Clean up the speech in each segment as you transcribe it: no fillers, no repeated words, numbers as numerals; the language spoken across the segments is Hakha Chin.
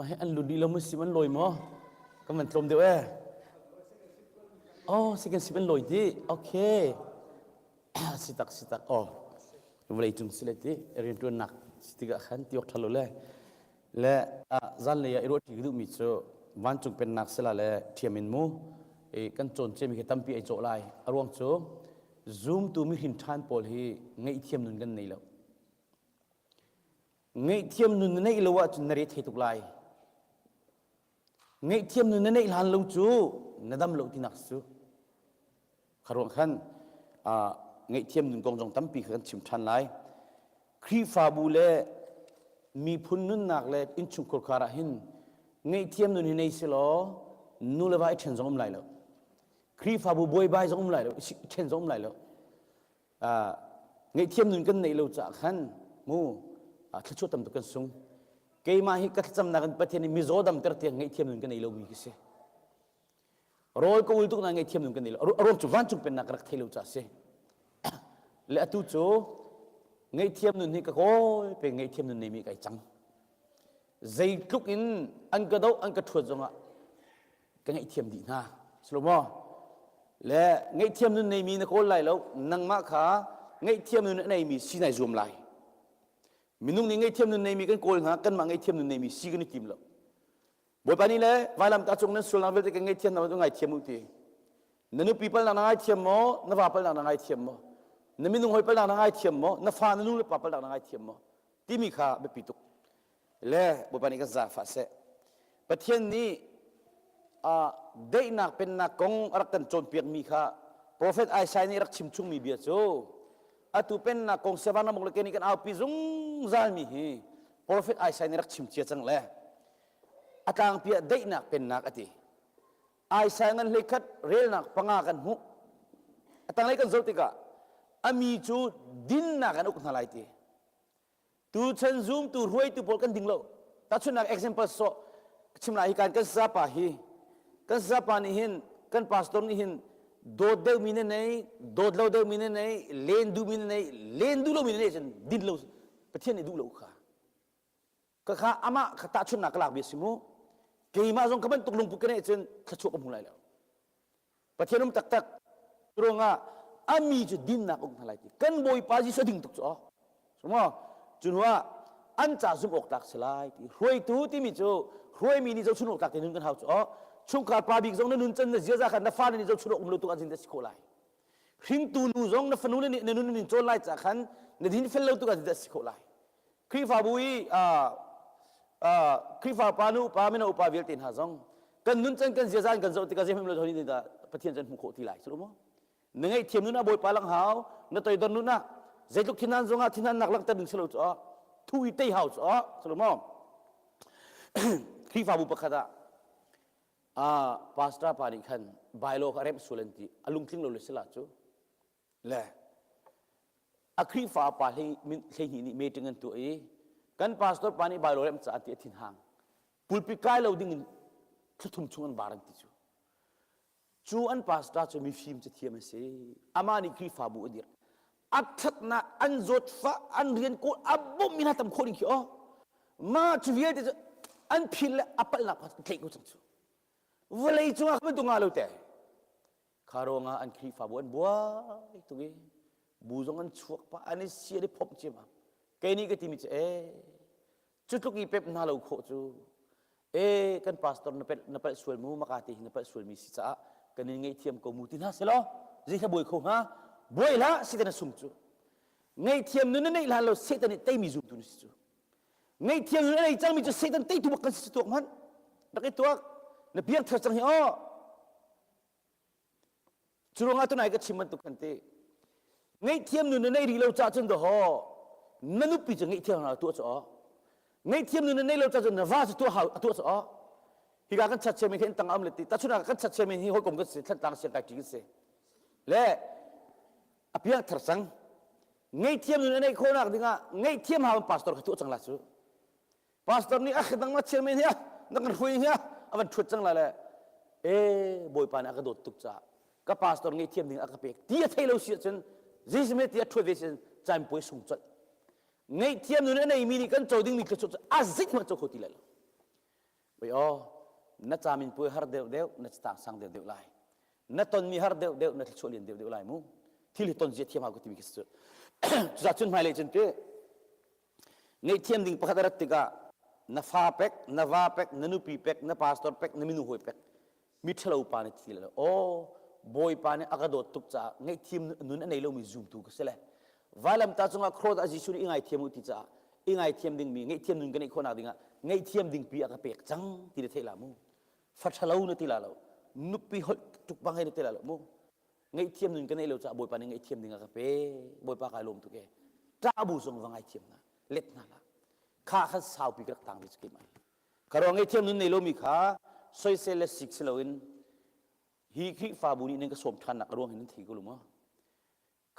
Mah hi an lut dih lo maw sim an lawi maw? Kan van tlawm deuh ee. Oh, second sip an lawi dih. Okay. Si tak si tak. Oh. Vawlei cung si le ti riantuannak si tikah khan ti awk ṭha lo le le zanlei ah i ruah ṭi ka duhmi cu vancung pennak sila le ṭhiam in mu i kan cawn ciami khi tampi ai cawh lai. A ruang cu zumtu mihrin ṭhan pawl hi ngaihthiam nun kan nei lo. Ngaihthiam nun na neih lo ahcun na re thei tuk lai. Ngaihthiam nun na neih hlan lo cu na dam lo tinak cu. Kha ruang khan ngaihthiam nun kong zong tampi kha kan chim ṭhan lai. Khrihfabu le miphun nunnak le innchungkhar khar ah hin ngaihthiam nun hi nei silaw nu le va i ṭhen zong um lai lo. Khrihfabu buaibai zong um lai lo, i ṭhen zong um lai lo. Ngaihthiam nun kan neih lo caah khan mu thluachuah tam tuk kan sung. Keimah hi ka thlacamnak in Pathian nih mizaw damter tiang ngaihthiam nun ka nei lomi ka si. Rawl ka ul tuk na ngaihthiam nun ka nei lo. A ruang cu vancung pennak ka rak thei lo caah si. Le atu cu ngaihthiam nun hi ka kawl pe ngaihthiam nun neimi kai cang. Zeitluk in an ka doh an ka ṭhuat zongah ka ngaihthiam dih hna. Silo maw? Le ngaihthiam nun neimi na kawl lai lo, nangmah kha ngaihthiam nun a neimi si nai zuam lai. Minung nih ngaihthiam nun neimi kan kawl hna, kanmah ngaihthiam nun neimi si kan i tim lo. Bawipa nih le vailamtah cung nan sualnak vialte kan ngaihthiam hna ngaithiam u ti. Na nupi palnak na ngaithiam maw? Na va palnak na ngaithiam maw? Na minung hawi palnak na ngaithiam maw? Na fa na nu le pa palnak na ngaithiam maw? Timi kha biapi tuk. Le Bawipa nih kan zaangfah seh. Pathian nih uh, daihnak pennak kong a rak kan cawnpiakmi kha Prophet Isaiah nih rak chim chungmi bia cu atu pennak kong Sevanamuk le nih kan aupi zungzalmi hi Prophet Isaiah nih rak chim cia cang le a tlangpi ah daihnak pennak a ti. Isaiah ngan hleikhat relnak panga kan hmuh. A tanglei kan zoh tikah a mi cu dinnak an uk hna lai ti. Tuchan zumtu hruaitu pawl kan ding lo. Tahchunhnak example sawh chim lai hi kan kan sapa hi kan sapa nih hin kan pastor nih hin dawt deuh mi na nei dawt lo deuh mi na nei len duh mi na nei len duh lo mi na nei cun din lo Pathian nih duh lo kha ka kha amah kha tahchunhnak ka lak bia si mu keimah zong ka bantuk lungput ka neih cun thluachuah ka hmu lai lo Pathian um taktak ruangah a mi cu dinnak um hna lai ti kan Bawipa Jesuh ding tuk cu aw sumo cu hnu ah an ca zumh awk tlak si lai ti hruaitu timi cu hruaimi nih zohchun awk tlak te nun kan hau cu aw chungkhar pa bik zong na nun can na ziaza khan na fale nih zohchun awk um lo tuk ah zin si khawh lai hringtu nu zong na fanu le nih na nun in cawn lai ca khan na din fel lo tuk ah zin si khawh lai Khrihfabu i Khrihfa pa nu upa mino upa vialte hna zong kan nun can kan ziaza kan zoh tikah zeihmanh lo nih dah Pathian can hmuh khawh ti lai cu maw na ngaihthiam nun ah Bawipa lang hau na toidor nun ah zeitluk thinhan zongah thinhannak langhter ding si lo cu thu i tei hau cu cu maw Khrihfabu pakhat ah pastor pa nih khan bylaw kha remh sual an ti a lungtling lo le sila cu Le a Khrihfa pa 12 nih meeting an tuah i kan pastor pa nih Baibal rem caah ti a thinhang. Pulpit kai lo ding in thluthum chung an bar an ti cu. Cu an pastor cu mifim cathiam a si. Amah nih Khrihfabu a dirh. A ṭhatnak, an zawtfah, an rian kawl, a bawmhmi hna tam khawh ding khi aw. Mah cu vialte cu an phil le a palhnak kha tleih ko cang cu. Vawlei cungah bantuk ngah lo te. Kha ruangah an Khrihfabu an buai tuk i bu zong an chuak pah an i si an i phomh ciammam. Kei nih ka timi cu ee cu tluk i pep hna lo khawh cu ee kan pastor na pelh na palh sual mu maka te hi na palh sual mi si caah kan in ngaihthiam ko mu ti hna selaw zei buai kho hnga buai hlah satan a sung cu ngaihthiam nun na neih hlan lo Satan nih teimi zumtu na si cu ngaihthiam nun a nei cangmi cu Satan teitu bak kan si tuak hmanh rak i tuak na piang thar cang hi aw Cu ruangah tunai ka chim bantuk khan ti ngaihthiam nun na nei rih lo cah cun dahaw na nupi cu ngaihthiam hna tuah cu aw ngaihthiam nun na nei lo cah cun na va cu tuah hau tuah cu aw hika kan chat chiami hin tang am le ti tachun ah kan chat chiami hi hawikom kan si thlantlang siang kai ṭi kan si le a piang thar cang ngaihthiam nun a neih khawhnak dingah ngaihthiam hau pastor kha tuah cang la cu Pastor nih a dang ma chairman hi na kan hruai hi a van ṭhuat cang la le e bawipa nih a ka dawt tuk caah ka pastor ngei thiam ding a ka pek ti a thei lo si ahcun Jesuh ti a ṭhuat ve si caan puai sung colh ngaihthiam nun a neimi nih kan co dingmi thluachuah cu a zeithmanh co kho ti lai lo. Oi aw, na camin puai har deuh deuh, na citang sang deuh deuh lai. Na tonmi har deuh deuh, na thluachuah lian deuh deuh lai mu. Thil hi ton zia thiam hau ka timi khi si cu. Cucaah cun hmailei cun ti ngaihthiam ding pakhat a rat tikah na fa pek, na va pek, na nupi pek, na pastor pek, na minu hawi pek, mi ṭhalo pa nih ti le aw bawipa nih a ka dawt tuk caah ngaihthiam nun a nei lomi zumtu ka si le vailamtah cungah cross ah Jesuh nih i ngaithiam u ti caah i ngaithiam dingmi ngaihthiam nun ka neih khawhnak dingah ngaihthiam dingpi a ka pek cang ti na theih la mu fa ṭhalo na ti la lo nupi holh tuk bang hei na ti la lo mu ngaihthiam nun ka neih lo caah bawipa nih ngaihthiam ding a ka pe bawipa kai lawm tuk e ṭah bu zong va ngaithiam hna let hna la kha khan saupi ka rak tang ve cu keimah Kha ruang ngaihthiam nun nei lomi kha soisel le sik si loin hi Khrihfabu nih nan ka sawm ṭhannak a ruang hi nan thei ko lo maw?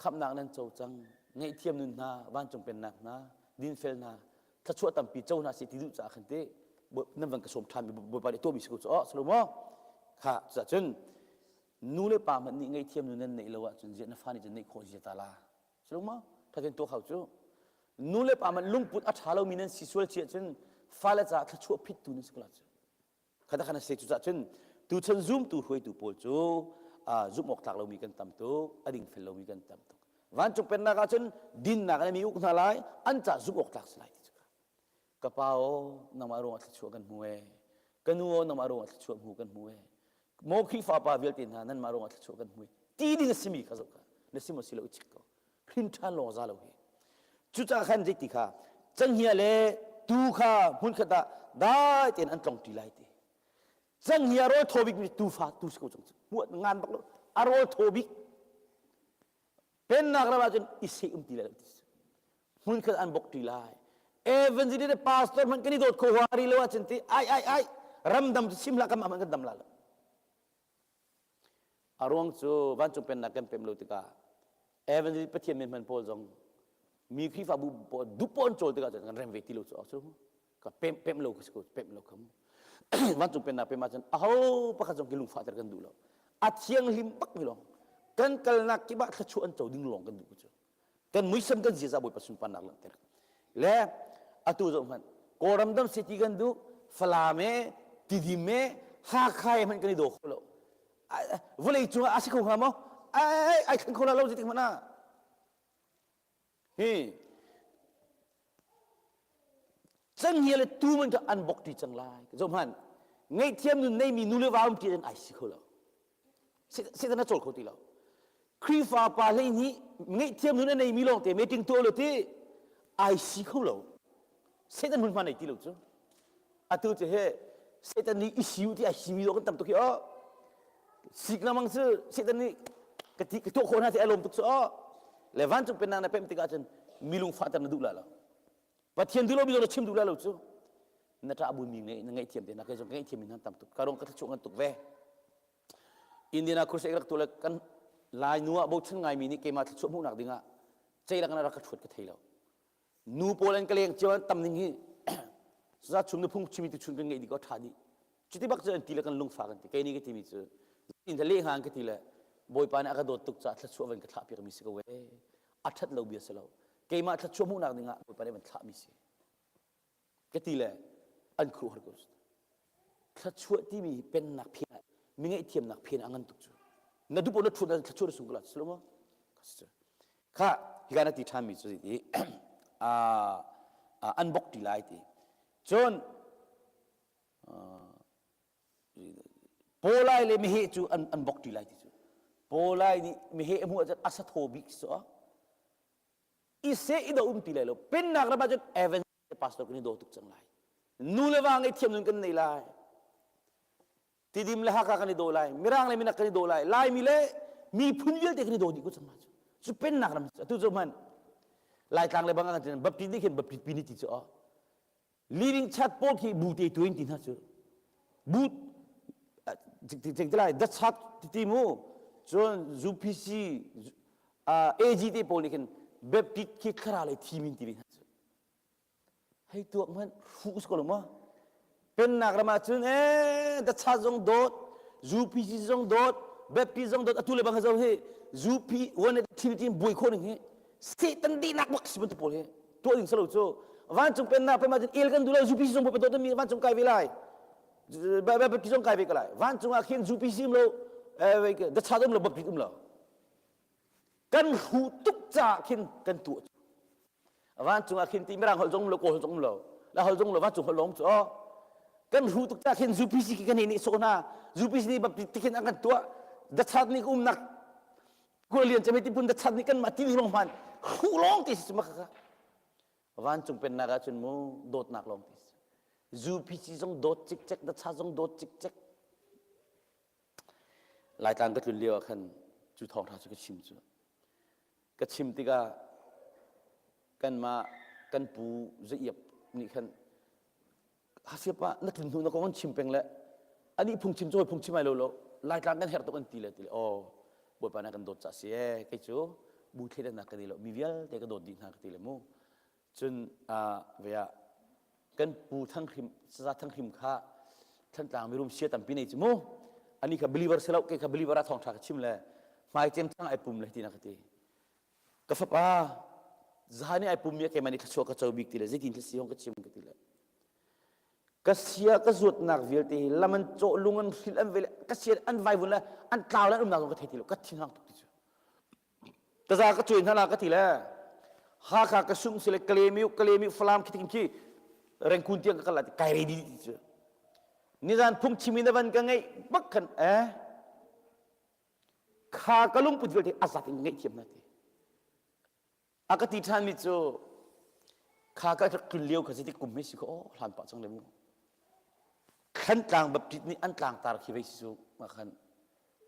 Khamhnak nan co cang, ngaihthiam nun hna, vancung pennak hna, dinfel hna, thluachuah tampi co hna seh ti duh caah khan teh nan van ka sawm ṭhanmi Bawipa nih tuahmi si ko cu aw si lo maw? Kha cucaah cun nu le pa hmanh nih ngaihthiam nun nan neih lo ahcun ziah na fa nih cun neih khawh zia ta la. Si lo maw? Thatin tuah kho cu. Nu le pa man lungput a ṭha lomi nan si sual ci ahcun fale caah thluachuah phittu nan si ko la cu. Khata khan a si cucaah cun tuchan zumtu hruaitu pawl cu zumh awk tlak lomi kan tam tuk, a dingfel lomi kan tam tuk. Vancung pennak ah cun dinnak in mi uk hna lai, an caah zumh awk tlak si lai ti cu. Ka pa aw, nangmah ruangah thluachuah kan hmu ee. Ka nu aw, nangmah ruangah thluachuah hmu kan hmu ee. Maw Khrihfa pa vialte hna nanmah ruangah thluachuah kan hmu ee. Ti ding a simi kha zoh kha. Na sim maw si lo i chik ko. Hrin ṭhan lawng za lo hi. Cucaah khan zeiti kha cenghngia le tuu kha hmunkhat ah dai tein an tlong ṭi lai ti. Cenghngia rawl thaw bik mi tuufa tu si ko cang cu. Hmuat ngan bak lo. A rawl thaw bik. Pennak ram ahcun i seh um ti lai lo ti. Hmunkhat an bok ṭi lai. Evangelist le pastor hmanh kan i dawt kho hua rih lo ahcun ti ai ai ai ramdam cu chim hlah kan mah hmanh kan dam la lo. A ruang cu vancung pennak kan pem lo tikah evangelist Pathian min hman pawl zong mi Khrihfabu pawl dup an cawl tikah cun kan rem ve ti lo cu cu ka pem pem lo ka si ko pem lo kham vancung pennak pem ahcun aho pakhat zong ki lungfahter kan duh lo a thianghlim bak mi lawng kan kalnak kip ah thluachuah an co ding lawng kan duh cu kan muisam kan ziaza bawipa sunparnak langhter le atu zoh hmanh kawlram dam city kan duh falam e tidim e hakha e hmanh kan i daw kho lo vawlei cungah a si kho hnga maw ai ai thleng kho la lo zeitik hmanh ah hi cenghngia le tuu man kha an bok ṭi cang lai zoh hmanh ngaihthiam nun neimi nu le va um ṭi in ai si kho lo Satan a cawl kho ti lo Khrihfa pa hlei nih ngaihthiam nun a neimi lawng te meeting tuah lo ti ai si kho lo Satan hmunhma nei ti lo cu atu cu he Satan nih i siu ti ai simi lo kan tam tuk hi oh sik lamang cu Satan nih ka ti ka tuah khawh hna ti ai lawm tuk cu oh le vancung pennak na pem tikah cun mi lungfahter na duh la lo Pathian duh lo mi na chim duh la lo cu na ṭah bu mi na ngaihthiam te na kei zong ka ngaihthiam mi nan tam tuk ka rong ka thluachuah ngan tuk ve Indiana crusade rak tu le kan lai nu ah bochan ngai mi nih keimah thluachuah hmuhnak dingah ceilak na rak ka ṭhuat ka thei lo nu pawl an ka leng cio an tam ning hi za chum na phung chimi tu chun kan ngeih dih ko ṭha dih cuti bak cu an ti le kan lungfa kan ti kei nih ka timi cu in le hnga ka ti le bawipa nih a ka dawt tuk caah thluachuah van ka thlah piak mi si ko ee a ṭhat lo bia si lo keimah thluachuah hmuhnak dingah bawipa nih van thlah mi si ka ti le an khuh har ko thluachuah timi hi pennak phen ah mi ngaihthiamnak phen a ngan tuk cu na dup na thut na thluachuah na sung ko la si lo maw kha hika na ti ṭhan mi cu ti an bok ti lai ti cun Pawlai le meheh cu an, an bok ṭi lai ti cu. Pawlai nih meheh a hmuh ahcun a sathaw bik si cu i seh i do um ti lai lo. Pennak ram ahcun Evan pastor kan i daw tuk cang lai. Nu le va ngaihthiam nun kan nei lai. Tidim le Hakha kan i daw lai. Mirang le Minak kan i daw lai. Laimi le miphun vialte kan i daw dih ko cang lai cu. Cu pennak ram atu cu hman Laitlang le bang ah kan Baptist nih khin Baptist pi ni ti cu Living chat pawl khi bu te tuin ti hna cu bu cing lai the chat ti mu cun UPC AG te pawl nih khin Baptist khi thlarau lei thi min ti ve hna cu hei tuak hmanh hruh si ko lo maw pennak ram ah cun ee the chat zong dawt UPC zong dawt Baptist zong dawt atu le bang zo hi UP one Trinity buai khawh ning hi Satan dihnak bak si bantuk pawl hi tuah ding salo cu vancung pennak pe ma cun el kan duh lo UPC zong pa dawt mi vancung kai ve lai. Baptist zong kai ve ko lai. Vancung ah khin UPC um lo, the church um lo, Baptist um lo. Kan hru tuk caah khin kan tuah. Vancung ah khin ti mirang holh zong um lo, kawl holh zong um lo. La holh zong lo, vancung holh lawng cu. Kan hru tuk caah khin UPC khi kan hi nih sawh hna. UPC nih Baptist ti khin an kan tuah. The church nih umnak Kualian cem ti pun the church nih kan mah ti lawng hman. Hru lawng ti si maka ka. Vancung pennak ah cun mu dawtnak lawng ti si. UPC zong dawt cikcek, the church zong dawt cikcek. Laitlang ka tlun lio ah khan cu thawngṭha cu ka chim cu. Ka chim tikah kanmah kan pu Zaiap nih khan Hasiapa na tlun hnu na kong an chim peng le anih phungchim cu hawi phungchim ai lo lo Laitlang kan herh tuk an ti le ti le aw Bawipa na kan dawt ca si ee kei cu bu thleidannak ka nei lo mi vialte ka dawt dih hna ka ti le mu Cun ve ah kan pu Thanghrim Saza Thanghrim kha Thantlang mirum sia tampi nei cu mu. Ani kha believer si lo, kei kha believer ah thawngṭha ka chim le hmai cem chang ai pum le ti na ka ti. Ka fapa zahan nih ai pum mi keimah nih thluachuah ka co bik ti le zeitin thil si hong ka chim ka ti le. Ka sia ka zuatnak vialte hi lam an cawh lung an hril an vele ka sia an vaivun le an tlau le an umnak zong ka thei ti lo ka thinhang tuk ti cu. Taza ka cuai hna la ka ti le Hakha ka sung si le Kalemiu Kalemiu Falam khi khi Rengkun tiang ka kal la ti kai ready ti cu nizan phungchim in van ka ngeih bak khan eh kha ka lungput vialte a zat in ngeih thiam na ti a ka ti ṭhan mi cu kha ka rak tlun lio kha zeitik kum hme si kho oh hlan pah cang le mu Thlantlang Baptist nih an tlangtar khi vei si cu ma khan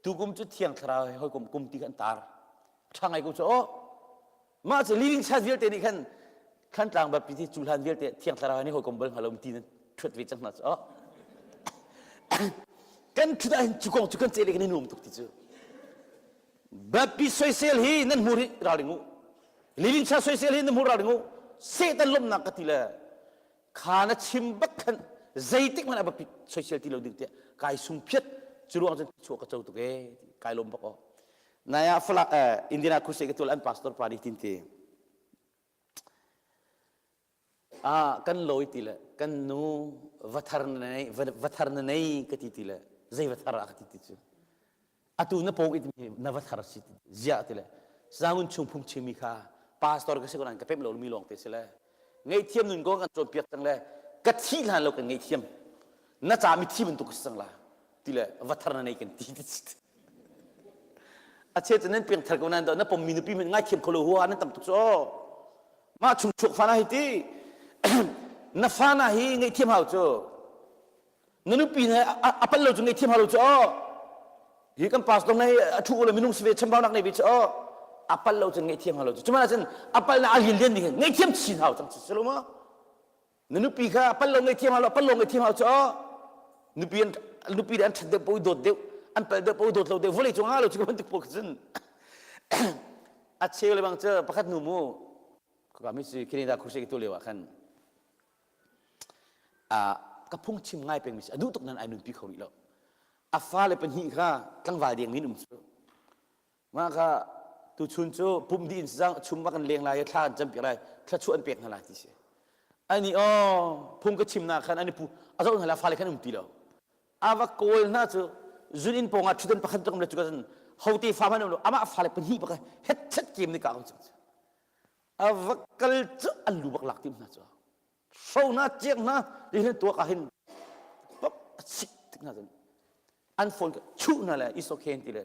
tukum cu thiang thlarau he hawikom kum ti kha an tar ṭha ngai ko cu oh mah cu living church vialte nih khan Thlantlang Baptist hi cu hlan vialte thiang thlarau he nih hawikom bal hnga lo ti nan ṭhuat ve cang hna cu oh kan ṭhut ah hin cu kong cu kan ceh le kan i nuam tuk ti cu Baptist soisel hi nan hmur hi ralring u living church soisel hi nan hmur ralring u Satan lawmhnak ka ti le Kha na chim bak khan zeitik hmanh a biapit soisel ti lo ding tiah kai sung phiat cu ruang cun chuah ka co tuk ee kai lawm bak aw. Nai ah Falak eh, Indiana Crusade ka tual an pastor pa nih tin ti ah kan lawi ti le kan nu vathar na nei vathar na nei ka ti ti le zei vathar ah ka ti ti cu atu na pawng it mi na va thar si ziah ti le sangun chung phung chimmi kha pastor ka si ko nan ka pem lo mi lawng te si le ngaihthiam nun ko kan cawnpiak cang le ka thi hlan lo kan ngaihthiam na ca mi thi bantuk si cang la ti le va thar na nei kan ti ti a che cu nan piang thar ko nan do na pom mi nupi min ngaithiam kho lo hua nan tam tuk cu mah chung chuak fa na hi ti na fa na hi ngaihthiam hau cu Na nupi he a pal lo cu ngei thiam hau lo cu aw. Hi kan pastor nei a thu lo minung si ve chambaunak nei ve cu aw. A pal lo cun ngei thiam hau lo cu. Cuman ahcun a pal na a lian lian ding ngei thiam chin hau cang si lo ma. Na nupi kha a pal lo ngei thiam hau lo a pal lo ngei thiam hau cu aw. Nupi an nupi an that deuh po dawt deuh an pal deuh po dawt lo deuh vawlei cung ah lo cu bantuk pawl cun a cheu le bang cu pakhat nu mu ka mi si Canada khusi tu leo ah khan ka phungchim ngai pengmi si a duh tuk nan ai nunpi kho rih lo a fale pahnih kha tlangval deng min um cu mah kha tuchun cu pum dih in sang chum va kan leng lai thla an campiak lai thluachuah an pek hna lai ti si ani aw phung ka chim na khan ani pu a zoh hna la fale khan um ti lo a va kawl hna cu zun inn pawng ah ṭhutdan pakhat rak um le cu ka hote fa hmanh um lo amah fale pahnih bak het chet kem ni ka um cu a va kal cu an lu bak lak tim hna cu hro hna ciak hna hin tuak ah hin pop a sik tik hna cun an phone ka chuh hna le is okay ti le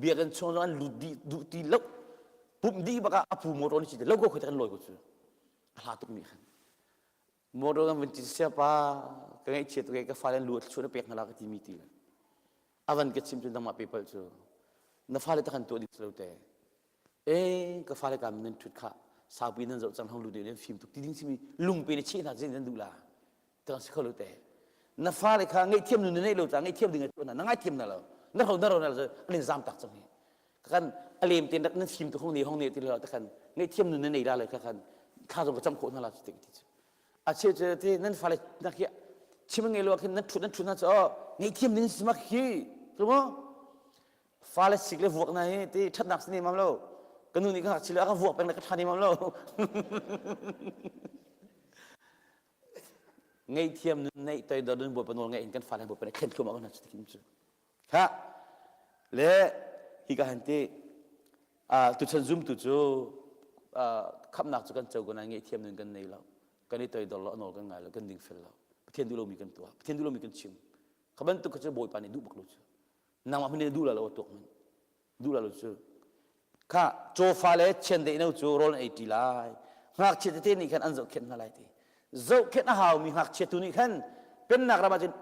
biakinn chung zong an lut dih duh ti lo pumh dih bak ah a pu motor ni si lo ko khoi kan lawi ko cu a hla tuk mi khan motor kan vun ti sia pa ka ngaihchia tuk ka fale lu a chuah na pek hna la ka ti mi ti le avan ka chim cu nangmah pe pal cu na fale ta kan tuah ding lo te e ka fale kam nan thut kha saupi nan zoh cang hong lu deuh nan fim tuk ti ding simi lungpe ne cheh hna zin nan duh la tang si kho lo te na fale kha ngaihthiam nu na neih lo ca ngaihthiam ding a na na ngaithiam na lo na ro na ro na lo an in zam tak cang hi kan alem ten rak nan fim tu hong ne hong ne ti lo ta kan ngaihthiam nu na nei la le kha kan thla zong ka cam khawh na la ti ti a che che te nan fale nak hi chim ngei lo khin nan thut nan thut na cho ngaihthiam ding si mak hi tu mo Fale sik le vuak na hi ti ṭhatnak si nemam lo. Ka nu nih ka ngakchia a ka vuak peng le ka ṭha nemam lo. Ngaihthiam nun neih toidor nun Bawipa nawl ngaih in kan fale Bawipa nih thlen thluahmah ko hna cu ti cu. Ha le hi ka han ti tuchan zumtu cu khamnak cu kan co ko nain ngaihthiam nun kan nei lo. Kan i toidor lo, a nawl kan ngai lo, kan dingfel lo. Pathian duh lomi kan tuah, Pathian duh lomi kan chim. Kha bantuk kha cu Bawipa nih duh bak lo cu. Nangmah hmanh nih duh lo tuak hmanh. Duh lo cu. Kha cawfa le chiandeih no cu rawl an ei ṭi lai. Ngakchia tete nih khan an zohkhenh hna lai ti. Zohkhenh a haumi ngakchia tu nih khan pennak ram ahcun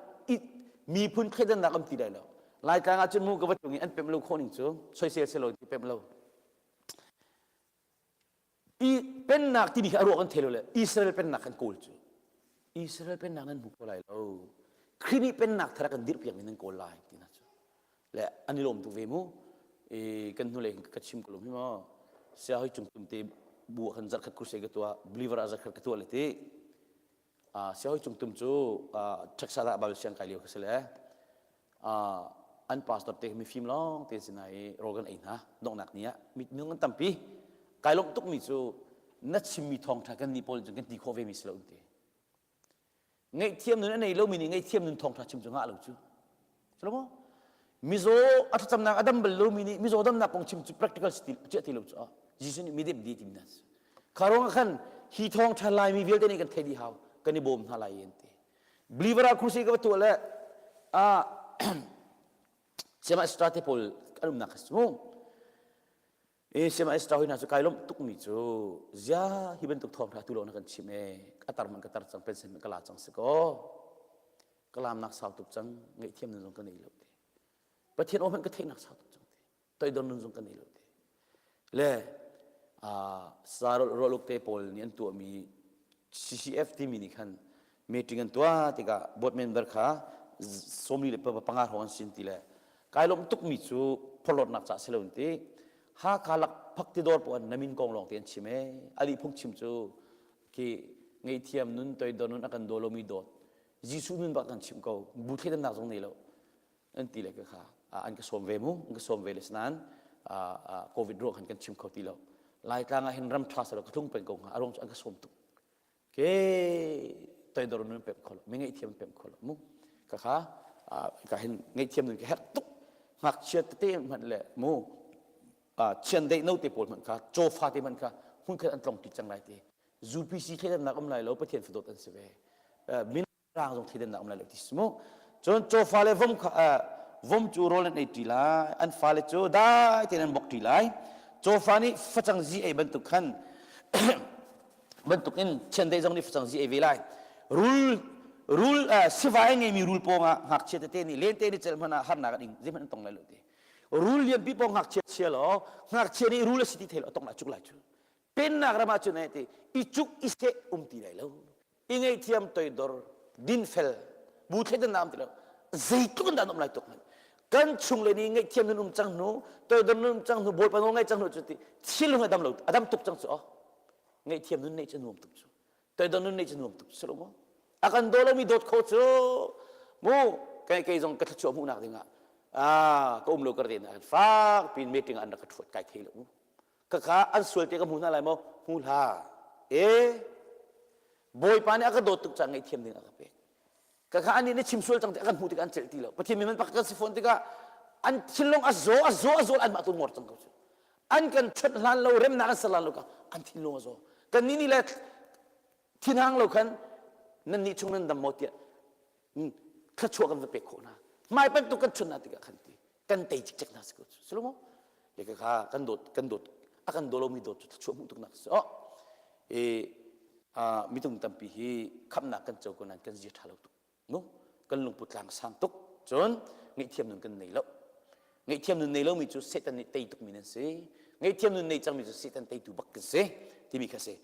miphun thleidannak um ti lai lo. Laitlang ahcun mu ka va tlung i an pemh lo khawh ning cu soisel selaw ti pemh lo. I pennak timi kha a ruah kan thei lo le Israel pennak kan kawl cu. Israel pennak nan hmu kho lai lo. Khrih nih pennak thar kan dirhpiak mi nan kawl lai ti na cu. Le an i lawm tuk ve mu. I kan hnulei ka chim ko lo hi maw. Sia hoi cung tum te bu ah khan zarkhat crusade ka tuah, believer ah zarkhat ka tuah le ti. Sia hoi cung tum cu Texas ah Bible siang kai lio ka si le an pastor te mifim lawng te sin i rawl kan ei hna donghnak ni ah minung an tampi kai lawmh tukmi cu na chimmi thawngṭha kan nih pawl cun kan ti khawh ve mi si lo ti ngaihthiam nun a nei lomi nih ngaihthiam nun thawngṭha chim cu ngah lo cu Silo mizaw a thlacamnak a dam bal lomi nih mizaw damnak kong chim cu practical chiah ti lo cu Jesuh nih midep di ti na kha ruangah khan hi thawngṭha laimi vialte nih kan thei dih hau kan i bawm hna lai an ti believer ah crusade ka va tuah le a Siama Estra te pawl an umnak kha si mu e Siama Estra hoi hna cu kai lawmh tukmi cu zia hi bantuk thawngṭha tu lo na kan chim e a tar man ka tar cang pension ka la cang si ko ka lamnak sau tuk cang ngaihthiam nun zong ka nei lo te Pathian aw hmanh ka theihnak sau tuk cang te toidor nun zong ka nei lo te le rualuk te pawl nih an tuahmi CCF timi nih khan meeting an tuah tikah board member kha sawmli le panga hrawng an sin ti le kai lawm tukmi cu phorhlawtnak ca si lo ti Hakha lak phak ti dawr paoh na min kong lawng te an chim e ali phung chim cu khi ngaihthiam nun toidor nun a kan daw lomi dawt Jesuh nun bak kan chim ko bu thleidannak zong nei lo an ti le ka kha an ka sawm ve mu an ka sawm ve le nain covid ruang khan kan chim kho ti lo laitlang ah hin ram tha salo ka tlung peng ko hnga a ruang cu an ka sawm tuk ke toidor nun pem kho lo mi ngaihthiam pem kho lo mu ka kha ka hin ngaihthiam nun ka herh tuk ngakchia tete hmanh le mu chiandeih no te pawl hmanh kha cawfa te hmanh kha hmunkhat an tlong ti cang lai ti UPC thleidannak um lai lo Pathian fadawt an si ve min rang zong thleidannak um lai lo ti si mu cun cawfa le vom kha vom cu rawl an ei ṭi lai an fale cu dai tein an bok ṭi lai cawfa nih facang zi ei bantuk khan bantuk in chiandeih zong nih facang zi ei ve lai rul rul sivai ngeimi rul pawngah ngakchia tete nih lente nih celh hmanh ah harnak an ing zeihmanh an tong lai lo ti rul lianpi pawng ngakchia chia law ngakchia nih rul a si ti thei lo a tong lai cuk lai cu pennak ram ah cun ti i cuk i seh um ti lai lo i ngaihthiam toidor dinfel bu thleidan um ti lo zeitluk in dah um lai tuk hmanh kan chung le nih ngaihthiam nun um cang hnu toidor nun um cang hnu bawipa nawl ngai cang hnu cu ti thil a dam lo a dam tuk cang cu oh ngaihthiam nun neih cu nuam tuk cu toidor nun neih cu nuam tuk si lo maw a kan daw lomi dawt kho cu mu kei kei zong ka thluachuah hmuhnak dingah ah ka um lo kar te na fak pin meeting an rak ka thuat kai thei lo mu Khakha an sual te ka hmu hna lai maw? Hmu hlah. E Bawipa nih a ka dawt tuk caah ngaihthiam ding a ka pek. Khakha anih nih chim sual cang ti a kan hmuh tikah an celh ti lo. Pathian mi man pakhat kan si fawn tikah an thinlung a zaw a zaw a zaw anmah tu ngor cang ko cu. An kan chawnh hlan lo remnak an ser hlan lo ka an thinlung a zaw. Kan nih nih le thinhang lo khan nan nih chung nan dam maw tiah thluachuah kan va pek khawh hna hmai bantuk kan chun hna tikah khan ti kan tei cikcek hna si ko cu si lo maw le kha kan dawt kan dawt a kan daw lomi dawt cu thluachuah hmuh tuknak si oh e mitung tampi hi khamnak kan co ko nain kan zia ṭha lo tuk mu kan lungput tlang sang tuk cun ngaihthiam nun kan nei lo ngaihthiam nun nei lomi cu Satan nih tei tukmi nan si ngaihthiam nun nei cangmi cu Satan teitu bak kan si timi kha si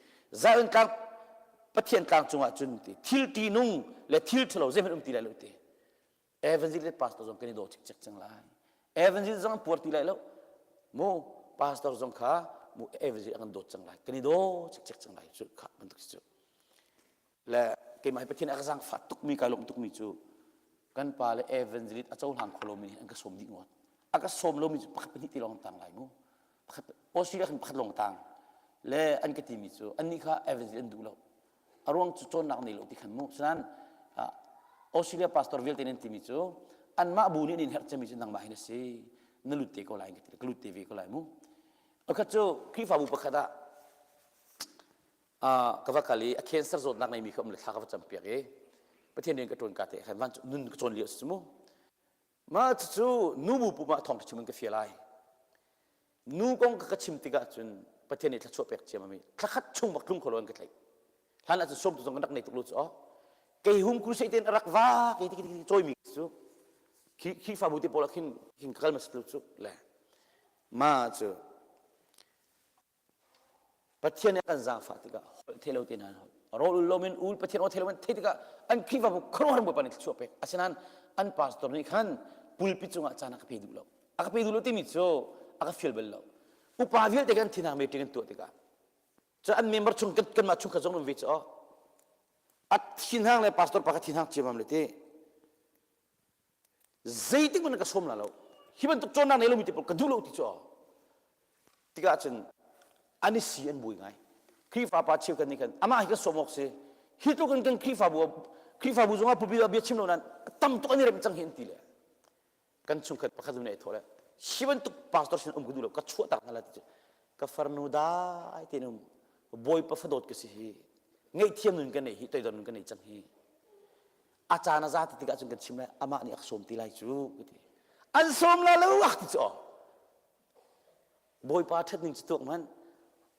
Zion tlang Pathian tlang cungah cun ti thil ṭihnung le thil ṭhalo zeihmanh um ti lai lo ti evangelist pastor zong kan i daw cikcek cang lai evangelist zong an puar ti lai lo mu pastor zong kha mu evangelist an kan dawt cang lai kan i daw cikcek cang lai cu kha bantuk cu le keimah hi Pathian a ka zaangfah tukmi kai lawmh tukmi cu kan pa le evangelist a cohlang kho lomi an ka sawm dih ngawt a ka sawm lomi cu pakhat pahnih ti lawng tang lai mu pakhat Australia khan pakhat lawng tang le an ka timi cu annih kha evangelist an duh lo a ruang cu cawnnak nei lo ti khan mu sanan. Australia pastor vialte nan timi cu anmah bu nih an in herh cemmi cu nangmah hin a si. Na lut te ko lai ka ti. Ka lut te ve ko lai mu. Pakhat cu Khrihfabu pakhat ah ka va kal i a cancer zawtnak neimi kha um le thla ka va campiak i Pathian rian ka ṭuan ka te khan van nun ka cawn lio a si mu. Mah cucu nu bu pum ah thawng chim in ka fia lai. Nu kong ka ka chim tikah cun Pathian nih thluachuah pek ciam ami thlakhat chung bak tlung kho lo in ka tlaih. Hlan ah cun sawm tu zong kan rak nei tuk lo cu kei hum crusade in a rak va kei ti ti cawimi cu Khrihfabu te pawl ah khin khin ka kal ma lo cu le ma cu Pathian nih a kan zaangfah tikah holh thei lo te hna holh rawl ul lomin ul Pathian aw thei loin thei tikah an Khrihfabu khuaruahhar Bawipa nih thluachuah pek asinain an pastor nih khan pulpit cungah caan a ka pe duh lo a ka pe duh lo timi cu a ka fial bal lo upa vialte kan thinhang meeting an tuah tikah cu an member chung kan kanmah chungkhat zong um ve cu a thinhang le pastor pa ka thinhang ciamam le ti Zeitik hmanh ka sawm la lo. Hi bantuk cawnnak nei lomi te pawl ka duh lo ti cu tikah cun an i si an buai ngai. Khrihfa pa cheukhat nih khan amah hi kan sawm awk si. Hi tluk in kan Khrihfabu Khrihfabu zongah pupi ah bia chim lo nain tam tuk an i remh cang hi an ti le kan chungkhat pakhat nu nih ai thawh le hi bantuk pastor sin um ka duh lo ka chuah tak hna la ti cu ka farnu dai tein um bawipa fadawt ka si hi ngaihthiam nun ka nei hi toidor nun ka nei cang hi a caan a za ti tikah cun kan chim lai amah nih a ka sawm ti lai cu ka ti an sawm la lo ak ti cu aw bawipa ṭhat ning cu tuak hmanh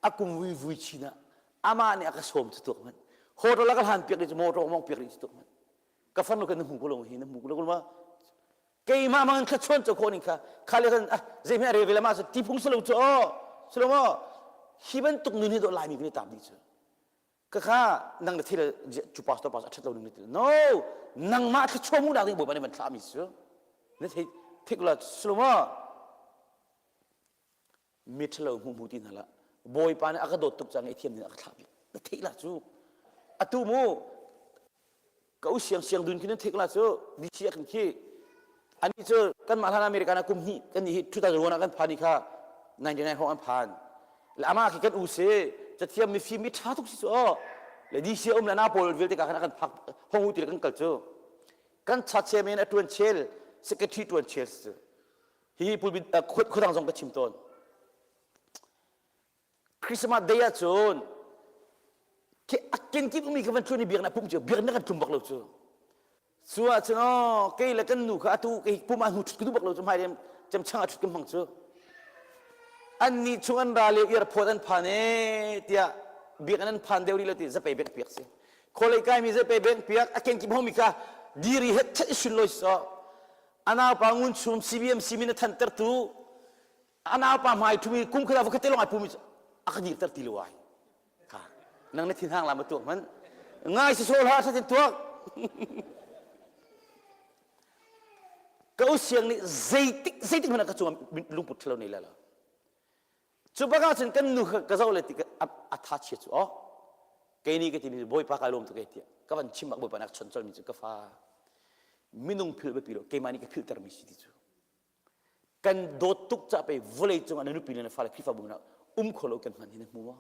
a kum vui vui chin ah amah nih a ka sawm cu tuak hmanh hotel a ka hlan piak rih cu motor mong piak rih cu tuak hmanh ka farnu kan na hmu ko lo hi na hmu ko lo ma keimah mang in thlachuan co khawh ning kha kha le kan ah zeihmeh a rel ve la ma ti phung si lo cu aw si lo maw hi bantuk nun hi dawh laimi kan i tap dih cu ka kha nang na thil cu pastor pastor a ṭhat lo ning na ti no nangmah thluachuah hmuhnak ding Bawipa nih van thlahmi cu na thei thik la sulama mi ṭhalo hmu hmu ti hna la Bawipa nih a ka dawt tuk cang i thiam ding a ka thlah na theih la cu atu mu ka u siang siang dun khi nan theih la cu DC ah khin khi ani cu kanmah hlan American ah kum hnih kan nih hi 2001 ah kan phan i kha 99 hrawng an phan le amah khi kan u si cathiam mifim mi ṭha tuk si cu aw le DC um le na pawl vialte ka khan a kan phak hong u ti le kan kal cu kan chache men a ṭuan chel secretary ṭuan chel si cu hihi pulpit khuadang zong ka chim tawn Christmas day ahcun khi a kenkip ummi kha van tlun i biakinn ah pumh cio biakinn kan tlum bak lo cu cu ahcun aw kei le kan nu kha atu kei pum ah hnu ṭhut ka duh bak lo cu hmai cem chang ah ṭhut ka hmang cu annih chung an ra lio airport an phan e tiah biakinn an phan deuh rih lo ti zapei bek piak si khualei kaimi zapei bek piak a kenkip homi kha diri het chet i sun loi so anaupa ngun chum CBMC min a thantertu a naupa hmai ṭhumi kum khat ah voikhat te lawng ai pumi cu a ka dirter ti lo ai kha nang na thinhang la ma tuak hmanh ngai si sawl ha thatin tuak ka u siang nih zeitik zeitik hmanh ah ka cungah lungput ṭhalo nei la lo cu bak ah cun kan nu kha ka zoh le ti a tha chia cu oh kei nih ka timi bawipa kai lawm tuk e tiah ka van chim bak bawipa nak chon colmi cu ka fa minung philh biapi lo keimah nih ka philhtermi si ti cu Kan dawt tuk ca pei vawlei cungah na nupi le na fale Khrihfabu na um kho lo kan hman hi na hmu maw?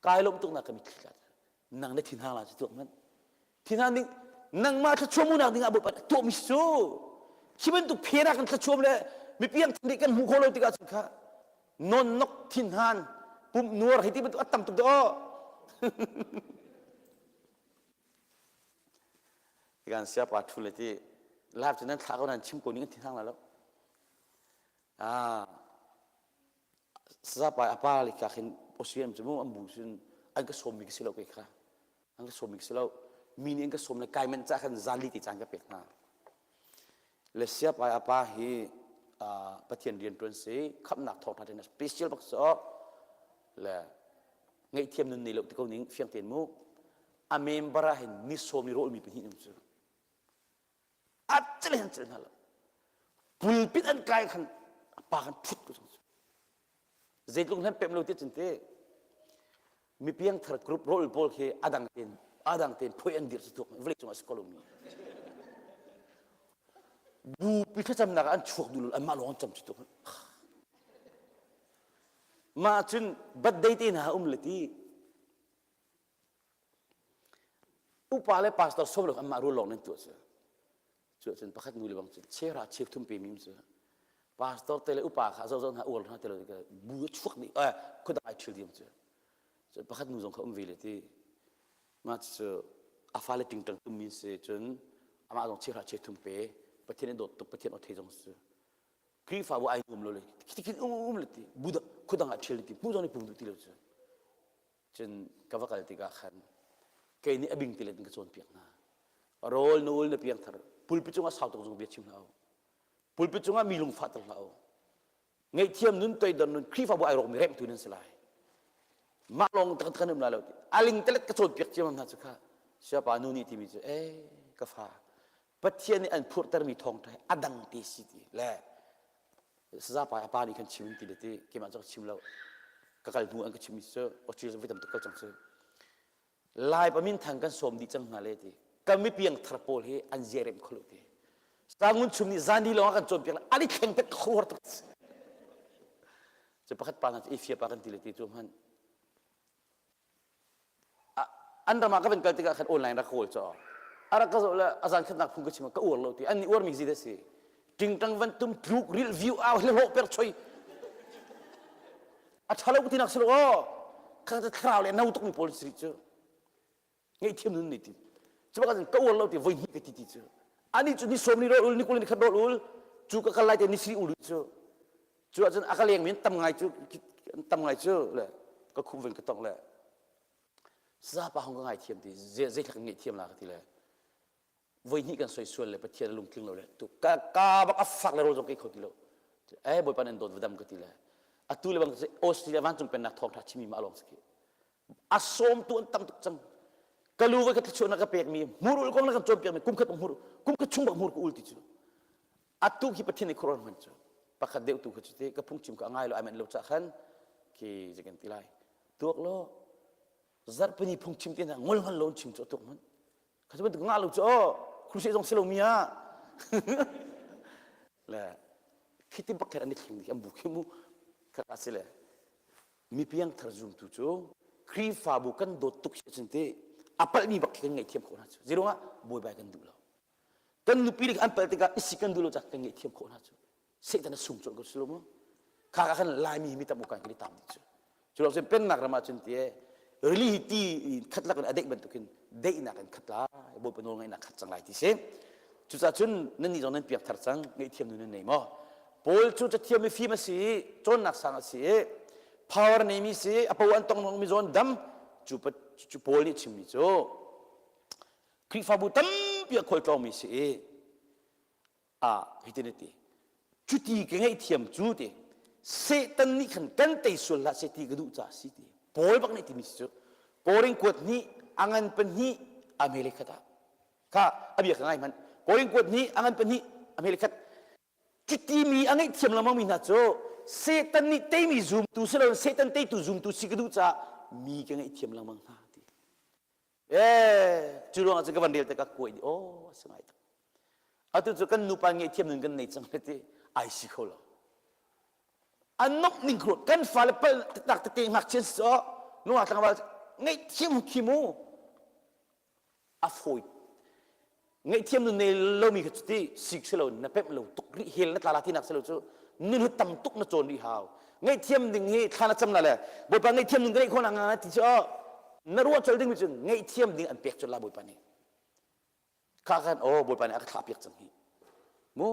Kai lawmh tuk nak ka mitthli tla nang na thinhang la cu tuak hmanh thinhang ding nangmah thluachuah munak ding ah Bawipa tuah mi cu hi bantuk phen ah kan thluachuam le mipiang nih kan hmuh khawh lo tikah cun kha non nok thinhan pumh nuar hi ti bantuk a tam tuk dawh Tikan siapa thu le ti live cu nan thlah ko nan chim ko ning an thi hang la lo. Ah sazapa apa le ka khin OCM cu mu an bu sin an ka sawm mi ka si lo kei kha an ka sawm mi ka si lo mi nih an ka sawm le kai man ca khan zali ti caan ka pek hna le siapa apa hi Pathian rian tuan si khamnak thawng tha ten special bak so le ngaihthiam nun nei lo ti ko ning fiang ten mu a member ah hin ni sawm i rawlmi pahnih um cu a cel hin cel hna lo pulpit an kai khan a pa kan phut ko cu zeitluk hlan pem lo ti cun te mipiang thar group rawl pawl khi adang ten adang ten phoi an dir si tuk vawlei cungah si ko lomi bupi thlacamnak ah an chuak duh lo anmah lawng an cam si tuk mah cun birthday te hna um le ti. Upa le pastor som lo anmah rul lawng nan tuah cu. Cu ahcun pakhat nu le bang cu chera cheu thum pe mi cu pastor te le upa kha zoh hna uar hna te lo bu a chuak dih eh khuadang ai ṭhil diam cu. Cu pakhat nu zong kha um ve le ti mah cu a fale tingtang tum mi si cun amah zong chera cheu thum pe Pathian in dawt tuk Pathian aw thei zong si Khrihfabu ai nuam lo le khitikhin um um le ti bu khuadang ah ṭhial ti hmu zong nih pum duh ti lo cu. Cun ka va kal tikah khan kei nih a bing tilet in ka cawnpiak hna. Rawl na ul na piangthar pulpit cungah sau tuk zong bia chim hlah u. Pulpit cungah mi lungfahter hlah u. Ngaihthiam nun toidor nun Khrihfabu ai rawkmi remhtu nan si lai. Mah lawng tak kan um lai lo ti. A ling telet ka cawnpiak ciammam hna cu kha siapa nu nih timi cu eh ka fa Pathian nih an phurhtermi thawngṭha hi a dang te si ti le sazapa a pa nih khan chim ti le ti keimah cu ka chim lo ka kal hnu an ka chimmi cu Australia voi tam tuk kal cang cu Lai pa minthang kan sawm dih cang hna le ti kan mipiang thar pawl hi an zia rem kho lo ti Sangun chum nih zan lawng ah kan cawnpiak le an i thleng pek ka khuar tuk cu pakhat pa hna cu ifia pa kan ti le ti cu hman an ram ah ka van kal tikah khan online rak kawl caw a rak ka zoh le a zan khatnak phung ka chim ka uar lo ti an nih uarmi zi da si tingtang van tum tluk ril view au hle hlawh per choi a ṭha lo tinak si lo aw kha thlarau le no tuk mi pawl si cu ngaihthiam nun nei ti cu bak ka uar lo ti voi hnih ka ti ti cu ani cu ni sawm ni rawl ul ni kul ni khat rawl ul cu ka kal lai te ni sri ul cu Cu ahcun a ka lengmi an tam ngai cu an tam ngai cu le ka khum vin ka tongh le sazapa hong ka ngaithiam ti zeitlak in ngaihthiam la ka ti le voi hnih kan soi sual le Pathian a lungtling lo le tu ka ka bak a fak le rawl zong kei kho ti lo eh Bawipa nan dawt va dam ka ti le atu le bang Australia vancung pennak thawngtha chimi ma along si a sawmtu an tam tuk cang ka lu voi ka thluachuah na ka pekmi hmur ul kong na kan cawnpiakmi kum khat hmur kum khat chung bak hmur ka ul ti cu atu khi Pathian nih khuaruahhar hman cu pakhat deuh tu kha cu te ka phungchim ka ngai lo ai manh lo cah khan khi zei kan ti lai tuak lo zarhpini phungchim te hna ngol hngal lo chim cu tuk hmanh kha cu bantuk ngah lo cu oh crusade zong si lo mi ah le khiti bak khan an i thling an bu khi mu kha si le mi piangthar zumtu cu Khrihfabu kan dawt tuk si cun te a palhmi bak khi kan ngaihthiam khawh hna cu zeiruangah bawibai kan duh lo Kan nupi nih an palh tikah isi kan duh lo cak kan ngaihthiam khawh hna cu. Satan a sung colh ko si lo mu. Kha ka khan Laimi mi tam ukan kan i tam dih cu. Cu lo cun pennak ram ah cun ti rili hi ti khat lak in a deih bantukin deihnak in khat lai Bawipa nawl ngaihnak khat cang lai ti si. Cucaah cun nannih zong nan piak thar cang ngaihthiam nu nan nei maw? Paul cu cathiam mi fim a si i cawnnak sang a si i power neimi si a po an tong mi zawn dam cu cu Paul nih chimmi cu Khrihfabu tampi a khualtlawngmi si i ah hitin a ti cuti ka ngaihthiam cu ti Satan nih khan kan tei sual hlah seh ti ka duh caah si ti Paul bak nih timi si cu Korin kuat hnih a ngan pahnih a hmele khat ah kha a bia ka ngai hmanh Korin kuat hnih a ngan pahnih a hmele khat cuti mi a ngaihthiam lengmang mi hna cu Satan nih teimi zumtu si loin Satan teitu zumtu si ka duh caah mi ka ngaihthiam lengmang hna ti Eh, cu ruangah cun ka van rel te ka kuai di oh a si ngai tak. Atu cu kan nupa ngaihthiam nun kan nei cang le ti ai si kho lo. An nomh ning khru kan fale pal tak tete ngakchia si so nungak tlangval ngaihthiam khi mu a fawi ngaihthiam nun nei lomi kha cuti sik si lo na pemh lo tuk rih hel na tla la tinak si lo cu nun hi tam tuk na cawn rih hau ngaihthiam ding hi thla na cam la le bawipa ngaihthiam ding ka neih khawh na nga ti cu na ruah col ding mi cu ngaihthiam ding an pek col la bawipa nih kha khan oh bawipa nih a ka thlah piak cang hi mu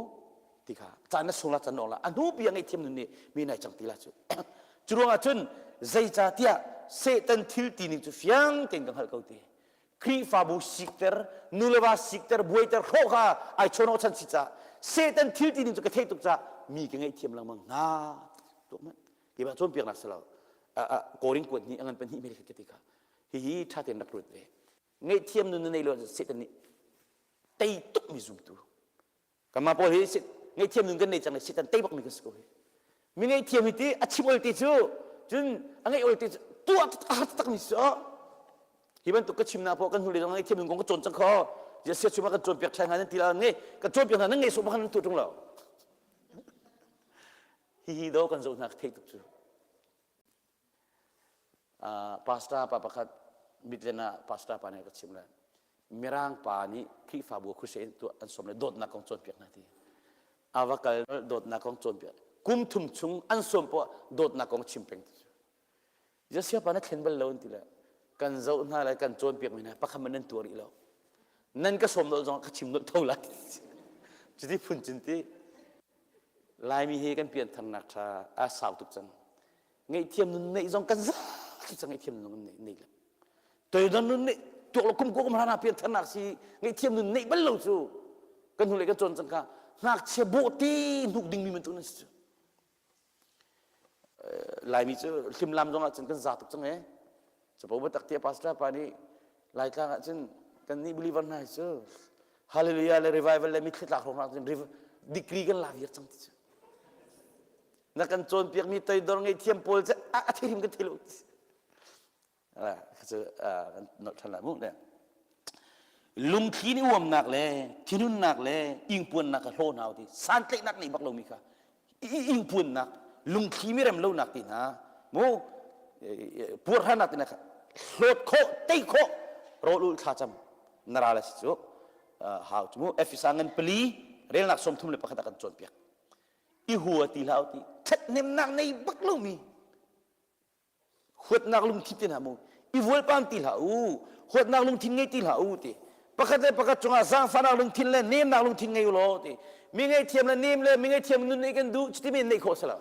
ti kha caan na sung la caan la a hnu pi a ngaihthiam nun nih mi nai cang ti la cu cu ruangah cun zeicahtiah Satan thil ti ning cu fiang tein ka hngalh ko ti Khrihfabu sikter, nuleva sikter, buaiter, hrawh kha ai chawn chan si ca Satan thil ti ning cu ka theih tuk ca mi ka ngaihthiam lengmang hna tuk man keimah cawnpiaknak si lo koring kuat nih a ngan pahnih mel ka ti kha hihi ṭha tein rak ruat ve ngaihthiam nun na nei lo Satan nih tei tuk mi zumtu Kanmah pawl hi ngaihthiam nun kan nei cang le Satan tei bak mi kan si ko hi. Mi ngaihthiam hi ti a chim ol ti cu cun a ngaih ol ti cu tuah a har tak mi si hi bantuk ka chimnak poh kan hnulei zong ngaihthiam nun kong ka cawn cang kho sia sia chuma kan cawnpiak ṭhan hna nan ti la nge kan cawnpiak hna nan ngei sawh bak nan tuah ṭung lo hihi do kan zoh hna ka thei tuk cu pastor pa pakhat Midland ah pastor pa nih ka chim le. Mirang pa nih Khrihfabu crusade tuah an sawm le dawtnak kong cawnpiak hna ti. A va kal dawtnak kong cawnpiak. Kum thum chung an sawm poah dawtnak kong chim peng ti. Joshua pa na thlen bal lo an ti le kan zoh hna le kan cawnpiak mi hna pakhat man nan tuah rih lo. Nan ka sawm nolh zong ka chim nolh tho lai. Cuti phun cun ti Laimi hi kan piantharnak tha a sau tuk cang. Ngaihthiam nun neih zong kan za cang ngaihthiam nun neih neih lo. Toidon nun neih tuak lo kum ko kum hana piantharnak si ngaihthiam nun neih bal lo cu kan hnulei kan cawn cang kha ngakchia bawhte hnuk dingmi bantuk nan si cu. Laimi cu hlimlam zong ah cun kan za tuk cang ee. Capo biatak tiah pastor pa nih Laitlang ah cun kan nih believer hna hi cu hallelujah le revival le mitthli tlak hrawng cun degree kan la viar cang ti cu. Na kan cawnpiakmi toidor ngeihthiam pawl cu a thei hrim kan thei lo ti. Cu kan nolh ṭhan lai mu. Lungthli nih uamnak le thinhunnak le ingpuannak kha hlaw hna ti santlaihnak nei bak lomi kha ingpuannak lungthli mi rem lonak ti hna mu puarhranak ti hna kha hlawt khawh tei khawh rawl ul thlacam na ral a si cu hau cu mu Efesa ngan pali relnak 31 ah kan cawnpiak i hua ti hlah ti ṭhathnemnak nei bak lomi Huatnak lungthin ti hna mu. I vualpam ti hlah u. Huatnak lungthin ngei ti hlah u ti. Pakhat le pakhat cungah zaangfahnak lungthin le nemnak lungthin ngei u law ti. Mi ngaihthiam le nem le mi ngaihthiam nun nih kan duh cuti men neih khawh si lo.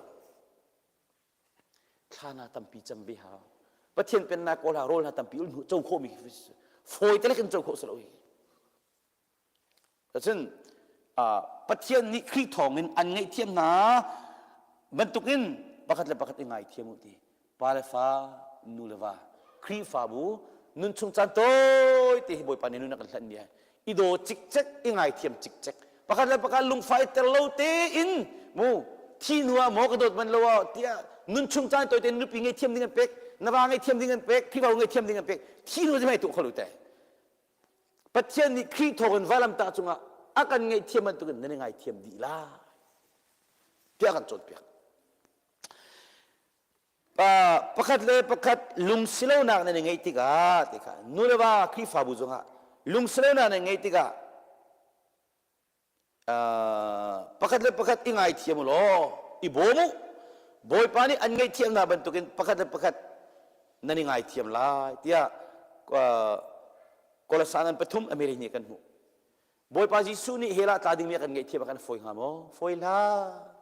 Thla na tampi cam ve hau. Pathian pennak kawl ha rawl hna tampi ul hnu co khawh mi fawi te le kan co khawh si lo hi. Cun Pathian nih Khrih thawngin an ngaihthiam hna bantukin pakhat le pakhat i ngaithiam u ti. Pa le fa, nu le va, Khrihfabu nunchung caan tawi te hi Bawipa nih nun a kan hlanh mi ai. I daw cikcek, i ngaithiam cikcek. Pakhat le pakhat lungfah i ter lo tein mu thi hnu ah maw ka dawt man lo ah tiah nunchung caan tawi tein nupi ngaihthiam ding an pek, na va ngaihthiam ding an pek, Khrihfabu ngaihthiam ding an pek. Thi hnu cu mei tuah kho lo te. Pathian nih Khrih thawngin vailamtah cungah a kan ngaihthiam bantukin nan i ngaithiam dih lai tiah kan cawnpiak. Pakhat le pakhat lungsilonak nan i ngeih tikah ti kha nu le va Khrihfabu zongah lungsilonak nan ngeih tikah pakhat le pakhat i ngaithiam u law i bawm u Bawipa nih an ngaihthiam hna bantukin pakhat le pakhat nan i ngaithiam lai tiah Kolosai ngan pathum Ameri nih kan hmuh Bawipa Jesuh nih hell ah tla dingmi a kan ngaihthiam a kan fawi hnga maw fawi hlah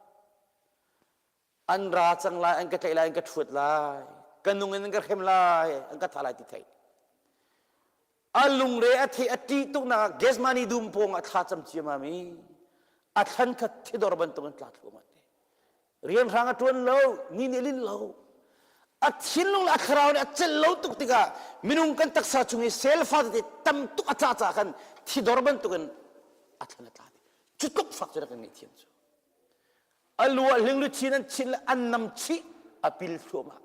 an ra cang lai an ka tlaih lai an ka ṭhuat lai ka nung in an ka hrem lai an ka thah lai ti theih a lungre a thei a ṭih tuknak ah Gethsemane dum pawng ah thla cam ciammam i a thlan kha thidor bantuk in tla thluahmah te rianhrang a ṭuan lo ni nih a lin lo a thinlung le a thlarau nih a celh lo tuk tikah minung kan taksa chung i cell fa tete tam tuk a ca ca khan thidor bantukin a thlan a tla cu tluk fak cu rak kan ngaihthiam cu A lu ah hlingluchin an chinh le an nam chih a pil thluahmah.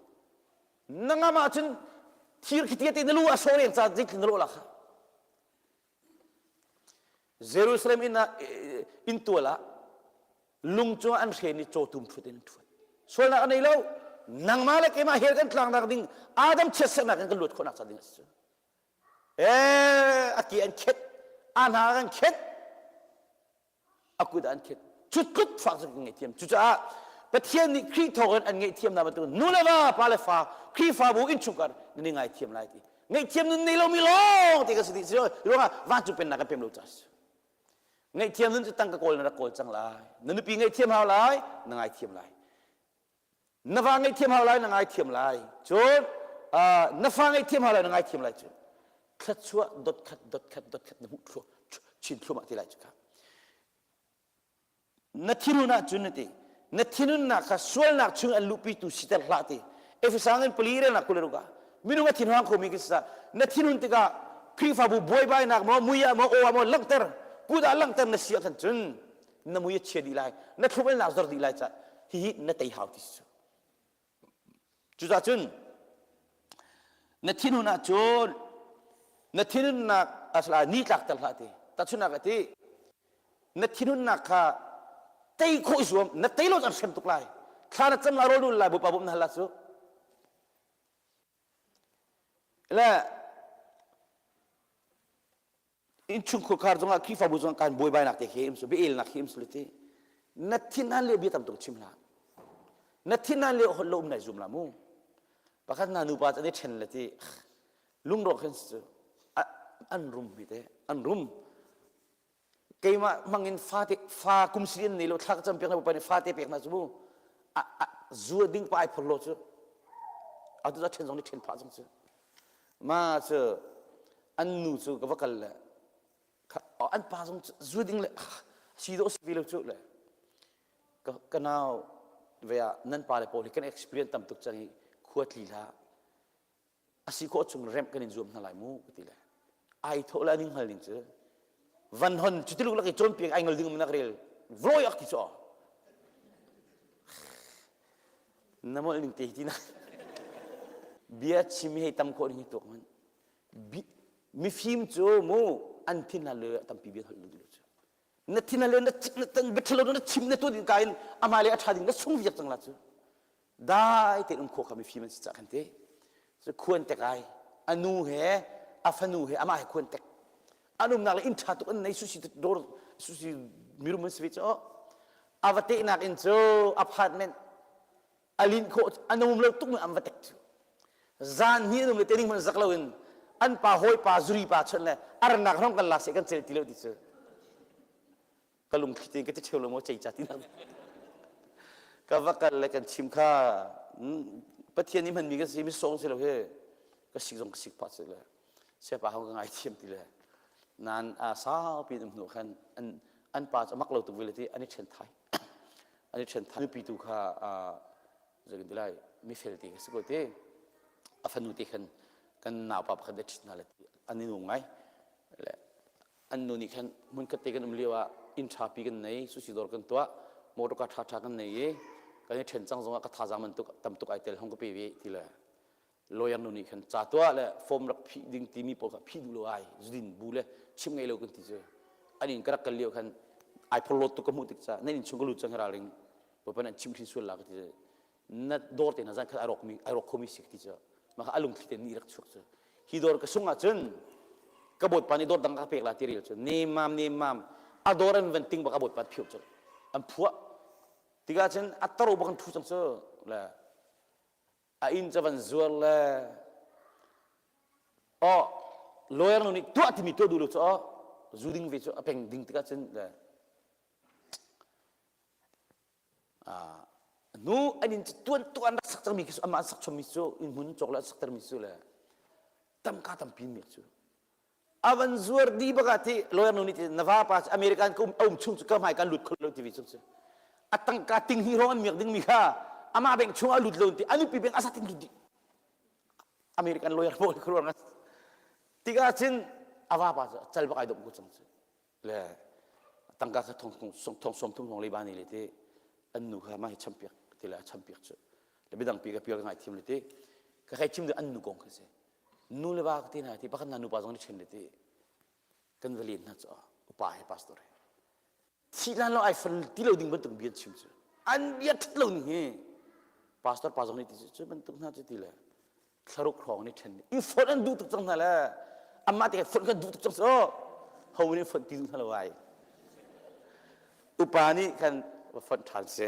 Na ngam ahcun thir khi tia te na lu ah sawh reng ca zeitlin na lawh la kha. Jerusalem inn ah inn tual ah lung cungah an hren i cawtum ṭhut in an ṭhuat. Sualnak a nei lo. Nangmah le keimah hell kan tlangnak ding Adam chiatserhnak in kan luat khawhnak ca ding a si. Eh, a ke an khet, a hna an khet. A kut ah an khet cu tluk fak cu kan ngaihthiam cucaah Pathian nih Khrih thawngin an ngaihthiam hna bantuk nu le va pa le fa Khrihfabu innchungkhar nan i ngaithiam lai ti ngaihthiam nun nei lomi lawng ti ka si ti ruangah vancung pennak kan pem lo ca si ngaihthiam nun cu tangka kawl na rak kawl cang lai na nupi ngaihthiam hau lai na ngaithiam lai na va ngaihthiam hau lai na ngaithiam lai cun na fa ngaihthiam hau lai na ngaithiam lai cu thluachuah dot khat dot khat dot khat na hmuh thlu chin thluahmah ti lai cu kha na thinhun ahcun na ti na thinhunnak kha sualnak chung an luhpitu siter hlah ti Efesa in pali relnak kul ruk ah minung a thinhang khomi khi sa na thinhun tikah Khrihfabu buaibainak maw mui ah maw aw ah maw langhter kut ah langhter na si ah khan cun na mui a chia dih lai na thlum-elnak zor dih lai ca hihi na tei hau ti si cucaah cun na thinhun ahcun na thinhunnak asala ni tlakter hlah ti tahchunhnak a ti na thinhunnak kha tei khawh i zuam na tei lo caan hrem tuk lai thla na cam la rawl dul lai bawipa bawmh na hal la cu le. Innchungkhar khar zongah Khrihfabu zongah kan buaibainak te khi im su biaelnak khi im su ti. Na thin han le bia tam tuk chim hlah. Na thin han le holh lo um nai zum la mu. Pakhat na nupa cu an i ṭhen le ti lungrawk hin cu an rum hi te an rum. Keimah hmangin fate fa kum sili an nei lo thla ka cam piak na bawipa nih fate pek hna cu mu. Zu ding pa ai phur lo cu. Atu cu ṭhen zong nih ṭhen phah zong cu. Ma cu an nu cu ka va kal le an pa zong zu ding le si dawh si ve lo cu le ka, ka nau ve ah nan pa le pawl hi kan experience tam tuk cang i khua tli hlah a si khawh chung remh kan in zuam hna lai mu ka ti le ai thawh le an in hngal ding cu van hon cu tiluk lak i cawnpiak ai ngol ding um nak rel vloi ak ti cu na molh ning te hi ti na bia chim hei tam khawh ding hi tuak man mifim cu mu an thin hna le tampi bia holh lu cu na thin le na na tan biathalo na chim na tu din ka in amai le a tha ding na sung viak cang la cu dai te um kho kha mifim an si ca khan te cu khuan tek ai anu he a fanu he amah he khuan tek an umnak le inn tha tuk an nei susi dor susi mirum an si ve cu a va tehnak in cu apartment a lin khawh an um lo tuk an va tek cu zan hi an um le te ding hmanh zak lo in an pa hawi pa zuri pa chon le arnak rong kan la se kan cel ti lo ti cu ka lungthli tein ka ti theu lo maw cei ca ti nak ka va kal le kan chim kha Pathian nih hmanmi ka si mi song si lo hi ka sik zong ka sik pah si le siapa hong ka ngai thiam ti le nan a saupi um hnu khan an an pa cu mak lo tuk ve le ti an i ṭhen thai an i ṭhen thai nupi tu kha zeitin ti lai mifel ti ka si ko ti a fanu te khan kan naupa pakhat a ṭhit hna le ti an i nung ngai le an nu nih khan hmunkhat te kan um lio ah inn ṭhapi kan nei sushi dawr kan tuah motor car ṭhaṭha kan nei i kan i ṭhen cang zongah ka thazaang man tuk tam tuk ai tel hong ka pe ve ti le lawyer nu nih khan ca tuah le form rak phih ding timi pawl kha phih duh lo ai zudin bu le chim ngei lo kan ti cu an in ka rak kal lio khan ai phorlawt tuk ka hmuh tik ca nan inn chung ka lut cang hi ralring bawipa nan chim hrin sual la ka ti na dawr te hna zan khat ai rawk mi ai rawk khomi si ka ti cu mah kha a lungthli te ni rak chuak cu hi dawr ka sung ahcun ka bawtpa nih dawr dang ka pek la ti rel cu nemam nemam a dawr an van ting bak a bawtpa phiu cu an phuah tikah cun a taro bak an thu cang cu le a inn cu van zuar le oh lawyer nu nih tuah timi tuah duh lo cu oh zu ding ve cu a peng ding tikah cun le nu an in tuan tuan rak sak cangmi khi amah an sak chommi cu inn hmun cawk le an saktermi cu le tamka tampi mi cu a van zuar di bak ah ti lawyer nu nih na vapa cu American ka um um chung cu ka hmai kan lut kho lo ti vi chung cu a tangka ting hi hrawng an miak ding mi kha amah bank chung a lut lo ti a nupi bank a sa ting lut dih American lawyer pawl khuruang tikah cun a vapa cu cal bak ai dom ko cang cu le tangka kha thong thong som thum hong leiba ni le ti an nu kha mah hi champiak ti le a champiak cu le midang pi ka pial ka ngai thiam le ti ka khai chim an nu kong kha si nu le va ka ti hna ti pakhat na nupa zong ni ṭhen le ti kan va len hna cu upa he pastor he thih lan lo ai fal ti lo ding bantuk bia chim cu an bia ṭhat lo ning hi pastor pa zong nih ti cu bantuk hna cu ti le thlaruk hrawng nih ṭhen i fonh an duh tuk cang hna le amah te fonh kan duh tuk cang so ho nih fonh ti duh hna lo ai upa nih kan va fonh ṭhan si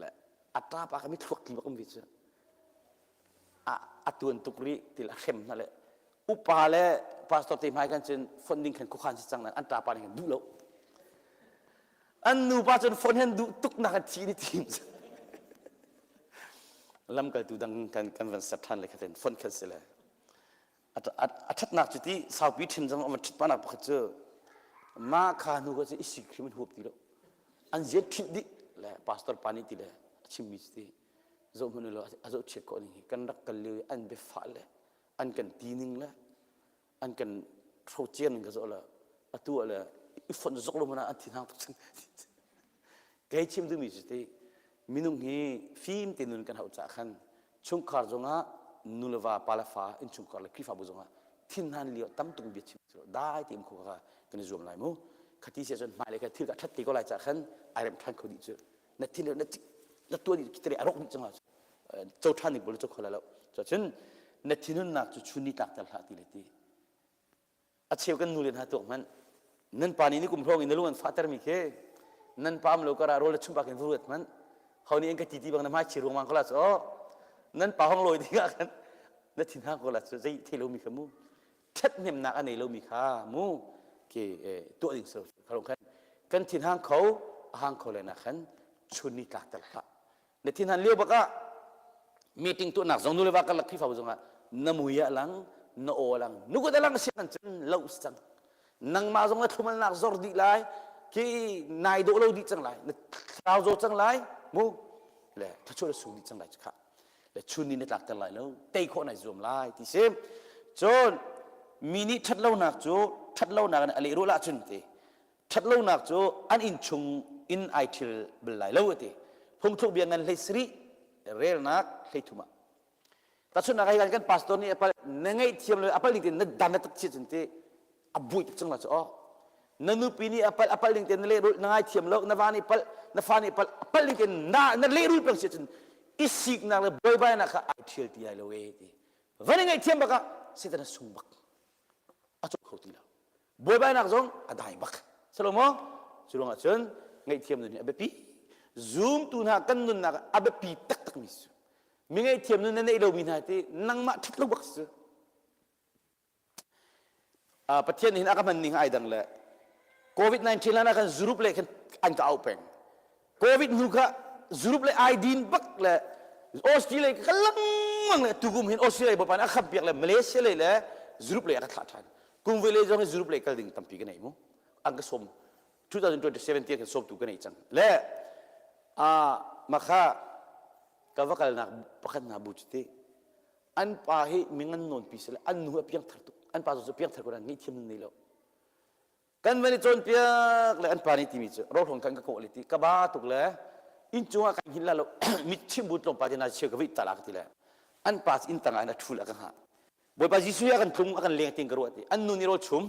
le a ṭa pa ka mi thluak ti bak um vi cu a a tuan tuk rih ti le a hrem hna le upa le pastor te hmai kan cun fonh ding khan khuakhan si cang an ṭa pa nih khan duh lo an nu pa cun phone hen duh tuk nak an thi ni tim lamkaltu dang kan kan van set than le khaten phone khan si le a thatnak cu ti saupi thin zong an thit panak pakhat cu ma kha hnu ko cu isi khrim an huap ti lo an ziat thit dih le pastor pa nih ti le a chimmi cu ti zoh hmanh lo a zoh chiat ko ning hi kan rak kal lio an biafah le an kan ti ning le an kan hrocer ning ka zoh le atu ah le i fonh zok lo hmanh ah an thi hang tuk cang kei chim duhmi cu ti minung hi fim te nun kan hauh caah khan chungkhar zongah nu le va pa le fa innchungkhar le Khrihfabu zongah thinhan lio tam tuk bia chim cu dai te um kho kha kan i zuam lai mu khati sia cun hmailei kha thil ka ṭhat te ko lai caah khan ai rem ṭhan kho dih cu na thin na na tuan i a rawk dih cang co ṭhan ding pawl cu kho lai lo cun na thinhunnak cu chun ni tlak ter hlah ti le ti. A cheu kan nu le hna tuak hmanh. Nan pa nih ni kum hrawng in na lung an fahtermi khi nan pa am lo kar ah rawl le chumh bak in va ruat hmanh. Ho nih an ka ti ti bang na hmai chi ruangmang ko la cu aw. Nan pa hong lawi ding ah khan na thin hang ko la cu zei thei lomi kha mu. Ṭhathnemnak a nei lomi kha mu ke tuah ding so kha khan kan thin hang kho a hang kho le na khan chun ni tlak ter hlah. Na thin han lio bak ah meeting tuahnak zong nu le va karlak Khrihfabu zongah na mui ah lang na aw lang nukut a lang siang cun lo cang nangmah zong na thlumalnak zor dih lai khi nai dawh lo dih cang lai na thlarau zaw cang lai mu le thluachuah na sung dih cang lai kha le chun ni na tlak ter lai lo tei khawh nai zuam lai ti si cun mi nih ṭhatlonak cu ṭhatlonak in a lehrulh ahcun ti ṭhatlonak cu an inn chung in ai ṭhil bal lai lo a ti. Phungthluk bia ngan hlei sarih relnak hlei thum ah. Tahchunhnak ah kan pastor nih apal na ngaihthiam lo apal ding tein na dan na tak chiat cun ti a buai tuk cang la cu aw. Na nupi nih apal apal ding tein na lehrulh na ngaithiam lo na va nih pal na fa nih pal apal ding tein na na lehrul peng si cun i siknak le buaibainak kha ai ṭhial ti lai lo e ti. Van i ngaihthiam bak ah Satan a sung bak. A cawk kho ti lo. Buaibainak zong a dai bak. Salomo cu ruangah cun ngaihthiam nun hi a biapi. Zumtu hna kan nunnak ah a biapi taktakmi cu mi ngaihthiam nun na neih lomi hna ti nangmah ṭhat lo bak cu. Pathian nih hin a ka hman ning ai dang le COVID-19 hlan ah khan Europe le khan an ka auh peng. Covid hnu kha Europe le ai din bak le Australia ka lengmang le tukum hin Australia bapan a kham piak le Malaysia lei le Europe lei a ka thlah ṭhan. Kum ve le zong hi Europe lei kal ding tampi ka nei mu. An ka sawm 2027 tiang kan sawmtu ka nei cang. Le a makha ka va kalnak pakhat hna bu cu ti an pa hi mingan nawn pi sile an nu a piang thar tuk an pa cu piang thar ko nan ngaihthiam nan nei lo kan van i cawnpiak le an pa nih timi cu rohlong kan ka kawh le ti ka ba tuk le inn cungah kan hin la lo mit chim bu tlawmpal te na cheu ka vih ta la ka ti le an pa inn tangah in a thu le ka hngah Bawipa Jesuh hi a kan tlung a kan leng tin ka ruah ti an nu nih rawl chum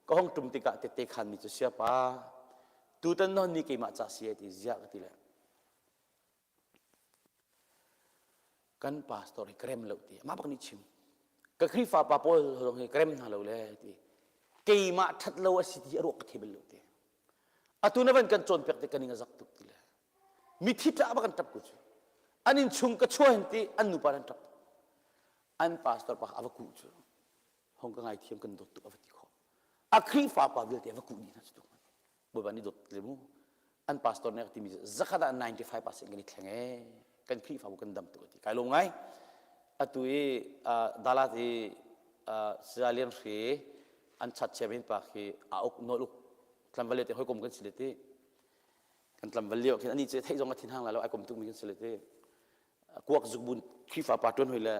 ka hong tum tikah tette khan mi cu siapa tutan non ni keimah ca si ti ziah ka ti le Kan pastor hi ka rem lo ti amah bak nih chim. Ka Khrihfa pa pawl zong hi ka rem hna lo le ti. Keimah ṭhat lo a si ti a ruah ka thei bal lo ti. Atu na van kan cawnpiak te ka ning a zak tuk ti le. Mithi ṭah bak an ṭap ku cu. An inn chung ka chuah hin ti an nupa an ṭap. An pastor pa a va kuh cu. Hong ka ngaithiam kan dawt tuk a va ti khawh. A Khrihfa pa vialte a va kuh dih hna cu tuk. Bawipa nih dawt le mu an pastor nih a timi zakhat ah 95% kan i thleng ee kan Khrihfabu kan dam tuk a ti kai lawm ngai atu i Dalat i Saya Lian Hri an chat chairman pa khi a uk nawl uk tlamval te hawikom kan si le ti kan tlamval lio khin ani cu theih zong a thin hang la lo ai kom tuk mi kan si le ti kuak zuk bun Khrihfa pa tuan hoi le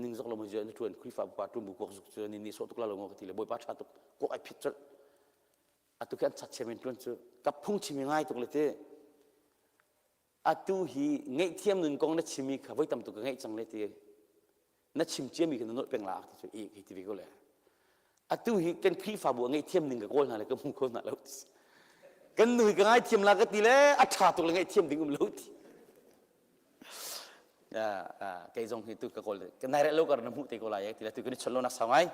ning zok lo mo je na tuan Khrihfa pa tuan bu kuak zuk cu ni ni so tuk la lo ngo ka ti le bawipa tha tuk kuak ai phit chol atu khi an chat chairman tuan cu ka phung chimi ngai tuk le ti atu hi ngaihthiam nun kong na chimi kha voi tam tuk ka ngaih cang le ti na chim ciami kha na nolh peng la ti cu e hei ti ve ko le atu hi kan Khrihfabu a ngaihthiam ning ka kawl hna le ka hmu kho hna lo kan nu hi ka ngaithiam la ka ti le a ṭha tuk le ngaihthiam ding um lo ti kei zong hi tu ka kawl ka nai lo kar na hmuh te ko lai ti la tu kan i chon lo nak sau ngai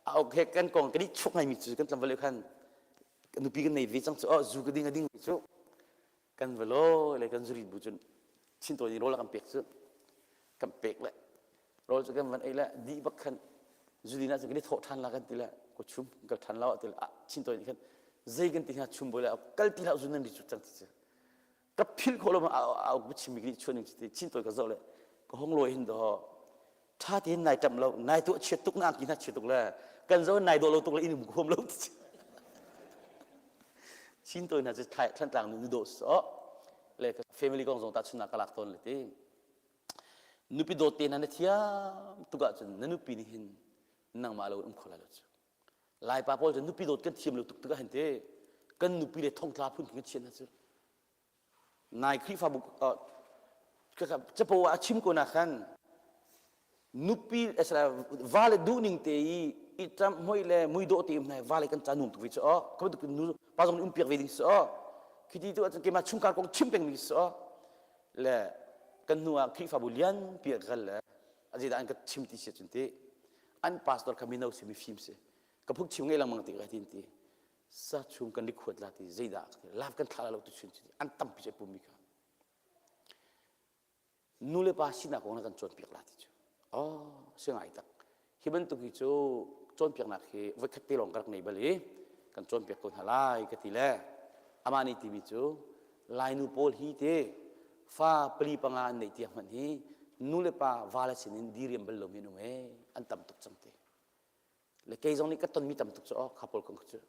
a ok he kan kong kan i chuk ngai mi cu kan tlam vale khan nupi kan nei ve cang cu oh zu ka ding a ding cu kan velo le kan zurit bu cun chin tawi ni rawl kan pek cu kan pek le rawl cu kan van ei le di bak khan zudin ah cun kan i thawh ṭhan la kan ti le ko chum kal ṭhan lo ti le chin tawi ni khan zei kan ti hna chum boi le kal ti hlah zu nan ri cu cang ti cu ka philh khawh lo ma a uk chimmi nih chuan ning ti chin toi ka zoh le ka hong lawi hin do tha tein nai ṭam lo nai tuah chiat tuk na angki na chiat tuk le kan zo nai dawh lo tuk le in um huam lo ti chin toi na cu thlantlang nu dawh so le ka family kong zong ta chun ka lak tawn le ti nupi dawt te na na thiam tuk ahcun na nupi nih hin nangmah lo um kho lai lo cu Laipa pawl cu nupi dawt kan thiam lo tuk tik ah hin te kan nupi le thongtla phun kan chiat hna cu nai Khrihfabu capo ah a chim ko na khan nupi va le duh ning te i i ṭamh hmoi le mui dawh te um hna va le kan ca nuam tuk ve cu aw ka bantuk nu pa zong nih um piak ve ding si aw khiti tu ahcun keimah chungkhar kong chim peng mi si aw le kan hnu ah Khrihfabu lian pi kal le azeidah an ka chim ti si cun ti an pastor kha mino si mifim si. Ka phungchim ngei lengmang ti ka tin ti. Sa chung kan rikhuat la ti zeidah ka ti. Laf kan thlah lo tu chun an tampi cu pummi kha. Nu le pa sinak kong na kan cawnpiak la ti cu. Oh, si ngai tak. Hi bantuk hi cu cawnpiaknak hi voikhat te lawng ka rak nei bal i kan cawnpiak ko hna lai ka ti le amah nih timi cu Lainu pawl hi te fa pali panga an neih tiang hmanh hi nu le pa vale sinin diriam bal lomi an um ee an tam tuk cang te. Le kei zong nih ka tonmi tam tuk cu oh kha pawl kong cu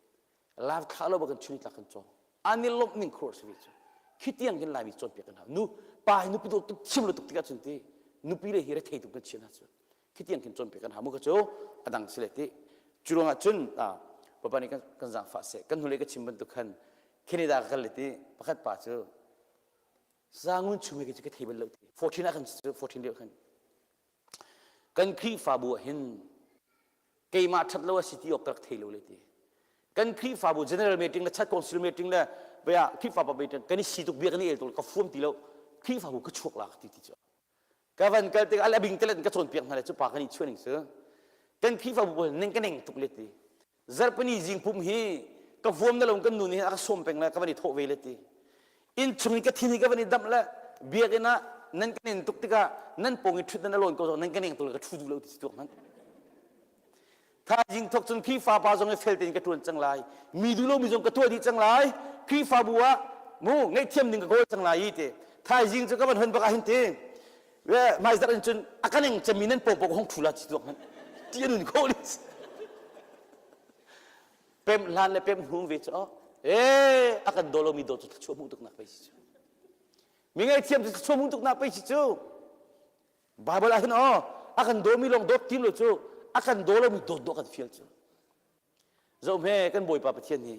lav thlah lo ba kan chuni tlak kan cawng an i lawmh ning khur si ve cu khi tiang hin laimi cawnpiak kan hau nu pa hi nupi dawt tuk chim lo tuk tikah cun ti nupi le hi rethei tuk kan chia hna cu khi tiang khin cawnpiak kan hau mu ka cu a dang si le ti cu ruangah cun papa nih kan kan zaangfah seh kan hnulei ka chim bantuk khan Canada ka kal le ti pakhat pa cu zangun chung hi ka thei bal lo ti 14 ah khan 14 lio khan Kan Khrihfabu ah hin keimah ṭhat lo a si ti awk ka rak thei lo le ti. Kan Khrihfabu general meeting le chat council meeting le bia Khrihfabu meeting kan i si tuk bia kan i el tuk ka fuam ti lo Khrihfabu ka chuak la ka ti ti cu. Ka van kal tik al abing telet ka cawnpiak hna le cu pa kan i chuah ning cu. Kan Khrihfabu pawl ning ka neng tuk le ti. Zarhpini zing pum hi ka vuam na lo kan nu nih a ka sawm peng le ka van i thawh ve le ti. Inn chung i ka thin hi ka van i damh le biakinn ah nan ka nen tuk tikah nan pawng i ṭhut nan a lawn ko zong nan ka neng tuk le ka ṭhu duh lo ti si tuak hmanh. Thaizing thawk cun Khrihfa pa zong i fel tein ka ṭuan cang lai. Mi duh lomi zong ka tuah dih cang lai. Khrihfabu ah mu ngaihthiam ding ka kawl cang lai i ti. Thaizing cu ka van hon bak ah hin ti. Hmaizarh in cun a ka neng cemmi nan pawng pawng hong ṭhu la ti tuak hmanh. Ti an un khawh ni. Pem hlan le pem hnu ve cu ee a kan daw lomi daw cu thluachuah hmuh tuknak pei si cu. Mi ngaihthiam cu thluachuah hmuh tuknak pei si cu. Bible ah hin aw a kan dawmi lawng dawt tim lo cu a kan daw lomi dawt dawh kan fial cu. Zohme kan Bawipa Pathian hi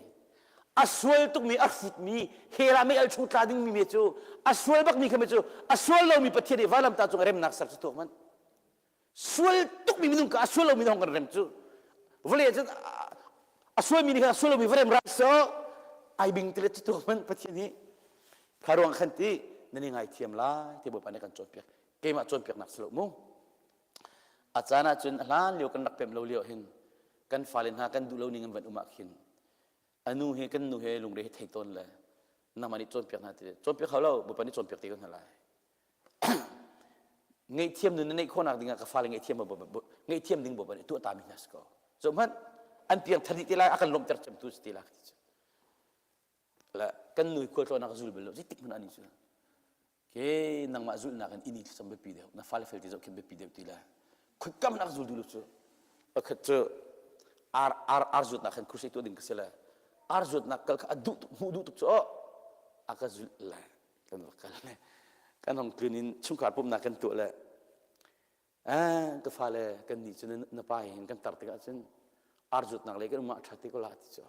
a sual tukmi a hrutmi hell ah mei al chung tla dingmi me cu a sual bakmi kha me cu a sual lomi Pathian nih vailamtah cung remnak ser cu tuak hmanh sual tukmi minung ka a sual lomi hong kan rem cu vawlei cun a sualmi nih khan a sual lomi va rem rak so ai bing tile cu tuak hmanh Pathian hi kha ruang khan ti nan i ngaithiam lai ti Bawipa nih kan cawnpiak keimah cawnpiaknak si lo mu A caan ahcun a hlan lio kan rak pemh lo lio hin kan fale hna kan duh lo ning an van um ah khin a nu he kan nu he lungre he thei tawn le nangmah nih cawnpiak hna ti cawnpiak hau lo Bawipa nih cawnpiak te ko hna lai. Ngaihthiam nun na neih khawhnak dingah ka fale ngaihthiam ngaihthiam ding Bawipa nih tuah ta mi hna si ko. Zoh hmanh an piang thar dih te lai a kan lawmhter cemtu si te lai ti cu. Le kan nu khualtlawn a ka zul bal lo zeitik hmanh ani cu. Ke nangmah zulhnak in ini thlacam biapi deuh na fale fel ti zoh khin biapi deuh ti le khuikam nak zul duh lo cu pakhat cu ar ar ar zuatnak khan crusade tuah ding ka si le ar zuatnak kal kha a duh tuk hmuh duh tuk cu oh a ka zulh le kan va kal le kan hong tlun in chungkhar pumhnak kan tuah le Eh, ka fale kan nih cu na pa he hin kan tar tikah cun arzutnak lei kan um ah ṭha te ko la ti cu.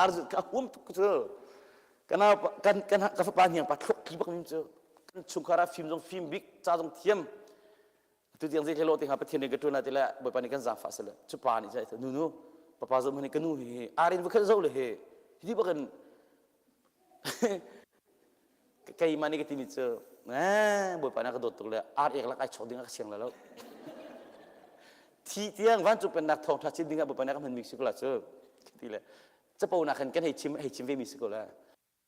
Arzut ka huam tuk cu. Ka nau kan kan ka fapa hniang pa thluak thli bak min cu. Kan chungkhar ah fim zong fim bik, ca zong thiam. Tu tiang zei lo te hnga Pathian nih ka ṭuan la ti le Bawipa nih kan zaangfah seh le cu pa nih cun nu nu papa zoh hmanh ka nu hi arin va khat zoh le he hi bak in Keimah nih ka timi cu eh Bawipa nih a ka dawt tuk le ar ek lak ai chawk ding ah ka siang la lo. Thi tiang vancung pennak thawngṭha chim ding ah Bawipa nih a ka hmanmi si ko la cu ti le capo nak khan kan hei chim hei chim ve mi si ko la.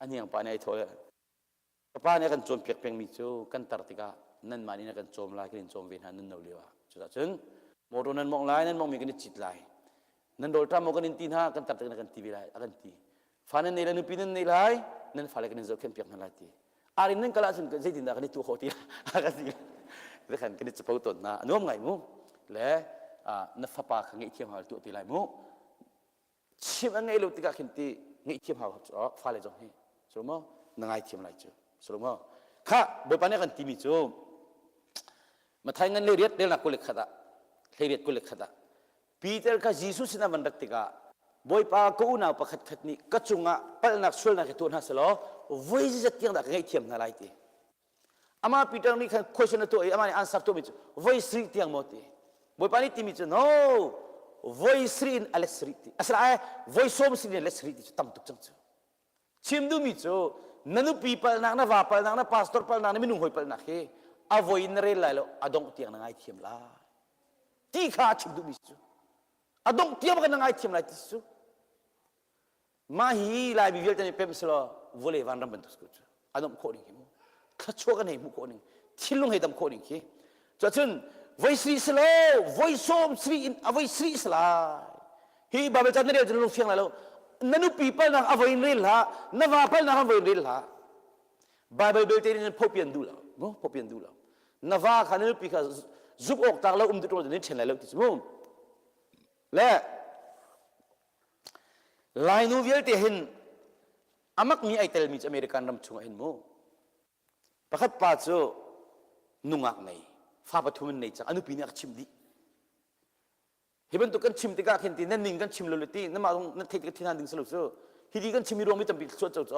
A hniang pa nih ai thawh le ka pa nih a kan cawnpiak pengmi cu kan tar tikah nanmah nih na kan cawm lai kan in cawm ve hna nan no lio ah. Cucaah cun motor nan mawngh lai nan mawngh mi kan i cit lai. Nan rawlṭam maw kan in ti hna kan tar tikah na kan ti ve lai a kan ti. Fa nan nei lai nupi nan nei lai nan fale kan in zohkhenh piak hna lai ti arin nan kal ahcun zeitindah kan i tuah khawh ti ka ti le khan kan i capo tawn hna a nuam ngai mu le na fapa kha ngaihthiam hau tuah ti lai mu chim an ngeih lo tikah khin ti ngaihthiam hau cu fale zong hi cu maw na ngaithiam lai cu cu maw kha bawipa nih kan timi cu Mathai ngan le riat relnak 21 ah hlei riat 21 ah Peter kha Jesuh sinah van rat tikah Bawipa ka unau pakhat khat nih ka cungah palhnak sualnak hi tuah hna selaw voi zeizat tiang dah ka ngaihthiam hna lai ti. Amah Peter nih khan question a tuah i amah nih answer tuahmi cu voi sarih tiang maw ti. Bawipa nih timi cu no voi sarih in a let sarih ti. Asinain voi sawm sarih in a let sarih ti cu tam tuk cang cu. Chim duhmi cu na nupi palhnak, na va palhnak, na pastor palhnak, na minung hawi palhnak hi a voi in na rel lai lo, a dongh tiang na ngaithiam lai. Ti kha a chim duhmi cu. A dongh tiang bak na ngaithiam lai ti cu. Mah hi Laimi vialte nih pem selaw vawlei vanram bantuk si ko cu. A nuamh khawh ning khi mu. Thluachuah kan hei hmuh khawh ning, thinlung hei dam khawh ning khi. Cuacun voi sri selaw voi sawm sri in a voi sri selai. Hi Bible ca na rel cun lung fiang lai lo. Na nupi palnak a voi in rel hlah, na va palnak a voi in rel hlah. Bible belte in phopian duh lo, mu phopian duh lo. Na va kha na nupi kha zuk awk tlak lo um duh ṭung ni ṭhen lai lo ti cu mu. Le Lainu vialte hin amak mi ai telmi cu American ram chungah hin mu. Pakhat pa cu nungak nei, fa pathum in nei cang, a nupi nih a ka chimh dih. Hi bantuk kan chim tikah khin ti nan ning kan chim lo le ti namah zong na theih tikah thinhan ding si lo cu. Hi ti kan chim mi ruang mi tampi chuah co cu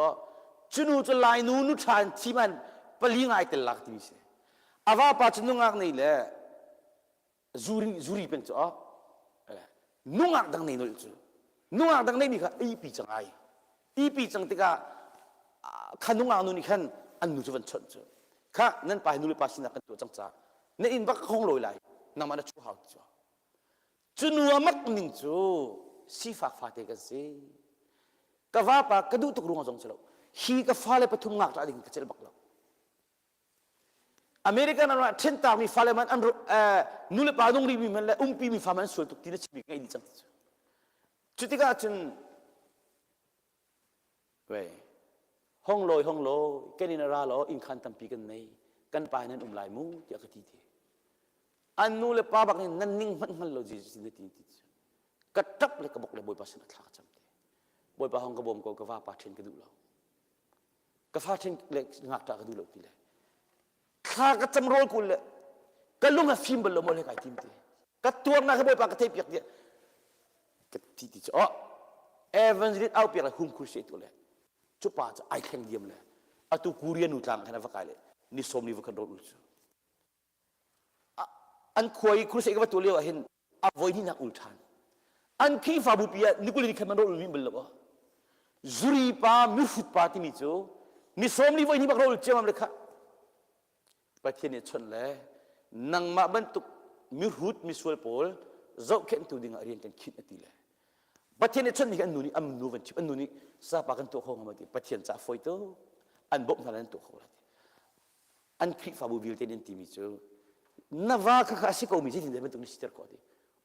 cu nu cu Lainu nu ṭha in thim an pali ngai tel lak timi si. A vapa cu nungak nei le zuri zuri peng cu a nungak dang nei nolh cu nungak dang nei mi kha ipi cang ai ipi cang tikah kha nungak nu nih khan an nu cu van chawnh cu kha nan pa hi nu le pa sinak kan tuah cang ca na inn bak khong lawi lai nangmah na chu hau ti cu cu nu a mak ning cu sifak fate kan si ka vapa ka duh tuk ruang zong si lo hi ka fale pathum ngak ṭah ding ka celh bak lo American ram ah ṭhentakmi fale man an nu le pa nung rihmi man le umpimi fa man an sual tuk ti na chimmi ka ngei dih cang ti cu. Cu tikah cun wei hong lawi hong lawi kan in a ra law inn khan tampi kan nei kan pa nan um lai mu tiah ka ti ti. An nu le pa bak nih nan ning hmanh hngal lo Jesus na ti ti cu. Ka ṭap le ka bok le Bawipa sin a thla ka cam ti. Bawipa hong ka bawm ko ka vapa ṭhen ka duh lo. Ka fa ṭhen le ngakṭah ka duh lo ti le thla ka cam rawl kul le ka lung a fim bal lo maw le kai tim ti ka tuarnak hi bawipa ka thei piak tiah ka ti ti cu oh evangelist au piak le hum khur se tu le cu pa cu ai thleng diam le atu Korea nu tlang khan a va kai le ni sawm ni va kan rawl ul cu an khua i crusade ka va tu lio ah hin a voi hnihnak ul ṭhan an Khrihfabu pi ah nikul ni khat man rawl ulmi bal lo zuri pa mihrut pa timi cu ni sawm li voi hnih bak rawl ciamam le kha Pathian nih chawnh le nangmah bantuk mihrut misual pawl zohkhenhtu dingah rian kan khinh a ti le Pathian nih chawnh mi an nu nih an nu van chim an nu nih sapa kan tuah kho hnga ma ti Pathian ca fawi tu an bawmh hna nan tuah kho la ti an Khrihfabu vialte nih an timi cu na va kha kha a si ko mi zeitin bantuk na siter khawh ti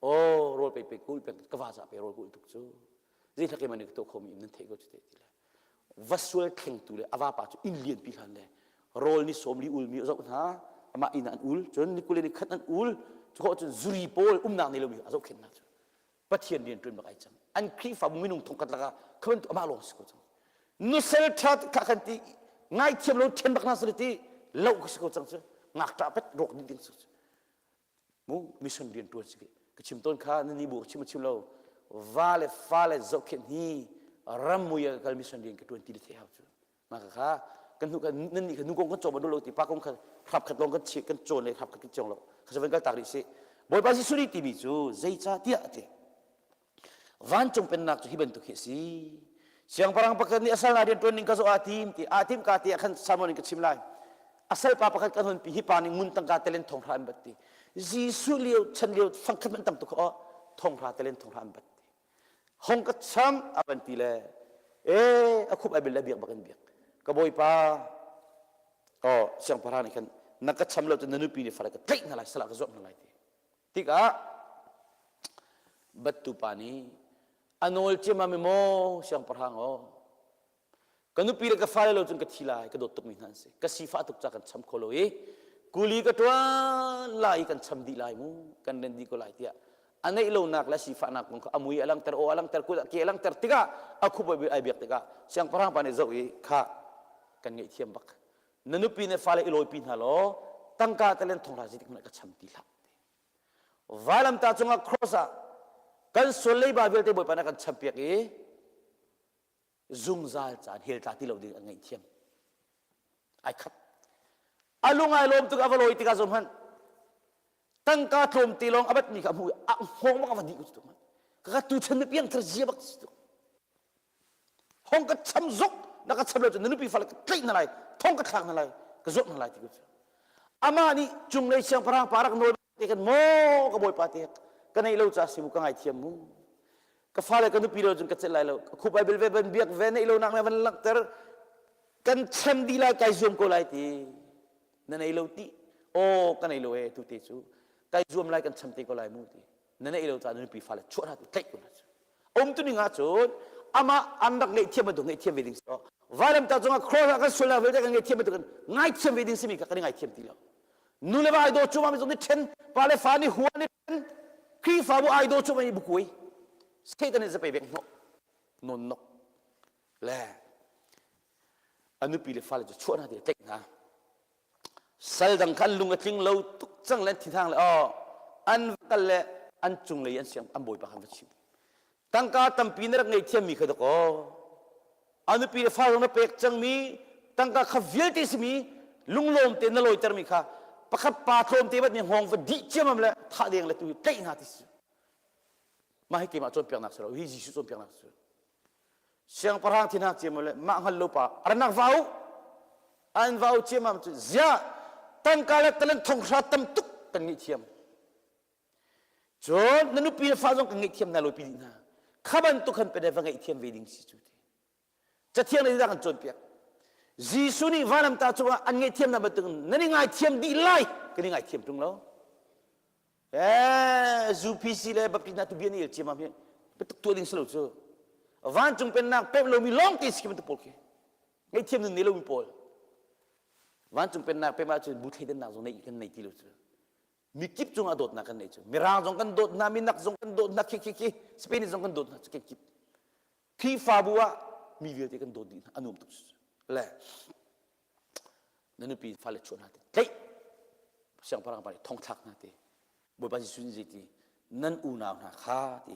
oh rawl pe pe kul pek ka va za pe rawl kul tuk cu zeitlak in man ka tuah khomi nan theih ko cu te ti le va sual thlengtu le a vapa cu inn lian pi hlan le rawl ni sawm li ul mi zoh hna amah inn an ul cun ni kule ni khat an ul cu cun zuri pawl umnak nei lomi a zohkhenh hna cu Pathian rian ṭuan bak ai cang. An Khrihfabu minung thongkhat lakah kha bantuk amah lawng si ko cang. Nusal ṭha kha kan ti ngaithiam lo ṭhen bak hna sal ti lo ka si ko cang cu ngakṭah pet rawk ding ding cu mu mission rian ṭuan si ka chim tawn kha na ni bu ka chim chim lo va le fa le zohkhenh hi ram mui ah kal mission rian ka ṭuan ti le theih hau cu mah kha kan hnu kan nan nih kha nu kong kan cawm lo ti pa kong kha hrap khat lawng kan chi kan cawn le hrap khat kan cawng lo kha van kal tak rih si Bawipa Jesuh nih timi cu zeicah tiah a ti vancung pennak cu hi bantuk hi a si siangpahrang pakhat nih a sal hna rian ṭuan ning ka zoh aa tim ti aa tim ka ti ah khan Simon in ka chim lai a salpa pakhat kan hun pi hi pa nih ngun tangka telen thonghra an bat ti Jesuh lio chan lio fangkhat man tam tuk aw thonghra telen thonghra an bat ti Hong ka cham a van ti le e a khup ai bil le biak bak in biak ka bawipa oh siangpahrang nih khan na ka cham lo cun na nupi nih fale ka tlaih hna lai salah ka zuak hna lai ti tikah battu pa nih a nawl ciammam i maw siangpahrang aw Ka nupi le ka fale lo cun ka thi lai, ka dawt tukmi hna an si. Ka sifah tuk ca kan cham kho lo i kuli ka ṭuan lai i kan cham dih lai mu, kan ren dih ko lai tiah a neih lonak le sifahnak kong kha a mui a langter, aw a langter, kut ke a langter tikah a khup ai biak tikah siangpahrang pa nih zoh i kha kan ngaihthiam bak. Na nupi le fale i lawipi hna law tangka talen thonghla zeitik hmanh ka cham ti hlah. Vailamtah cungah cross ah kan sual leiba vialte Bawipa nih a kan champiak i zungzal caan hell tla ti lo ding an ngaihthiam ai khat a lung ai lawm tuk a va lawi tikah zo hmanh tangka tlawm te lawng a bat mi kha a hmu a hngawng bak a va dih ko tuk ka ka tu chan mi piang thar zia bak si tuk hong ka cham zok na ka cham lo cun na nupi fale ka tlaih na lai thong ka thlak na lai ka zawt na lai ti ko cu amah nih cunglei siangpahrang pa rak nawl Te kan maw ka bawipa te ka neih lo ca si mu ka ngaithiam mu. Ka fale ka nupi lo cun ka celh lai lo. Khu Bible ve ban biak ve neih lo nak le van langhter kan chem di lai kai zuam ko lai ti. Na nei lo ti. Aw ka nei lo e tu te cu. Kai zuam lai kan cham te ko lai mu ti. Na neih lo ca na nupi fale chuah hna ti tlaih ko hna cu. Um tu ning ah cun amah an rak ngaihthiam bantuk ngaihthiam ve ding si vailamtah cungah cross ah kan sualnak vialte kan ngaihthiam bantuk in ngaithiam ve ding simi kha kan i ngaithiam ti lo. Nu le va ai daw cuahmah mi zong nih ṭhen, pa le fa nih hua nih ṭhen, Khrihfabu ai daw cuahmah mi bukuai, Satan nih zapei bek hnawh, nawn nok le a nupi le fale cu chuah hna ti tlaih hna. Sal dang kha an lung a tling lo tuk cang le an thinhang le oh an va kal le an cunglei an siang an bawipa kha an va chim. Tangka tampi na rak ngeihthiammi kha dakaw a nupi le fa zong na pek cangmi tangka kha vialte simi lunglawm te na lawitermi kha pakhat pa tlawm te bat mi hngawng va dih ciamam le thah deng le tu tlaih hna ti si. Mah hi keimah cawnpiaknak si lo, hi Jesuh cawnpiaknak si. Siangpahrang thinhang ciam le mah hngal lo pa ranak vau an vau ciamam cu ziah tangka le talent thonghra tam tuk kan ngeih thiam. Cun na nupi le fa zong kan ngaihthiam hna lo pi dih hna. Kha bantuk khan pede va ngaihthiam ve ding si cu ti. Cathiang nih dah kan cawnpiak. Jesuh nih vailamtah cungah an ngaihthiam hna bantuk nan i ngaithiam dih lai kan i ngaithiam ṭung lo. Eh, UPC le Baptist hna tu bia ni el ciamam hi biatak tuah ding si lo cu. Vancung pennak pek lomi lawng te si bantuk pawl khi. Ngaihthiam nun nei lomi pawl. Vancung pennak pek ahcun bu thleidannak zong nei kan nei ti lo cu. Mikip cungah dawtnak kan nei cu. Mirang zong kan dawt hna, minak zong kan dawt hna, khi khi khi Spain zong kan dawt hna cu kip. Khrihfabu ah mi vialte kan dawt dih hna, a nuam tuk. Le na nupi fale chuah hna te tlaih siangpahrang pa nih thong thlak hna te Bawipa Jesuh nih zeiti nan unau hna kha ti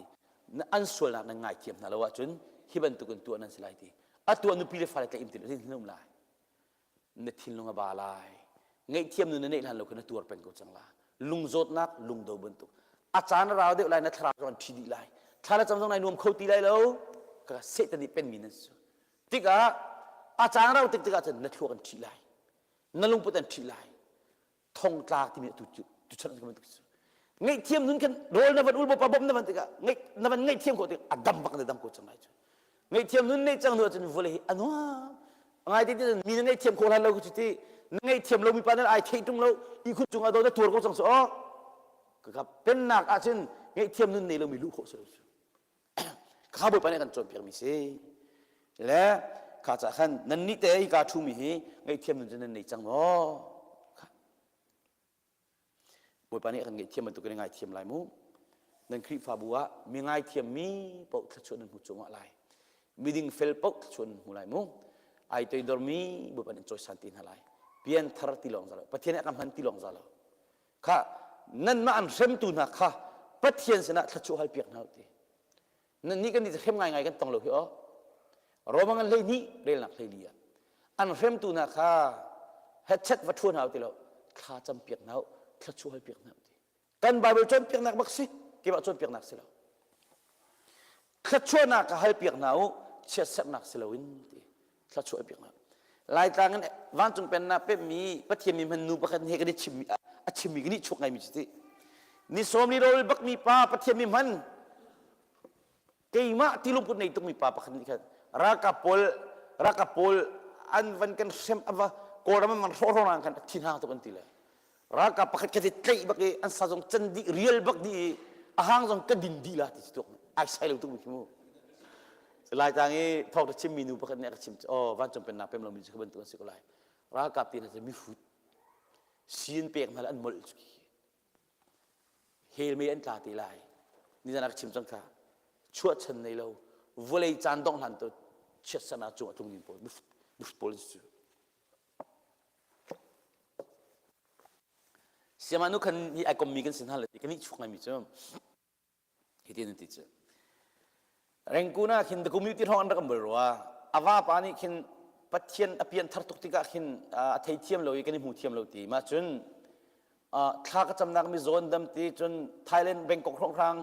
an sualnak nan ngaithiam hna lo ahcun hi bantukin tuah nan si lai ti atu ah nupi le fale tlaih in ti lo um lai na thinlung a ba lai ngaihthiam nu na neih hlan lo kha na tuar peng ko cang la lungzawtnak lungdo bantuk a caan a rau deuh lai na thlarau zong an thi dih lai thla le cam zong nai nuam kho ti lai lo ka Satan nih penmi nan si tikah a caan rau tik tikah cun na thluak an ṭhih lai na lungput an ṭhih lai thongtlak timi tu tu chan kan bantuk cu ngaihthiam nun kan rawl na van ul pa bom na van tikah ngaih na van ngaihthiam ko tik a dam bak na dam ko cang lai cu ngaihthiam nun nei cang nu ahcun vawlei hi a nuam ngai te mi na ngaihthiam khawh hlan lo ku ti na ngaihthiam lo mi pa nan ai thei tung lo i khut cung ah do na tuar ko cang su o ka pennak ahcun ngaihthiam nun nei lo mi luh khawh si lo cu kha bawipa nih kan cawnpiak mi si le kha ca khan nan nih te hi ka thu mi hi ngaihthiam nun cu nan nei cang maw bawipa nih kan ngaihthiam bantuk in ngaithiam lai mu nan Khrihfabu ah mi ngaithiam mi paoh thluachuah nan hmu cuahmah lai miding fel paoh thluachuah nan hmu lai mu ai toidor mi bawipa nih cawisan ti hna lai pian thar ti lawng za lo pathian nih a kan hman ti lawng za lo kha nanmah an hremtu hna kha Pathian sinah thluachuah hal piak hna u ti nan nih kan nih hrem ngaingai kan tong lo hi aw Roma ngan 12 relnak 14 ah an hremtu hna kha hetchet va ṭhuan hna u ti lo thla cam piak hna u thluachuah hal piak hna u ti kan Bible cawnpiaknak bak si keimah cawnpiaknak si lo thluachuahnak ka hal piak hna u chiatserhnak si loin ti thluachuah piak hna Laitlang in vancung pennak pemmi Pathian mi hman nu pakhat he kan i chimmi a chimmi kan i chuak ngaimi cu ti ni sawm ni rawl bakmi pa Pathian mi hman keimah ti lungput nei tukmi pa pakhat nih khan ralkap pawl ralkap pawl an van kan hrem ava kawlram an van hrawh hrawng khan thi hna tuk an ti le ralkap pakhat khat i tlaih bak i an sa zong can dih rial bak dih i a hang zong ka din dih la ti si tuk ai sai lo tuk mi khi mu lai tang i thawk ta chimmi nu pakhat nih a ka chim oh vancung pennak pem lomi cu bantuk an si ko lai ralkap ti hna cu mihrut sin pek hna le an molh cu hel mei an tla te lai nizan a ka chim cang kha chuahchan nei lo vawlei caan dongh hlan to chiatsernak cung a tlung ding pawl mihrut pawl cu Siamah nu khan hi ai kommi kan si hna le ti kan nih chuak ngaimi cu hitin an ti cu Rengkun ah khin the community hrawng an rak um bal rua a vapa nih khin Pathian a pian thar tuk tikah khin a thei thiam lo i kan i hmu thiam lo ti mah cun thla ka camnak mi zawn dam ti cun Thailand Bangkok hrawnghrang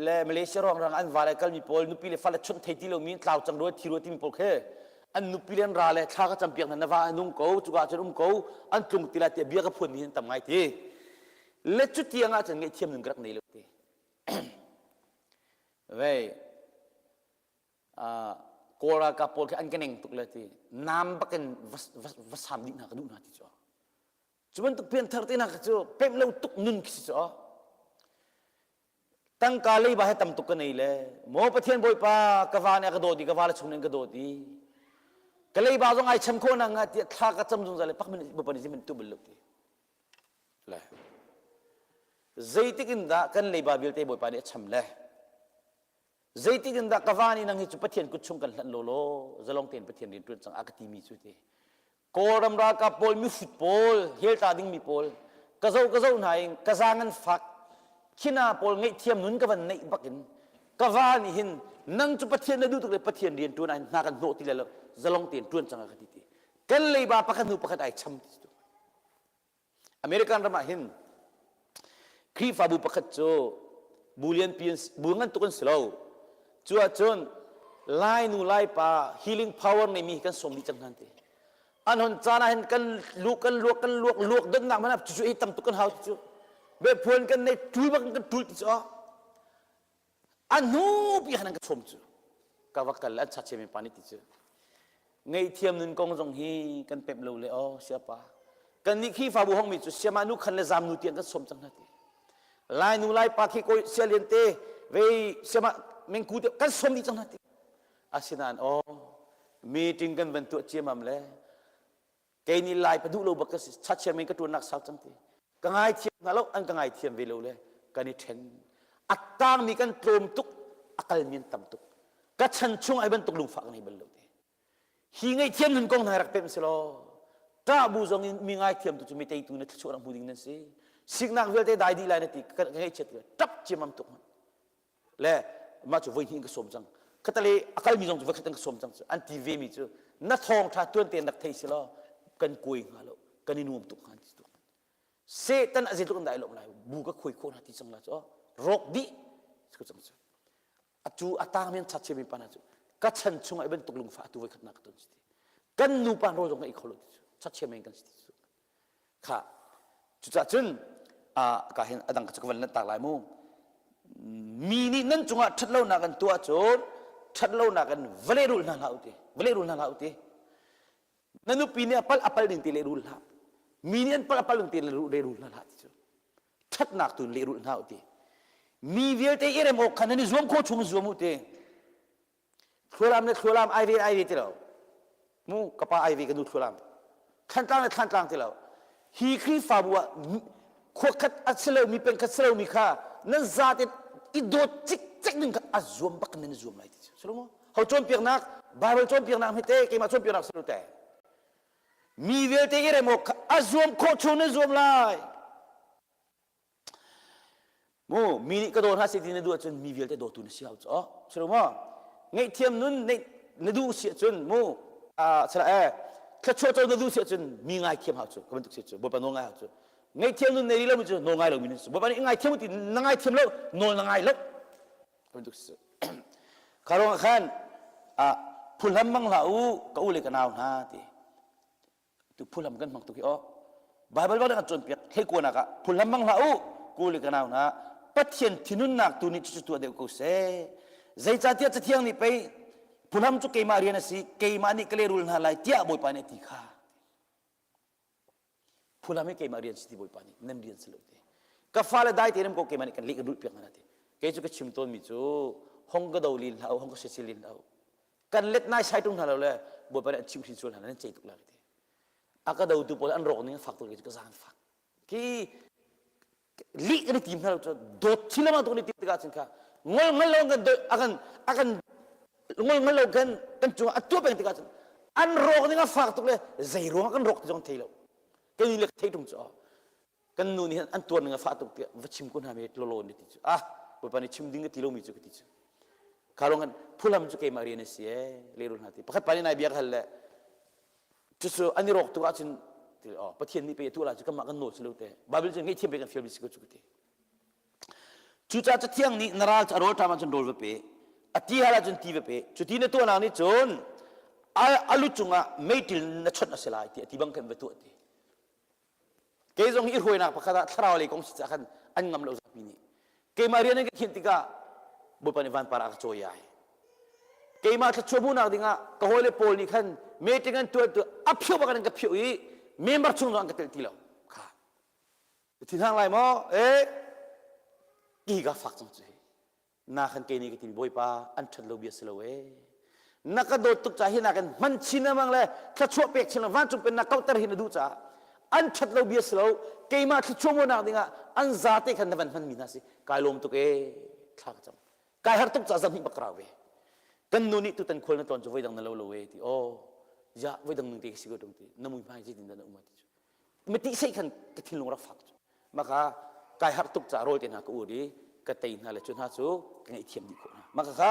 le Malaysia ruanghrang an va le kalmi pawl nupi le fale chunh thei ti lomi tlau cang rua thi rua timi pawl khi an nupi le an ra le thla ka campiak hna na va a nung ko cuka cun um ko an tlung ti lai tiah bia ka phuan mi an tam ngai ti. Le cu tiang ah cun ngaihthiam nun ka rak nei lo ti. Vei Kawl ralkap pawl khi an ka neng tuk le ti. Nam bakin va, va, va sam dih hna ka duh hna ti cu. Cu bantuk pianthar te hna kha cu pemh lo tuk nun khi si cu. Tangka leiba he tam tuk ka nei le maw Pathian Bawipa ka va nih a ka dawt i ka va le chung nih an ka dawt i ka leiba zong ai cham khawh nak hnga tiah thla ka cam zungzal le pak min Bawipa nih zeihmanh tu bal lo ti. Le zeitik in dah kan leiba vialte Bawipa nih a cham le zeitik in dah ka va nih nang hi cu Pathian kut chung kan hlanh law law zalong tein Pathian rian ṭuan cang a ka timi cu ti Kawlram ralkap pawl mihrut pawl heltla dingmi pawl ka zoh ka zoh hna in ka zaang an fak khina pawl ngaihthiam nun ka van neih bakin ka va nih hin nang cu Pathian na duh tuk le Pathian rian ṭuan ah hin hna kan hnawh ti le lo zalong tein ṭuan cang a ka ti ti kan leiba pakhat hnu pakhat ai cham ti tu American ram ah hin Khrihfabu pakhat cu bu lianpi bu ngan tuk an si lo. Cu ahcun Lai nu Lai pa healing power neimi kan sawm dih cang hna ti. An hon caan ah hin kan lu kan luak kan luak luak donnak hmanh ah cucu hi tam tuk kan hau ti cu. Bephuan kan nei tul bak kan tul ti cu. A hnu pi khan an ka chom cu ka va kal an chache mi pa nih ti cu ngaihthiam nun kong zong hi kan pemh lo le aw siapa kan nih Khrihfabu hong mi cu siama nu khan le zam nu tiang kan som cang hna ti lai nu lai pa khi koi sia lian te vei siama mengku te kan som dih cang hna ti asinain aw meeting kan van tuah ciamam le kei nih lai pa duh lo bak ka si chachiam in ka tuannak sau cang ti ka ngaithiam hna lo an ka ngaithiam ve lo le kan i then a tangmi kan tlawm tuk a kalmi an tam tuk ka chan chung ai bantuk lungfah ka nei bal lo te hi ngaihthiam nun kong hna rak pem si law ṭah bu zong in mi ngaithiam tu cu mi teitu na thluachuah rak hmu ding nan si siknak vialte dai dih lai na ti ka ngaihchiat ṭap ciamam tuk Le mah cu voi hnih ka sawm cang. Khatale a kalmi zong cu voi khat an ka sawm cang cu. An ti ve mi cu na thawng ṭha tuan tein rak thei si law kan kuai hnga lo kan i nuam tuk hnga ti tuk. Satan a zeitluk in dah i lawmh lai bu ka khuai khawh hna ti cang la cu rawk dih cu cang cu. Atu a tang men chat mi pa hna cu ka chan chung ah i bantuk lungfah atu voi khat nak ka ton si ti. Kan nu pa rawl zong ka ei kho lo ti cu. Chat chia men kan si ti cu. Kha cucaah cun ka hin a dang ka van lanhtak lai mu. Mi nih nan cungah ṭhatlonak an tuah cun ṭhatlonak in va lehrul hna hlah u ti. Va lehrul hna hlah u ti. Na nupi nih a palh a palh ning te lehrul hlah. Mi nih an palh a palh ning te lehrul hna hlah ti cu. Ṭhatnak tu in lehrul hna u ti. Mi vialte i rem awk kha nan i zuam khawh chung zuam u ti. Thlualam le thlualam ai ve ai ve ti lo. Mu ka pa ai ve ka nu thlualam. Thlantlang le thlantlang ti lo. Hi Khrihfabu ah khua khat a si lomi peng khat si lomi kha nan zaten i dawt cikcek ding kha a zuam bak nan i zuam lai ti cu. Si lo maw? Ho cawnpiaknak Bible cawnpiaknak hme te keimah cawnpiaknak si lo te. Mi vialte i rem awk kha a zuam khawh chung nan zuam lai. Mu mi nih ka daw hna seh ti na duh ahcun mi vialte dawtu na si hau cu. Si lo maw? Ngaihthiam nun na duh si ahcun mu sala eh thluachuah co na duh si ahcun mi ngaithiam hau cu ka bantuk si cu Bawipa nawl ngai hau cu. Ngaihthiam nun nei rih lomi cu nawl ngai lomi nan si. Bawipa nih ngaithiam ti na ngaithiam lo nawl na ngai lo. Ka bantuk si cu. Kha ruangah khan phuhlam bang hlah u ka u le ka nau hna ti. Tu phuhlam kan hmang tuk hi aw. Bible bang kan cawnpiak hleikuanak ah phuhlam hmang hlah u ku le ka nau hna Pathian thinunnak tu nih cucu tuah deuh ko seh. Zeicahtiah Cathiang nih pei phuhlam cu keimah rian a si keimah nih ka lehrul hna lai tiah Bawipa nih a ti kha. Phuhlam hi keimah rian si ti Bawipa nih nan rian si lo ti. Ka fale dai tein um ko keimah nih kan leh kan rulh piak hna ti. Kei cu ka chim tawnmi cu hong ka do lin hlah u hong ka sisi lin hlah u kan let nai sai tung hna lo le bawipa nih an chimh hrin sual hna nan cei tuk la ti a ka dotu pawl an rawk ning fak tuk ka zang fak ki lih kan i tim hna lo cu dawt thil lamang tuk ni tim tikah cun kha ngol ngal lo kan akan akan ngol ngal lo kan kan cung a tuah peng tikah cun an rawk ning a fak tuk le zei ruang kan rawk ti zong thei lo kan i le thei tung cu kan nu nih an tuar ning a fah tuk tiah va chim ko hna me lolo ni ti cu ah bawipa nih chim ding ka ti lomi cu ka ti cu kha lawng kan phulam cu keimah rian a si e leru hna ti pakhat pa nih nai bia ka hal le cucu an i rawk tuk ahcun ti oh pathian nih pei a tuah lai cu kanmah kan nawl si lo te bible cu ngaihthiam pe kan fial mi si ko cu ka ti cucaah cathiang nih na ral cu a rawl ṭam ahcun rawl va pe a ti hal ahcun ti va pe cu ti na tuahnak nih cun a lu cungah meiṭil na chawnh a si lai ti a ti bang khan va tuah ti. Kei zong hi i hruainak pakhat ah thlarau lei kong si caah khan an ngam lo zapi nih. Keimah rian an ka khinh tikah Bawipa nih vanpar ah ka cawi ai. Keimah thluachuah hmuhnak dingah ka hawile pawl nih khan meeting an tuah a phioh bak in an ka phioh i member chung zong an ka telh ti lo. Kha. Thinhang lai maw? Eh, ki ka fak cang cu hi. Na khan kei nih ka timi Bawipa an ṭhat lo bia si lo ee. Na ka dawt tuk caah hi nakin hman chin amang le thluachuah pek chin le vancung pennak kauhter hi na duh caah an ṭhat lo bia si lo keimah thluachuah muanak dingah an zate khan na van hmanmi hna si kai lawm tuk ee thla ka cam kai har tuk caah zam hnih bak ka rau ve kan nu nih tutan khual na tlawn cu voidang na lo lo ee ti aw ya voidang ning te ka si ko tung ti na mui hmai zeitin dah na um ti cu ma ti sei khan ka thinlung rak fak cu maka kai har tuk ca rawl te hna ka ur i ka tei hna le cu hna cu ka ngaihthiam dih khawh hna maka kha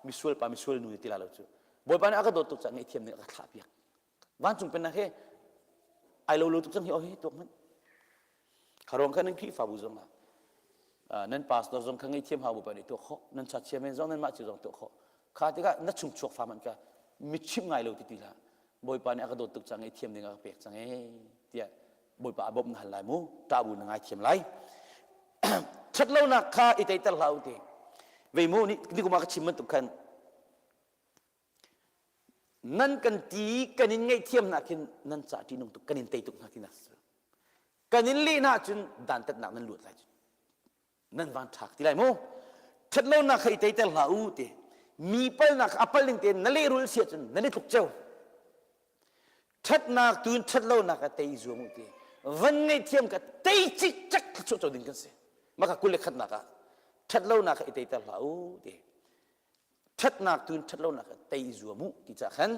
misual pa misual nu ti la lo cu bawipa nih a ka dawt tuk ca ngaihthiam nih a ka thlah piak vancung pennak he ai lo lo tuk cang hi oh hi tuak hmanh kharong kha nan Khrihfabu zong ah nan pastor zong kha ngaihthiam hau bawipa nih tuah khawh nan cha chairman zong nan mah cio zong tuah khawh kha tikah na chung chuak fa man ka mi chimh ngai lo ti ti hlah bawipa nih a ka dawt tuk ca ngaihthiam ding a ka pek cang ee tiah Bawipa a bawmh na hal lai mu ṭah bu na ngaithiam lai ṭhatlonak kha i teiter hlah u ti vei mu ni nikum ah ka chim bantuk khan nan kan ti kan in ngaihthiam hna khin nan ca ṭihnung tuk kan in tei tuk hna tinak kan in leh hna cun dantatnak nan luat lai cu nan van ṭhak ti lai mu ṭhatlonak kha i teiter hlah u ti mi palnak a pal ning tein na lehrul si ahcun nan i tluk ceu ṭhatnak tu in ṭhatlonak a tei zuam u ti van ngaihthiam ka tei cikcek thluachuah co ding kan si maka kul le khatnak ah ṭhatlonak kha i teiter hlah u ti ṭhatnak tu in ṭhatlonak a tei zuam u ti cah khan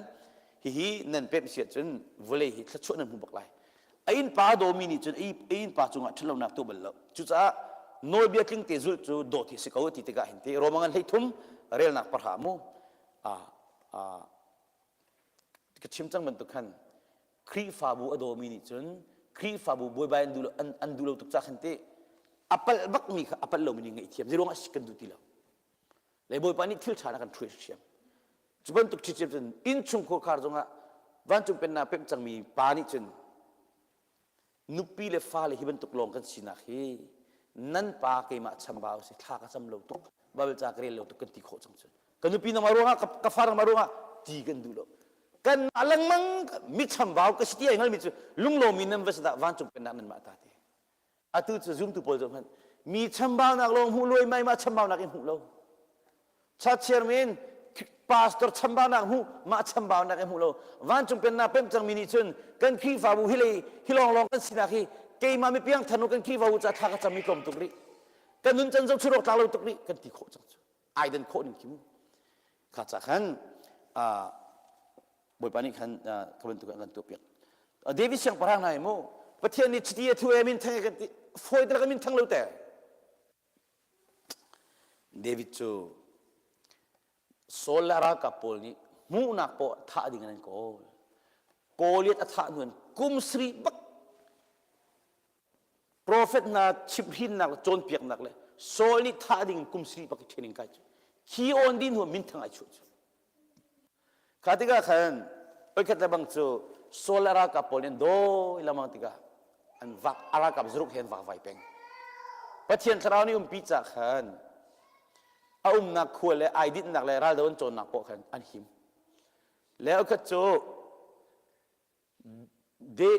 hihi nan pemh si ahcun vawlei hi thluachuah nan hmu bak lai a innpa dawmi nih cun a innpa cungah ṭhatlonak tuah bal lo cucaah nawlbia tling te zulh cu dawt hi si ko ti tikah hin ti Roma ngan 13 relnak pahra mu ka chim cang bantuk khan Khrihfabu a dawmi nih cun Khrihfabu buaibai an duh lo an, an duh lo tuk ca khan te a palh bakmi kha a palh lomi nih ngaihthiam zeiruang ah kan duh ti lo le Bawipa nih thil ṭha na kan ṭhuai hriam cu bantuk ṭhithiam cun innchungkhar khar zongah vancung pennak pemh cangmi pa nih cun Nupi le fale hi bantuk lawng kan sinak hi nan pa keimah chambau si thla ka cam lo tuk Bible ca ka rel lo tuk kan ti khawh cang cu ka nupi nangmah ruangah ka, ka fa nangmah ruangah ti kan duh lo kan mah lengmang mi chambau ka si ti ai hngalmi cu lunglawmi nan va si dah vancung pennak nan mah ta ti atu cu zumtu pawl zoh hmanh mi chambaunak lawng hmuh luai mai mah chambaunak in hmuh lo Chachiarmin pastor chambaunak hmuh mah chambaunak i hmuh lo vancung pennak pemh cangmi nih cun kan Khrihfabu hi lei hi lawnglawng kan sinak hi keimah mi piangthar nu kan Khrihfabu ca thla ka cam i tlawm tuk rih kan nun can zo churawk tlak lo tuk rih kan ti khawh cang cu ai dan khawh ning khi mu kha ca khan Bawipa nih khan ka bantuk an kan tuah piak David siangpahrang hna hi mu Pathian nih chiti a thu e min thang kan ti fawi te min thang lo te David cu Saul le a ralkap pawl nih hmuhnak poah thah ding in an kawl. Goliath a thah hnu in kum sarih bak profet hna chimhhrinnak le cawnpiaknak le Saul nih thah ding in kum sarih bak i training kai cu. Khi on dih hnu minthang ai chuah cu. Kha tikah khan voikhat le bang cu Saul le a ralkap pawl nih an dawi lengmang tikah an vak a ralkap zuruk he an vakvai peng. Pathian thlarau nih umpi cah khan a umnak khua le ai dinhnak le raldo an cawnnak poah khan an him. Le khat cu De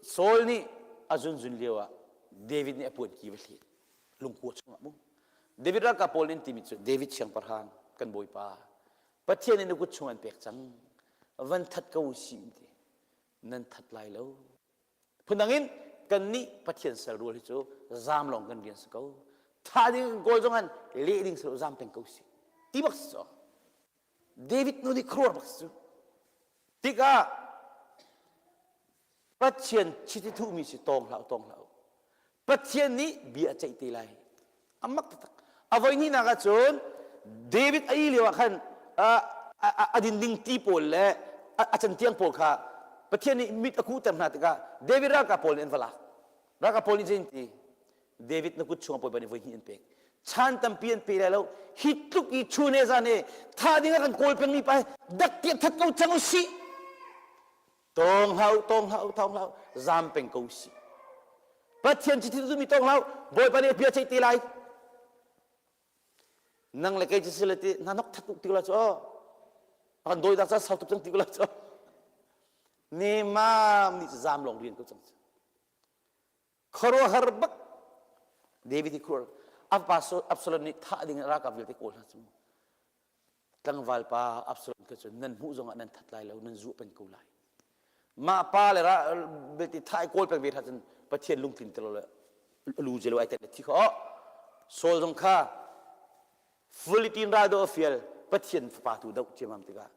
Saul nih a zunzun lio ah David nih a puanki va thli lungkua chungah mu David ralkap pawl nih an timi cu David siangpahrang kan bawipa Pathian nih na kut chung an pek cang van that ko si an ti nan that lai lo phundang in kannih Pathian sal rual hi cu zaam lawng kan rian si ko tha ding kan kawl zong an leh ding si lo zaam peng ko si ti bak si cu David nu nih khuaruah bak si cu Tikah Pathian chiti thuhmi si tawng hlah tawng hlah Pathian nih bia a ceih te lai. A mak taktak. A voi hnihnak ah cun David a ih lio ah khan a din ding ti pawl le a cantiang pawl kha Pathian nih mit a kuhter hna tikah David ralkap pawl nih an va lak. Ralkap pawl nih zeitin ti? David na kut chungah Bawipa nih voi hnih an pek. Chan tampi an pe lai lo. Hi tluk i chun he zan he thah ding ah kan kawl pengmi pa dak tiah that ko cang u sih. Tawng hlah u, tawng hlah u, tawng hlah u, zam peng ko sih. Pathian chiti tu mi tong hlau Bawipa nih a bia ceih te lai. Nang le kei cu sile ti hna nok that tuk ti la cu a kan dawi dak caan sau tuk cang ti la cu nemam nih zam lawng rian ko cang khuaruahhar bak David hi khuar a pa Absalom nih thah ding in ralkap vialte kawl hna cu tlangval pa Absalom kha cu nan hmuh zongah nan that lai lo nan zuah peng ko lai mah pa le ra belte thah i kawl peng ve hna cun Pathian lungtlin ti lo le lu je lo ai tet thi kho Saul zong kha Philippine ral do a fial Pathian fapa tu doh ciamam tikah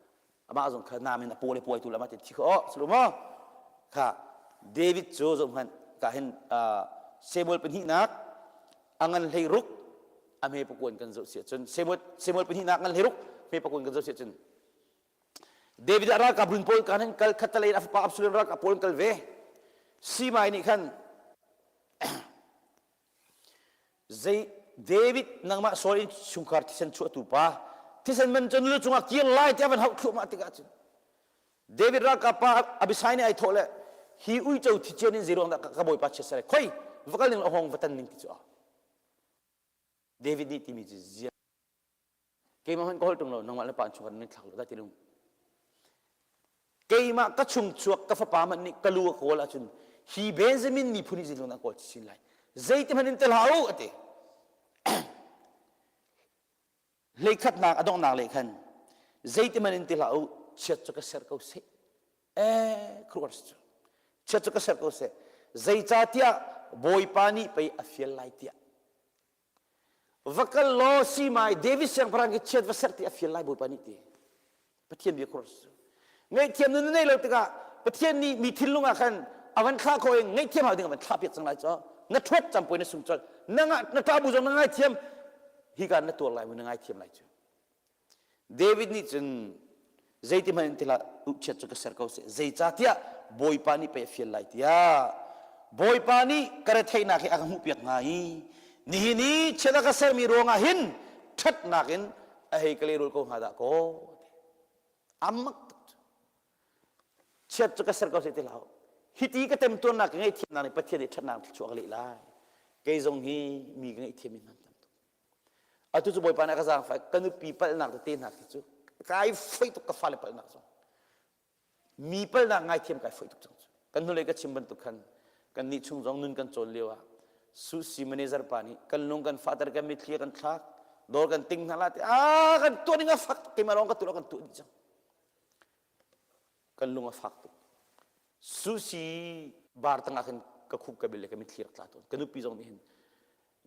amah zong kha nam in a paw le puai tu le amah te thi kho sulu maw kha David cu zoh hmanh ka hin Samuel pahnihnak a ngan hlei ruk a hme pakuan kan zoh si ahcun Samuel Samuel pahnihnak ngan hlei ruk hme pakuan kan zoh si ahcun David a ralkap run pawl kan hin kal khat lei a fapa Absalom ralkap pawl kal ve Simai nih khan Zei David nangmah Saul in chungkhar thisen chuahtu pa thisen man cu lu cungah kir lai tiah van hauh thluahmah tikah cun David ralkap pa Abishai nih ai thawh le hi uico thi cian in zeiruang dah ka bawipa chia sare khoi va kal ning la hong va tan ning ti cu a David nih timi cu zia keimah hmanh ka holh ṭung lo nangmah le pa chungkhar nan thlak lo dah ti lung keimah ka chung chuak ka fapa hmanh nih ka lu a kawl ahcun hi Benjamin miphun hi zeitluk dah kawl chin lai zeiti hmanh in tel hlah u a ti hleikhatnak a donghnak leh khan zeiti hmanh in ti hlah u chiat cu ka ser ko seh eh khuruar cu chiat cu ka ser ko seh zeicahtiah bawipa nih pei a fial lai tiah Va kal law simai David siangpahrang khi chiat va ser ti a fial lai Bawipa nih ti. Pathian bia khur su. Ngaihthiam nun nei lo tikah Pathian nih mi thinlung ah khan a van thlah kho in ngaihthiam hau ding a van thlah piak cang lai cho. Na thuat campoi na sung col. Na nga na ṭabu zong na ngaithiam. Hi ka na tuar lai mu na ngaithiam lai cu. David nih cun zeiti hmanh in ti hlah chiat cu ka ser ko seh zeicahtiah Bawipa nih pei a fial lai tiah Bawipa nih ka retheihnak hi a ka hmuhpiak hnga i nihin i chiat a ka sermi ruangah hin ṭhatnak in a hei ka lehrul ko hnga dah kaw amak tuk chiat cu ka ser ko seh ti hlah hiti ka temtuarnak ka ngaihthiamnak nih Pathian nih ṭhatnak thluachuah ka leh lai kei zong hi mi ka ngaihthiam mi hna tam tuk Atu cu Bawipa nih a ka zaangfah ka nupi palhnak tete hna khi cu kai foih tuk ka fale palhnak zong. Mi palhnak ngaithiam kai foih tuk cang cu. Kan hnulei ka chim bantuk khan kan nih chung zong nun kan cawn lio ah Susi manager pa nih kan lung kan fahter kan mitthli kan thlak dawr kan ting hna la ti a kan tuah ning a fak tuk keimah lawng ka tuah kan tuah dih cang. Kan lung a fak tuk. Susi bar tangah khan ka khup ka bil le ka mitthli rak tla tawn. Ka nupi zong nih hin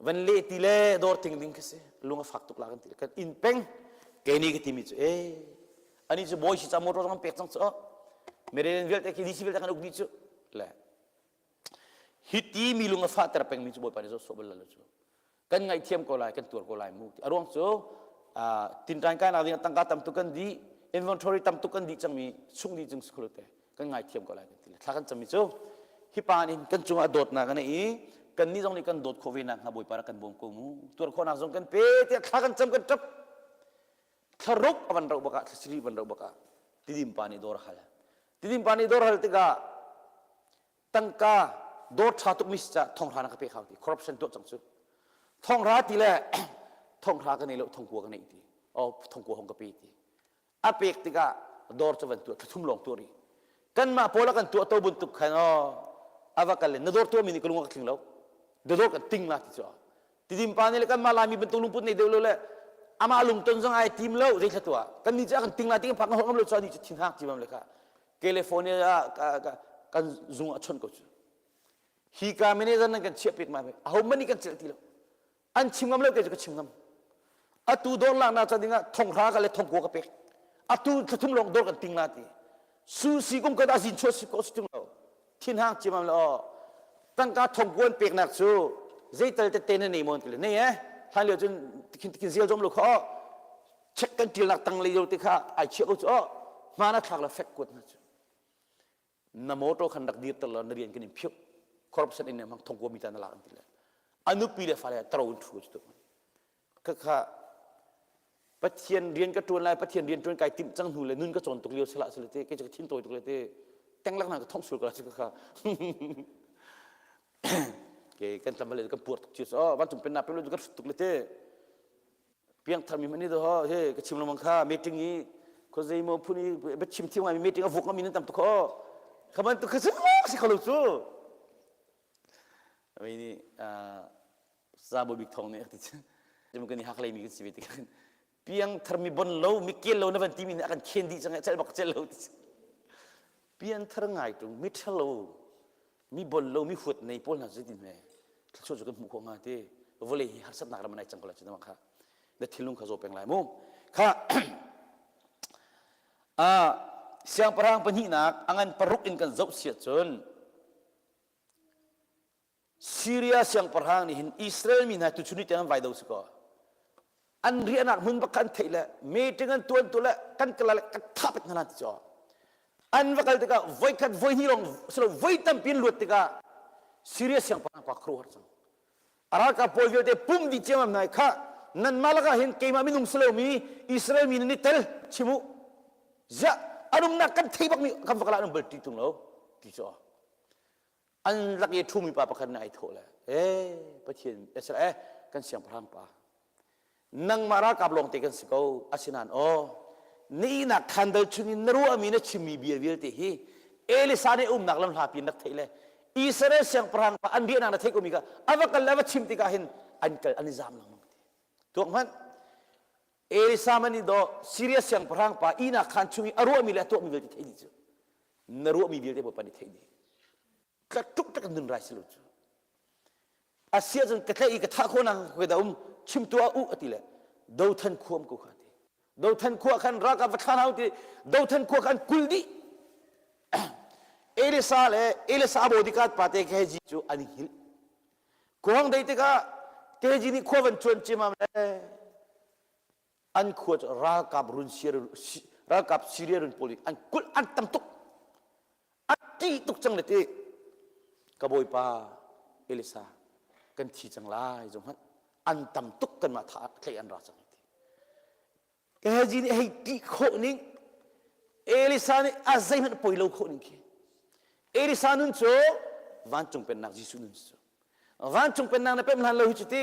van leh ti le dawr ting ding khi si lung a fak tuk la kan ti kan inn peng kei nih ka timi cu e ani cu bawi si ca motor zong an pek cang cu merelen vialte khi DC vialte kan uk dih cu le hi ti mi lung a fahter peng mi cu bawipa nih zoh sawh bal lo cu kan ngaihthiam ko lai kan tuar ko lai mu a ruang cu tinṭan kai nak ding tangka tam tuk kan dih inventory tam tuk kan dih cangmi sung dih cung sikhulo te kan ngaithiam ko lai kan ti le thla kan cammi cu hi pa nih kan cungah dawtnak a neih i kan nih zong nih kan dawt khawh ve nak hnga Bawipa rak kan bawm ko mu tuar khawhnak zong kan pe tiah thla kan cam kan ṭap thlaruk a van rauh bakah thlasiri van rauh bakah tidim pa nih dawr hal tidim pa nih dawr hal tikah tangka dawr ṭha tuk mi si ca thonghra na ka pek hau ti corruption tuah cang cu thonghra ti le thonghra ka nei lo thongkua ka nei ti oh thongkua hong ka pe ti a pek tikah dawr cu van tuah thlathum lawng tuah rih kanmah pawl a kan tuah to bantuk khan aw a va kal le na dawr tuahmi nih ka lung a ka tling lo da dawr kan ting la ti cu tidim pa nih le kanmah laimi bantuk lungput nei deuh lo le amah lungton zong ai tim lo zei thla tuah kan nih cu a kan ting la ti kan phak kan holh ngam lo cu ani cu thin hak ci bam le kha California ah kan zung ah chon ko cu hi ka manager nan kan chiah pek ma aho man nih kan celh ti lo an chim ngam lo kei cu ka chim ngam atu dawr laknak ca dingah thonghra ka le thongkua ka pek atu thlathum lawng dawr kan ting la ti su si kum ka azin chuah si ko si tung lo thinhang cimam le aw tangka thongkua an peknak cu zeital tete na nei mon ti le nei eh hlan lio cun tikhin tikhin zial zom lo kha aw check kan ṭilnak tang lei te kha ai chiah ko cu aw hmaan a thlak la fek kuat hna cu na motor khan rak dirter la na rian kan in phiuh corruption in hmang thongkua mi ta na lak an ti le a nupi le fale taro in thu cu ka kha Pathian rian ka tuan lai Pathian rian tuan kai timh cang hnu le nun ka cawn tuk lio sala sala te ke ka thin tawi tuk le te tenglak na ka thong sul ka ka kha. Ke kan tlam le kan puar tuk cio so vancung pennak pem lo kan hrut tuk le te. Piangthar mi mani do he ka chim lengmang kha meeting i khuazei maw phun i biachim thiam ngai meeting a vuk ngami nan tam tuk kho. Kha bantuk kha si kho lo cu. Mei nih Sabo bik thong nih a ti cu. Kan i hak lei mi kan si ve tikah piangthar mi bon lo mi kel lo na van timi nih a kan khen dih cang cel bak cel lo ti piangthar ngai tung mi ṭhalo mi bon lo mi huat nei pawl hna zeitin hme thluachuah cu kan hmuh khawh hnga ti vawlei hi harsatnak ram nai cang ko lai cu kha na thinlung kha zaw peng lai mu kha a siangpahrang pahnihnak a ngan paruk in kan zoh siah cun Syria siangpahrang nih hin Israel mi hna tuchun ni tiang an vai do si kaw an riahnak hmun bak kha an theih le meeting an tuan tu le kan kala le kan tha pek hna ti cu an va kal tikah voikhat voihnih lawng silo voi tampi in luat tikah Syria siangpahrang pa khuaruahhar cang a ralkap pawl vialte pum dih ciammam hna kha nanmah lakah hin keimah minung si lomi Israel mi nan i tel chim u ziah an umnak kan thei bakmi kan va kal ah an um bal ti tung lo ti cu an lak i ṭhumi pa pakhat nih ai thawh le ee Pathian eh kan siangpahrang pa nangmah ralkap lawngte kan si ko asinain aw na ihnak khandal chungin na ruahmi na chimmi bia vialte hi Elisa nih umnak lam hlapi in rak theih le Israel siangpahrang pa an riahnak na theih komi kha a va kal le a va chim tikah hin an kal an i zam lengmang ti tuak hmanh Elisa man nih dawh Syria siangpahrang pa ihnak khan chung i a ruahmi le a tuahmi vialte theih dih cu na ruahmi vialte Bawipa nih theih dih tlatuk tak nun rai si lo cu a sia cun ka tlaih i ka thah khawh nak ka da um chim tuah u ati le dothan khuam ko kha ti dothan khua khan ralkap va thlan hau ti dothan khua khan kul dih Elisa le Elisa bodyguard pa te Gehazi cu an i hngilh kuang dei tikah Gehazi nih khua van cuan ciamam le an khua cu ralkap run ralkap Syria run pawl an kulh an tam tuk a ṭih tuk cang le ti ka bawipa Elisa kan thi cang lai zong hmanh an tam tuk kanmah tha thlei an ra cang ti Gehazi nih hei ṭih khawh ning Elisa nih a zeihmanh poi lo khawh ning khi Elisa nun cu vancung pennak Jesuh nun cu vancung pennak na pem hlan lo hi cu ti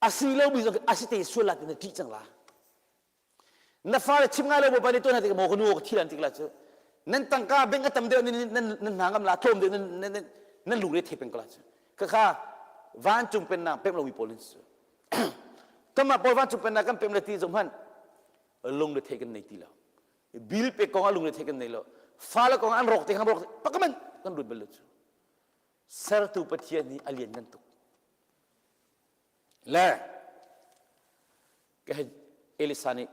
a si lomi zong a si te sual la ti na ṭih cang la na fale chim ngai lo bawipa nih tuan hna tik maw ka nu ka thi lan tik la cu nan tangka bank a tam deuh nan nan nan hna ngam la tlawm deuh nan nan nan lungre the peng ko la cu khakha vancung pennak pem lomi pawl in su kanmah pawl vancung pennak kan pem le ti zong hmanh lungre thei kan nei ti lo bil pe kong ah lungre thei kan nei lo fale kong an rawk te kan rawk pakaman kan lut bal lo cu sertu Pathian hi a lian ngan tuk Le Elisa nih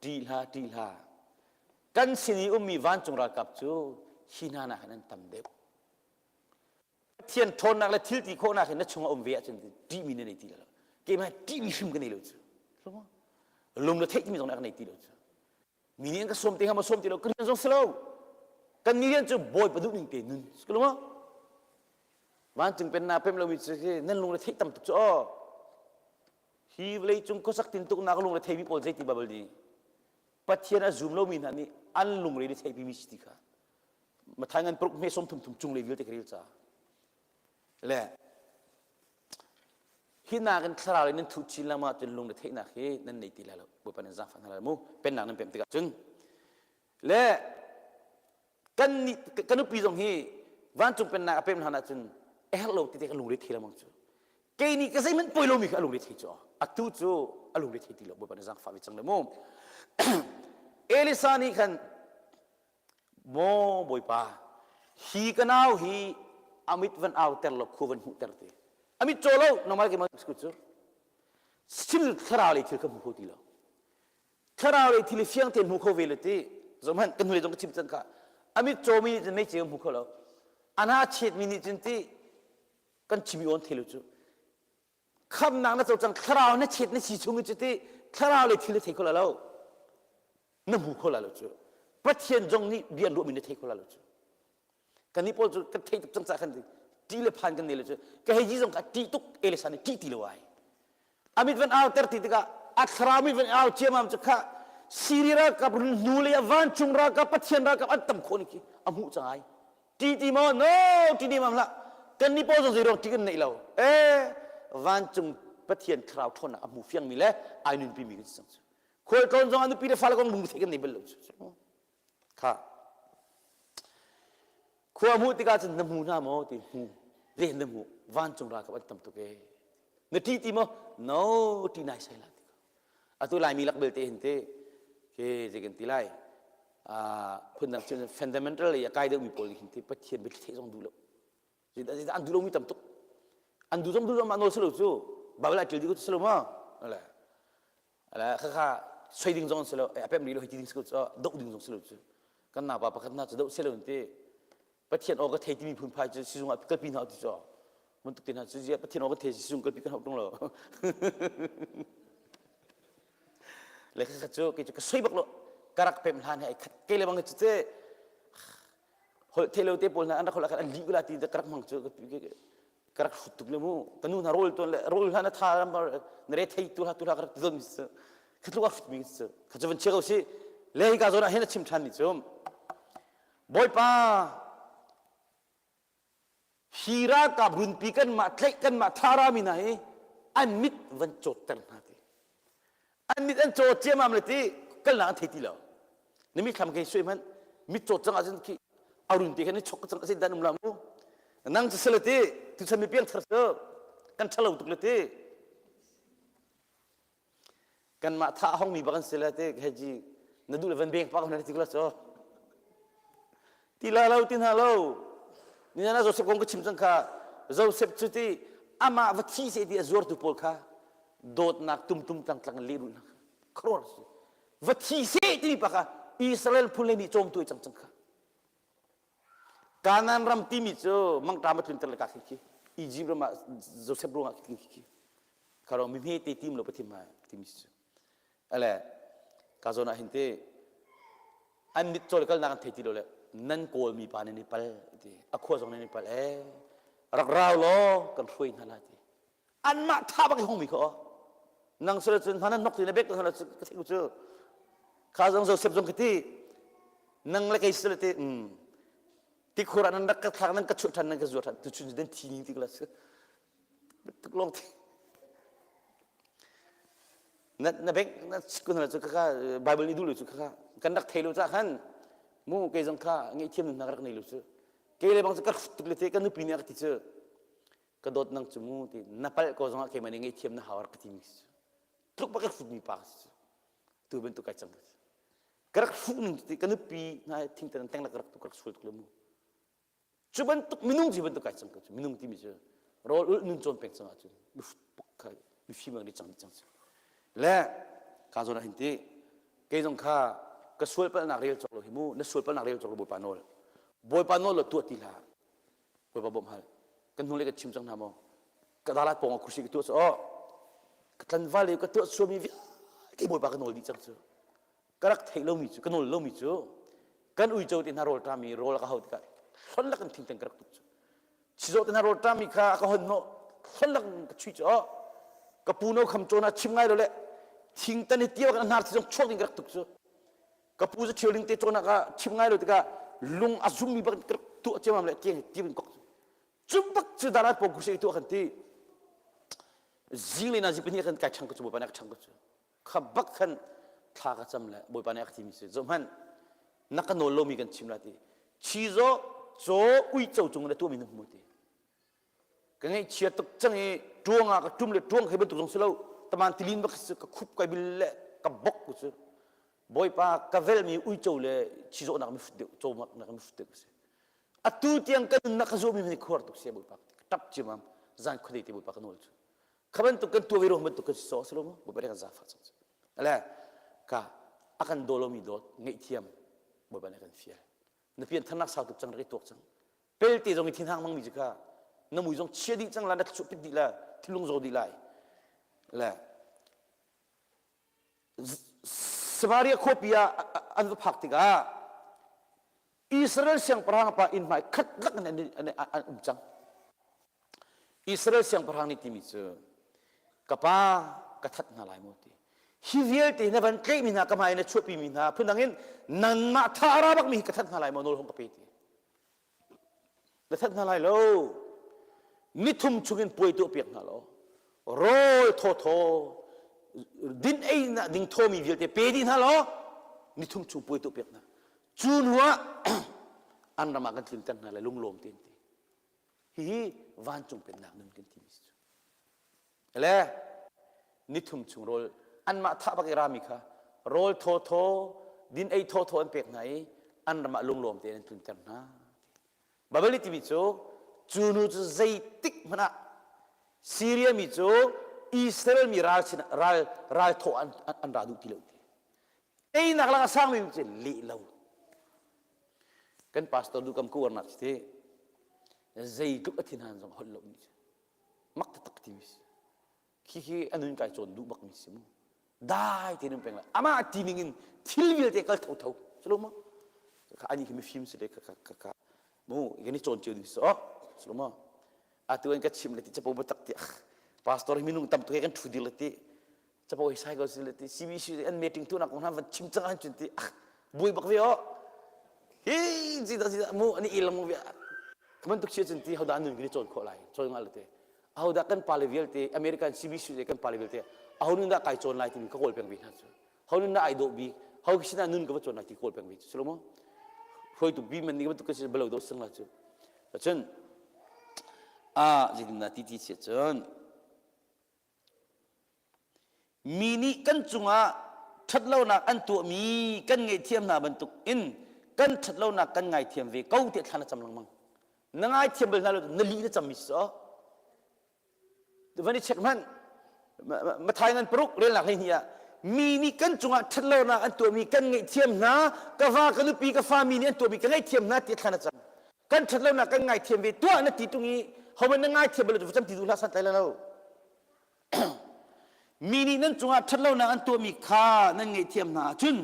ṭih hlah ṭih hlah kan sin i ummi vancung ralkap cu hi hna nakin an tam deuh. Pathian ṭhawnnak le thil ti khawhnak hi na chungah um ve ahcun ṭihmi na nei ti lo. Keimah ṭihmi hrim ka nei lo cu. Lung le theih timi zong nih a ka nei ti lo cu. Mi nih an ka sawm te hnga maw sawm ti lo ka rian zong si lo. Kan ni rian cu Bawipa duh ning te nun si ko lo maw? Vancung pennak pem lomi cu hi nan lungre theih tam tuk cu aw. Hi vawlei cung khuasak tintuknak lungre theimi pawl zeiti Bible nih Pathian a zum lomi hna nih an lungre nih theihpimi si ti kha. Mathai ngan paruk hme sawm thum thum cung lei vialte ka rel ca. Le hi nakin thlarau in nan thuh chin lengmang ahcun lungre theihnak hi nan nei ti lai lo. Bawipa nan zaangfah hna lai mu. Pennak nan pem tikah cun. Le kan nih ka nupi zong hi vancung pennak a pem hlan ahcun a herh lo ti te ka lungre thei lengmang cu kei nih ka zeihmanh poi lomi kha a lungre thei cu atu cu a lungre thei ti lo bawipa nih zaangfah ve cang le mu Elisa nih khan maw bawipa hi ka nau hi amit van au ter lo khu van hmuh ter ti amit caw lo normal ke ma cu thil thlarau lei thil kha hmu kho ti lo thlarau lei thil i fiang tein hmu kho ve le ti zohhmanh kan hnulei zong ka chim cang kha a mit cawmi nih cun mei hmu kho lo a hna chetmi nih cun ti kan chimi awn thei lo cu khamnak na co cang thlarau na chet na si chung cu ti thlarau lei thil na thei kho lo na hmu kho la lo cu pathian zong nih bia an ruahmi na thei kho la lo cu Kannih pawl cu kan theih tuk cang caah khan ṭih le phan kan nei lo cu ka hei ji zong kha ṭih tuk Elisa nih ṭih ti lo ai. A mit van au ter ti tikah a thlarau mit van au ciamam cu kha Syria ralkap hnu lei ah vancung ralkap Pathian ralkap an tam khawh ni khi a hmuh cang ai. Ṭih ti maw? No, ṭih ti mam hlah. Kan nih pawl zong zeiruang ṭih kan neih lo. Ee, vancung Pathian thlarau ṭhawnnak a hmu fiangmi le ai nunpimi kan si cang cu. Khualtlawn zong ah nupi le fale kong lung theih kan nei bal lo cu. Kha. Khua hmuh tikah cun na hmu hna maw ti hmu. Zei na hmu? Vancung ralkap an tam tuk ee. Na ṭih ti maw? No, ṭih nai sai la ti ko. Atu Laimi lak belte hin te ke zei kan ti lai. Phundang cun fundamental lei a kai deuhmi pawl nih hin te Pathian biathli theih zong duh lo. Zeidah an duh lomi tam tuk. An duh zong duh lo mah nawl si lo cu. Bible ah ṭial dih ko si lo maw? Ale. Ale khakha soi ding zong si lo, a pem rih lo hei ti ding si ko cu, doh ding zong si lo cu. Kan naupa pakhat hna cu doh si lo ti. Pathian aw ka thei timi phunphai cu sizung ah kalpi hna ti cu. Bantuk te hna cu zia Pathian aw ka thei sizung kalpi kan hau tung lo. Le khakha cu kei cu ka soi bak lo. Ka rak pem hlan he ai khat ke le bang cu te holh thei lo te pawl hna an rak holh ah khan an lih la ti ka rak hmang cu ka rak hrut tuk le mu ka nu hna rawl tuan le rawl hna na tha na re thei tu hla tu hla ka rak ti don mi cu kha tluk a hrut mi cu kha cu van chia ko si le hi ka zawn ah hin a chim than ni cu bawipa Hi ralkap runpi kanmah tlaih kanmah tharami hna hi an mit van cawtter hna ti. An mit an cawt ciammam le ti kalnak an thei ti lo. Na mithlam kei suai hmanh mit cawt cang ahcun khi a run te khan i chok cang a dan um la mu. Nang cu sile ti tuchan mi piangthar cu kan ṭhalo tuk le ti. Kanmah thah hongmi bak an si le te heji na duh le van beng pa ko na ti ko cu. Ti la lo ti hna lo. Ni na Joseph kong ka chim cang kha Joseph cu ti amah va thi se ti a zuartu pawl kha dawtnak tumtum tlangtlang in lehrulh hna khuaruahhar si. Va thi se timi pa kha Israel phun le nih cawmtu ai cang cang kha. Kanaan ram timi cu mangṭam a tlunter le ka khi khi Egypt ram ah Joseph ruangah khi khi Kha mi hme te tim lo pathim ha timi cu. Ale ka zawn ah hin te an mit cawl kalnak an thei ti lo le nan kawl mi pa nan i pal ti a khua zong nan i pal e rak rau law kan hruai hna la ti anmah tha bak i hong mi kha o nang sila cun hna nan nok ti na bek hna cu ka theih cu kha zong Joseph zong ka ti nang le kei sila ti um tikhur ah nan rak ka thlak nan ka chuah than nan ka zuar than tu chun den thi ning ti la tuk lawng thi na na bank na kun cu kha bible nih duh lo cu kha kan rak thei lo ca khan mu kei zong kha ngaihthiam nun hna ka rak nei lo cu kei le bang cu ka tuk le te ka nupi nih a ka ti cu ka dawt nang cu mu ti na palh ko zongah keimah nih ngaihthiam na hau rak ka ti mi cu tluk bak ka hrut mi pa cu tu bantuk kai cang ka rak hruh ning ti ka nupi hna thingtan teng la ka rak tu ka rak sual tuk le mu Cu bantuk minung cu bantuk kai cang ko cu minung timi cu rawl ulh nun cawn peng cang ahcun kha mifim ang cang cang cu le ka zawn ah hin ti kei zong kha ka sual palhnak rel cawk lo hi mu na sual palhnak rel cawk lo bawipa nawl bawipa nawl lo tuah ti hlah bawipa bawmh hal kan hnulei ka chim cang hna maw ka dalat pawng ah khusi ka tuah cu oh ka tlanval i ka tuah suami vialte bawipa ka nawl dih cang cu ka rak theih lomi cu ka nawl lomi cu kan uico te hna rawl ṭami rawl a ka hau tikah hlon lak in thingteng ka rak tuk cu chizawh te hna rawl ṭami kha a ka hon hnawh hlon lak in ka chuih cu oh ka pu no kham cawn ah chim ngai lo le thingtan hi tiau kan hnar thi zong chuak ding ka rak tuk cu ka pu cu ṭhio ding te cawn ah ka chim ngai lo tikah lung a zummi bak ka rak tuah ciamam le tiang tiang in kok cu cu bak cu darat pawng khusi tuah kan ti zinglei na zipin hi kan kai ṭhang ko cu bawipa nih a ka ṭhang ko cu kha bak khan thla ka cam le bawipa nih a ka timi si zohhmanh na ka nawl lomi kan chim la ti chizaw caw uico cung na tuahmi na hmu ti ka ngaihchia tuk cang i ṭuang ah ka ṭum le ṭuang khi bantuk zong si lo taman tilin bak si ka khup kai bil le ka bok ku cu bawipa ka velmi uico le chizawh nak mi fut deuh caw nak mi fut deuh si atu tiang ka nunnak ka zuahmi mi khuar tuk si bawipa ka ṭap ciamam zan khuadei te bawipa ka nawl cu kha bantuk kan tuah ve ruang bantuk kan si sawh si lo mu bawipa nih kan zaangfah cang cu ale ka a kan daw lomi dawt ngaihthiam bawipa nih a kan fial na piantharnak sau tuk cang rak i tuak cang pelte zong i thinhang mangmi cu kha na mui zong chia dih cang la na thluchuah pit dih la thinlung zaw dih lai le Samaria khuapi ah an va phak tikah Israel siangpahrang pa inn hmai khat lak in an um cang. Israel siangpahrang nih timi cu ka pa ka that hna lai maw ti. Hi vialte na van tlaihmi hna ka hmai na chuahpimi hna phundang in nanmah tha a ra bakmi hi ka that hna lai maw nawl hong ka pe ti. Na that hna lai lo. Nithum chungin puai tuah piak hna law rawl thawthaw din ei na ding thawmi vialte pe dih hna law nithum chung puai tuah piak hna. Cu hnu ah an ram ah kan tlunter hna lai lunglawm tein ti. Hihi vancung pennak nun kan timi si cu. Le nithum chung rawl anmah thah bak i rami kha rawl thawthaw din ei thawthaw an pek hna i an ram ah lunglawm tein an tlunter hna. Babel timi cu cu nu cu zeitik hmanh ah Syria mi cu Israel mi ral sin ral ral thawh an, an ra duh ti lo ti. Teinak lang a sangmi cu leh lo. Kan pastor duh kam ku warnak si zeitluk a thinhan zong holh lo ni mak taktak ti mi si. Khi khi a nun kai cawn duh bak mi si mu. Dai te nun peng lai. Amah ti ning in thil vialte kal tho tho. Sulu mo. Ka ani khi mifim si le ka ka ka mu kan i cawn cio ding si oh. Sulu mo. Atu an ka chim le ti capo batak ti pastor hi minung tam tuk he kan thu dir le ti capo hi sai ko si le ti CBC an meeting tu nak kong hna van chim cang an cun ti ah buai bak ve oh hi zi da zi da mu ani ilang mu ve bantuk chia cun ti hoda nun kan i cawn khawh lai cawn ngal te ahodah kan pale vialte American CBC le kan pale vialte aho nun dah kai cawn lai timi ka kawl peng ve hna cu ho nun dah ai dawh bik ho sinah nun ka va cawn lai ti kawl peng ve cu silo maw hruaitu bi man nih bantuk ka si balo do sing la cu cun a zeitindah ti ti sia cun Mi nih kan cungah ṭhatlonak an tuahmi kan ngaihthiam hna bantuk in kan ṭhatlonak kan ngaithiam ve ko tiah thla na cam lengmang. Na ngaithiam bal hna lo na lih na cammi si caw. Van i check hmanh. Mathai ngan paruk relnak 12 ah mi nih kan cungah ṭhatlonak an tuahmi kan ngaihthiam hna ka va ka nupi ka fa mi nih an tuahmi ka ngaihthiam hna tiah thla na cam. Kan ṭhatlonak kan ngaithiam ve tuah na ti ṭung i homan na ngaithiam bal lo cam ti duh hlah santlai lo. Mi nih nan cungah ṭhatlonak an tuahmi kha nan ngaihthiam hna ahcun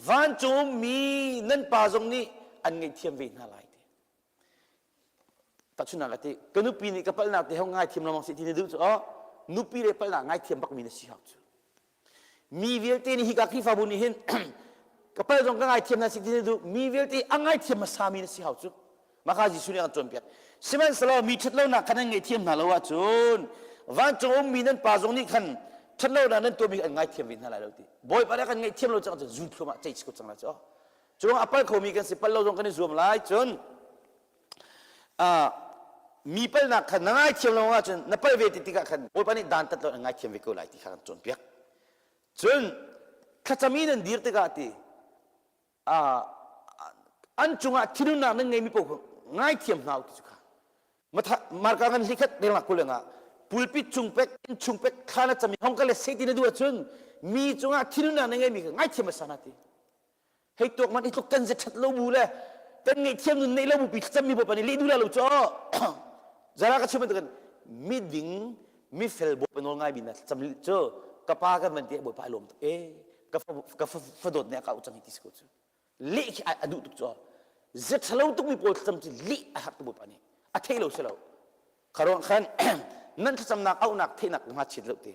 vancung ummi nan Pa zong nih an ngaihthiam ve hna lai ti. Tahchunhnak ah ti, ka nupi nih ka palhnak te hong ngaithiam lengmang seh ti na duh cu oh, nupi le palhnak ngaithiam bakmi na si hau cu. Mi vialte nih hika Khrihfabu nih hin ka pal zong ka ngaithiam hna sih ti na duh mi vialte a ngaithiam hmasami na si hau cu maka Jesuh nih a kan cawnpiak sihmanhsehlaw mi ṭhatlonak kha nan ngaihthiam hna lo ahcun vancung ummi nan pa zong nih khan ṭhatlonak nan tuahmi an ngaithiam ve hna lai lo ti Bawipa nih kan ngaihthiam lo cang cun zun thluam ah ceih ko cang lai cu cu a pal khomi kan si pal lo zong kan i zuam lai cun mi palnak kha na ngaithiam lo ahcun na pal ve ti tikah khan Bawipa nih dantat lo an ngaithiam ve ko lai ti kha kan cawnpiak. Cun thlacam i nan dir tikah ti an cungah thinhunnak nan ngeimi paoh kha ngaithiam hna u ti cu kha Marka ngan hlikhat relnak kul ah pulpit chung pek inn chung pek thla na cam i hong ka le sei ti na duh ahcun mi cungah thinhunnak na ngeimi kha ngaithiam hmasa hna ti Hei tuak man i tluk kan ze ṭhat lo bu le kan ngaihthiam nun neih lo bu pi thlacam mi bawipa nih leh duh lo cu zara ka chim bantukin miding mifel bawipa nawl ngai mi na thlacam cu ka pa kan van ti bawipa ai lawm tuk e ka ka fadawt nih a ka cang hi ti si ko cu leh khi a duh tuk cu ze ṭhalo tuk mi pawl thlacam cu leh a har tu bawipa nih a thei lo si lo kharuang khan nan thlacamnak auhnak theihnak hnga chin lo te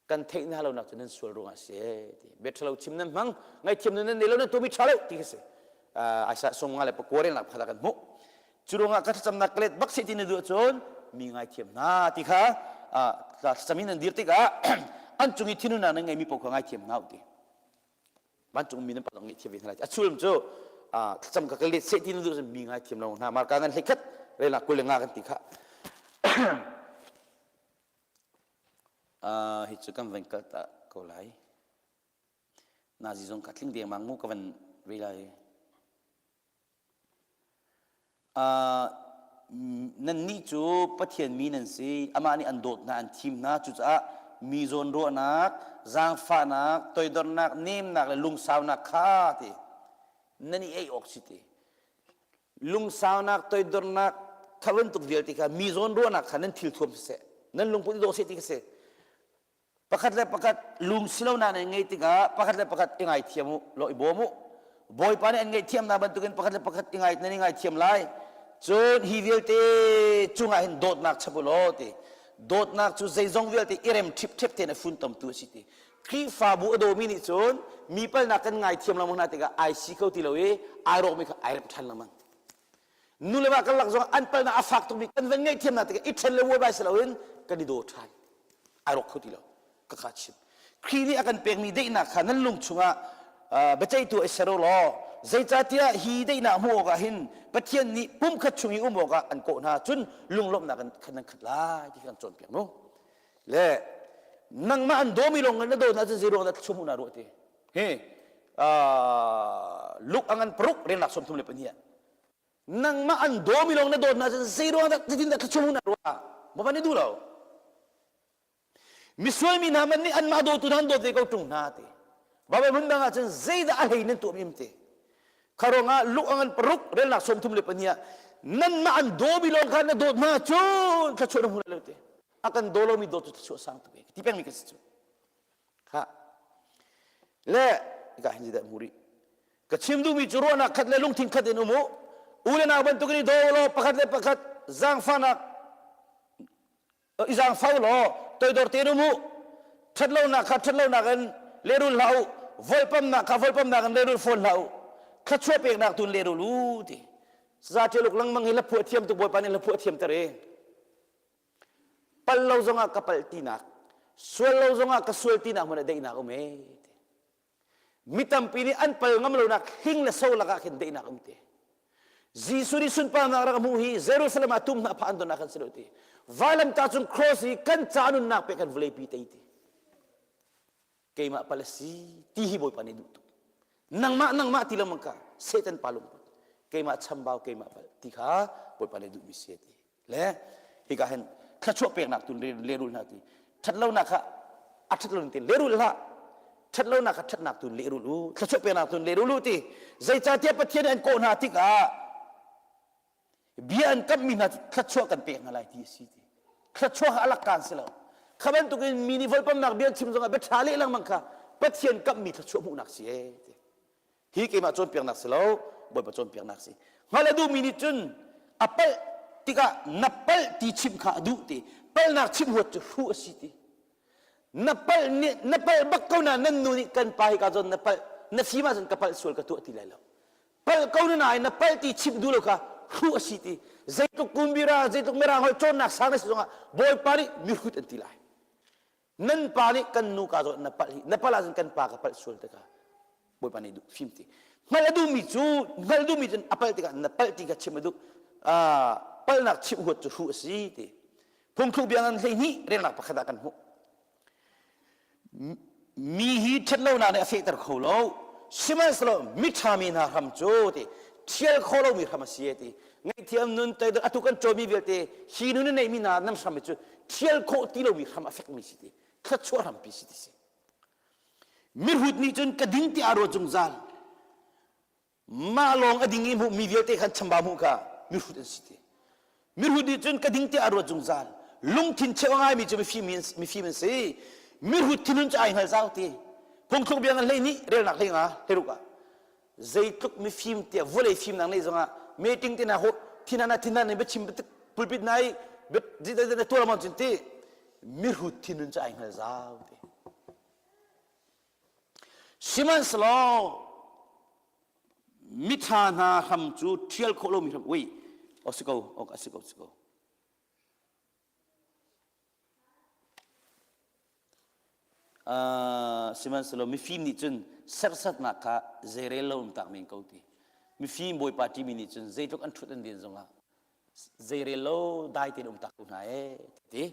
Kan theih hna lonak cu nan sual ruangah a si ti. Bia ṭhalo chim nan hmang, ngaihthiam nan nei lo nan tuahmi ṭha lo ti khi si. Isaiah sung nga le pakua relnak pakhat ah kan hmuh. Cu ruangah ka thlacamnak ka let bak seh ti na duh ahcun mi ngaithiam hna ti kha thlacam in nan dir tikah an cung i thinhunnak nan ngeimi paoh kha ngaithiam hna u ti. Vancung mi nan pa zong ngaihthiam ve hna lai. A sullam cu thlacam ka ka let seh ti na duh ahcun mi ngaithiam lo hna. Marka ngan 21 relnak 25 kan ti kha. Uh, hi cu kan van kal ta ko lai. Nazi zong ka tling dengmang mu ka van ve lai. Uh, nannih cu Pathian mi nan si, amah nih an dawt hna, an thim hna, cucaah mi zawn ruahnak, zaangfahnak, toidornak, nemnak le lungsaunak kha ti nan i ei awk si ti. Lungsaunak, toidornak, kha bantuk vialte kha mi zawn ruahnak kha nan thil thuam siseh, nan lungput i dawh seh ti kha si. Pakhat le pakhat lung silonak nan ngeih tikah pakhat le pakhat i ngaithiam u law i bawm u. Bawipa nih an ngaihthiamnak bantukin pakhat le pakhat i ngai nan i ngaithiam lai. Cun hi vialte cungah hin dawtnak chap u law ti. Dawtnak cu zeizong vialte i rem ṭhipṭhep tein a funtomtu a si ti. Khrihfabu a dawmi nih cun mi palnak kan ngaithiam lengmang hna tikah ai si kho ti lo i ai rawkmi kha ai remh ṭhan lengmang. Nu le va kan lak zong an palnak a fak tukmi kan van ngaihthiamnak tikah i ṭhen le buaibai si loin kan i daw ṭhan. Ai rawk kho ti lo. Ka kha chim. Khrih nih a kan pekmi daihnak kha nan lung chungah biaceihtu i ser u law zeicahtiah hi daihnak hmuh awkah hin Pathian nih pumkhat chung i um awkah an kawh hna cun lunglawmhnak in khan nan khat lai ti kan cawnpiak mu. Le nangmah an dawmi lawng na dawt ahcun zei ruang dah thluachuah hmuh naa ruah ti? Hi Luke a ngan paruk relnak 32. Nangmah an dawmi lawng na dawt hna cun zei ruang dah zeitin dah thluachuah hmuh naa ruah? Bawipa nih duh lo. Misual mi hna man nih anmah dawtu hna an dawt ve ko ṭung hna ti. Baibal hmun dang ah cun zeidah a hlei nan tuahmi um ti. Kha ruangah Luke a ngan paruk relnak 32 ah nanmah an dawmi lawng kha na dawt hna cun thluachuah na hmu lai lo ti. A kan daw lomi dawt cu thluachuah sang tuk e ti pengmi kan si cu. Kha. Le ka hin dah hmu rih. Ka chim duhmi cu ruahnak khat le lungthin khat in um u. U le nau bantukin i daw law pakhat le pakhat zaangfahnak i zaangfah u law toidor tein um u. Ṭhatlonak kha ṭhatlonak in lehrul hlah u. Volpamnak kha volpamnak in lehrul fawn hlah u. Thluachuah peknak tu in lehrul u ti. Saza ṭialuk lengmang hi hlaphuah thiam tuk Bawipa nih hlaphuah thiam ter i. Pal lo zongah ka palh tinak, sual lo zongah ka sual tinak hmun ah daihnak um ee. Mi tampi nih an pal ngam lonak hling le so lakah khin daihnak um te. Jesuh nih sunparnak rak hmuh hi Jerusalem ah tum hna phah an don ah khan si lo ti. Vailamtah cung cross hi kan ca nunnak pe kan vawleipi tei ti. Keimah pal a si ti hi Bawipa nih duh tuk. Nangmah nangmah ti lengmang ka Satan pa lungput. Keimah chambau keimah pal ti kha Bawipa nih duhmi si ti. Le hika hin thluachuah peknak tu lehrul hna ti. Ṭhatlonak kha a ṭhatlo ti lehrul hlah. Ṭhatlonak kha ṭhatnak tu lehrul u. Thluachuah peknak tu lehrul u ti. Zeicahtiah Pathian nih an kawh hna tikah bia an kamhmi hna cu thluachuah kan pek hna lai ti a si ti thluachuah kha a lak kaan si lo kha bantukin mi nih volpamnak bia an chim zongah bia ṭha leh lengmang kha Pathian kamhmi thluachuah hmuhnak si ee ti hi keimah cawnpiaknak si lo Bawipa cawnpiaknak si hngalh a duhmi nih cun a palh tikah na palh ti chimh kha a duh ti palhnak chimh huat cu hruh a si ti na palh nih na palh bak ko na nan nu nih kan pa hi ka zawn na palh na fim ahcun ka palh sual ka tuah ti lai lo palh ko na nain na palh ti chimh duh lo kha hruh a si ti zeitluk kumbira zeitluk mirang holh cawnnak sang na si zongah bawipa nih mihrut an ti lai nan pa nih kan nu ka zawt na palh hi na palh ahcun kan pa ka palh sual tikah bawipa nih duh fim ti hngalh a duhmi cu hngalh duhmi cun a palh tikah na palh ti kha chim a duh palhnak chimh huat cu hruh a si ti phungthluk bia ngan 12 relnak pakhat ah kan hmuh Mi hi ṭhatlonak nih a fehter kho lo. Sihmanhsehlaw miṭha mi hna hram cu ti ṭhial khawh lomi hram a si ti ngaihthiam nun toidor atu kan cawmi vialte hi nun a neimi hna nan hram hi cu ṭhial khawh ti lomi hram a fekmi si ti thluachuah hrampi si ti si. Mihrut nih cun ka ding tiah a ruat zungzal. Mah lawng a ding i hmuh mi vialte khan chambau hmuh kha mihrut an si ti. Mihrut nih cun ka ding tiah a ruat zungzal. Lungthin cheu a ngaimi cu mifim mifim an si. Mihrut thinhun cu ai hngal zau ti. Phungthluk bia ngan 12 relnak 15 hleiruk ah zeitluk mifim tiah vawlei fimnak nei zongah meeting te na ho thinana thinana ne biachim pulpit nai na tuar mon cun ti mihrut thinhun cu ai hngal zau ti. Sihmanhsehlaw miṭha hna hram cu ṭhial khawh lomi hram ui aw si ko ok a si ko si ko Uh, sihmanhsehlaw mifim nih cun serhsatnak kha zeirel lo um tak men ko ti mifim bawipa ṭimi nih cun zeitluk an ṭhut an din zongah zeirel lo dai tein um tak ko hna ee ti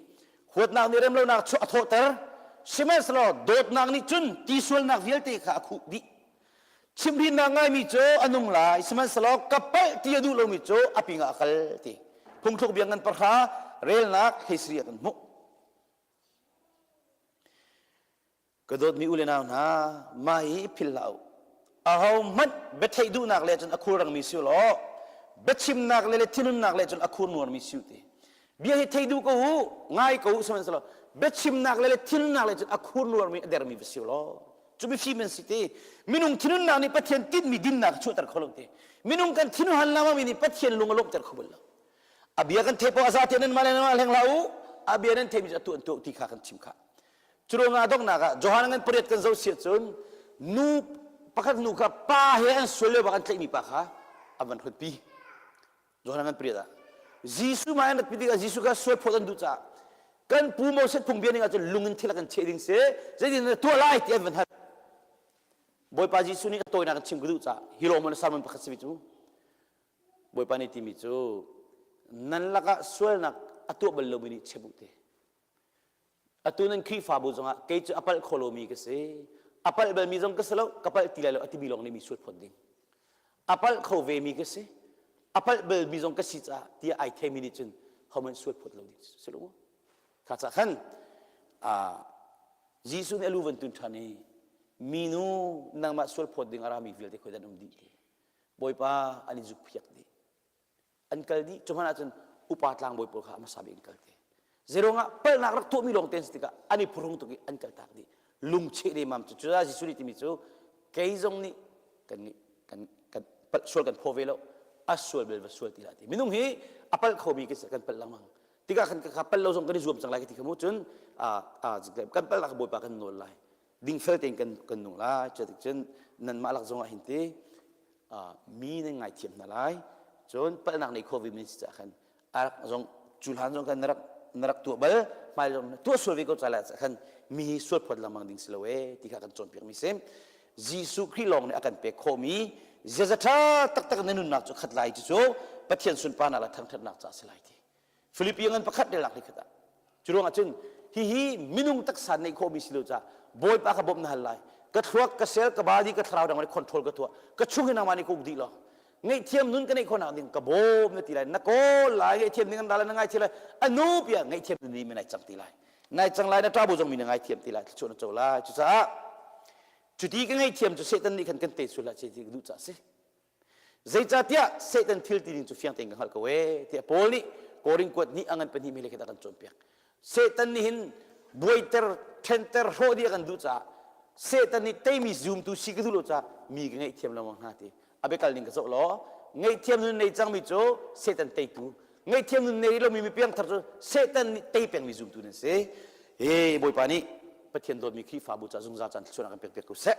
huatnak nih remlonak chu a thawhter sihmanhsehlaw dawtnak nih cun tisualnak vialte kha a khuh dih chimhrinnak ngaimi cu a nung lai sihmanhsehlaw ka palh ti a duh lomi cu a pingah a kal ti phungthluk bia ngan pahra relnak hleisari ah kan hmuh Ka dawtmi u le nau hna, mah hi philh hlah u. Ahohmanh biatheih duhnak le cun a khulrangmi si u law, biachimnak le le thinhunnak le cun a khurnuarmi si u ti. Bia hi thei duh ko u, ngai ko u sihmanhsehlaw biachimnak le le thinhunnak le cun a khurnuarmi a dermi va si u law, cu mifim an si ti. Minung thinhunnak nih Pathian tinhmi dinnak a chuahter kho lo ti. Minung kan thinhun lengmangmi nih Pathian lung a lawmhter kho bal lo. A bia kan theih paoh a za te nan mah le nan mah hleng hlah u. A bia nan theihmi cu atu an tuah ti kha kan chim khah. Curuangah donghnak ah Johan ngan pariat kan zoh si ahcun nu pakhat nu kha pa he an sual lio bak an tlaihmi pa kha a van hotpi. Johan ngan pariat ah Jesuh mah an rat pi tikah Jesuh kha sual phawt an duh caah kan pu Moses phungbia ning ahcun lung in thil a kan cheh ding si zeitin na tuah lai ti an van hal. Bawipa Jesuh nih a tawinak in chim ka duh caah hi lawm sermon pakhat simi cu Bawipa nih timi cu nan lakah sualnak a tuah bal lomi nih chep u te. Atu nan Khrihfabu zongah kei cu a palh kho lomi ka si. A palh balmi zong ka si lo, ka palh ti lai lo a timi lawng nih mi sual phawt ding. A palh kho vemi ka si. A palh balmi zong ka si caah tiah ai theimi nih cun hohmanh sual phawt lo ding si lo. Kha ca khan Jesuh nih a lu van tun ṭhan i minu nangmah sual phawt ding a rami vialte khoi dan um dih ti. Bawipa an i zukphiak dih. An kal dih. Cu hmanh ahcun upa tlangbawi pawl kha a hmasa bik an kal te. Zeiruangah palhnak rak tuahmi lawng te an si tikah an i phuhrung tuk i an kal tak dih. Lungcheh lemmam cu cucaah Jesuh nih timi cu kei zong nih kan kan kan palh sual kan phaw ve lo a sual bel va sual ti hlah ti. Minung hi a palh khomi kan si kan palh lengmang. Tikah kan kha palh lo zong kan i zuam cang lai ka ti kha mu cun kan palh nak Bawipa kan nawl lai. Dingfel tein kan kan nung lai. Cuticun nanmah lak zong ah hin ti mi nan ngaithiam hna lai. Cun palhnak nei kho ve mi si caah khan a rak zong cu hlan zong khan na rak na rak tuah bal hmai zong na tuah sual ve ko ca lai khan mi hi sual phawt lengmang ding si lo ee ti kha kan cawnpiak mi si. Jesuh Khrih lawng nih a kan pek khawhmi ziaza ṭha taktak na nunnak cu khat lai cu Pathian sunparnak le thangṭhatnak ca a si lai ti. Filipi ngan pakhat relak hi khat ah. Cu ruangah cun hihi minung taksa neih khawhmi si lo caah Bawipa ka bawmh na hal lai. Ka thluak, ka sel, ka body, ka thlarau dang nih control ka tuah. Ka chung hi nangmah nih ka uk dih lo. Ngaihthiam nun ka neih khawhnak ding ka bawm na ti lai. Na kawl lai, ngaihthiam ding an ra lai, na ngaithiam lai. Anu pia ngaihthiam nun ni nai cang ti lai. Nai cang lai na ṭabu zong mi na ngaithiam ti lai. Thluachuah na co lai. Cucaah cuti ka ngaihthiam cu Satan nih khan kan te sul hlah ti ka duh caah si. Zeicahtiah Satan thil ti ding cu fiang tein ka hngalh ko ee tiah Paul nih Korin kuat nih a ngan pahnih mele khat a kan cawnpiak. Satan nih hin buaiter, ṭhenter, hrawh dih a kan duh caah Satan nih teimi zumtu si ka duh lo caah mi ka ngaihthiam lengmang hna ti. A biakal ning ka zoh law ngaihthiam nun nei cangmi cu Satan teitu, ngaihthiam nun nei lomi mi piangthar cu Satan nih tei pengmi zumtu nan si. Hi Bawipa nih Pathian dawtmi Khrihfabu ca zungzal caan thluachuah kan pek piak ko seh.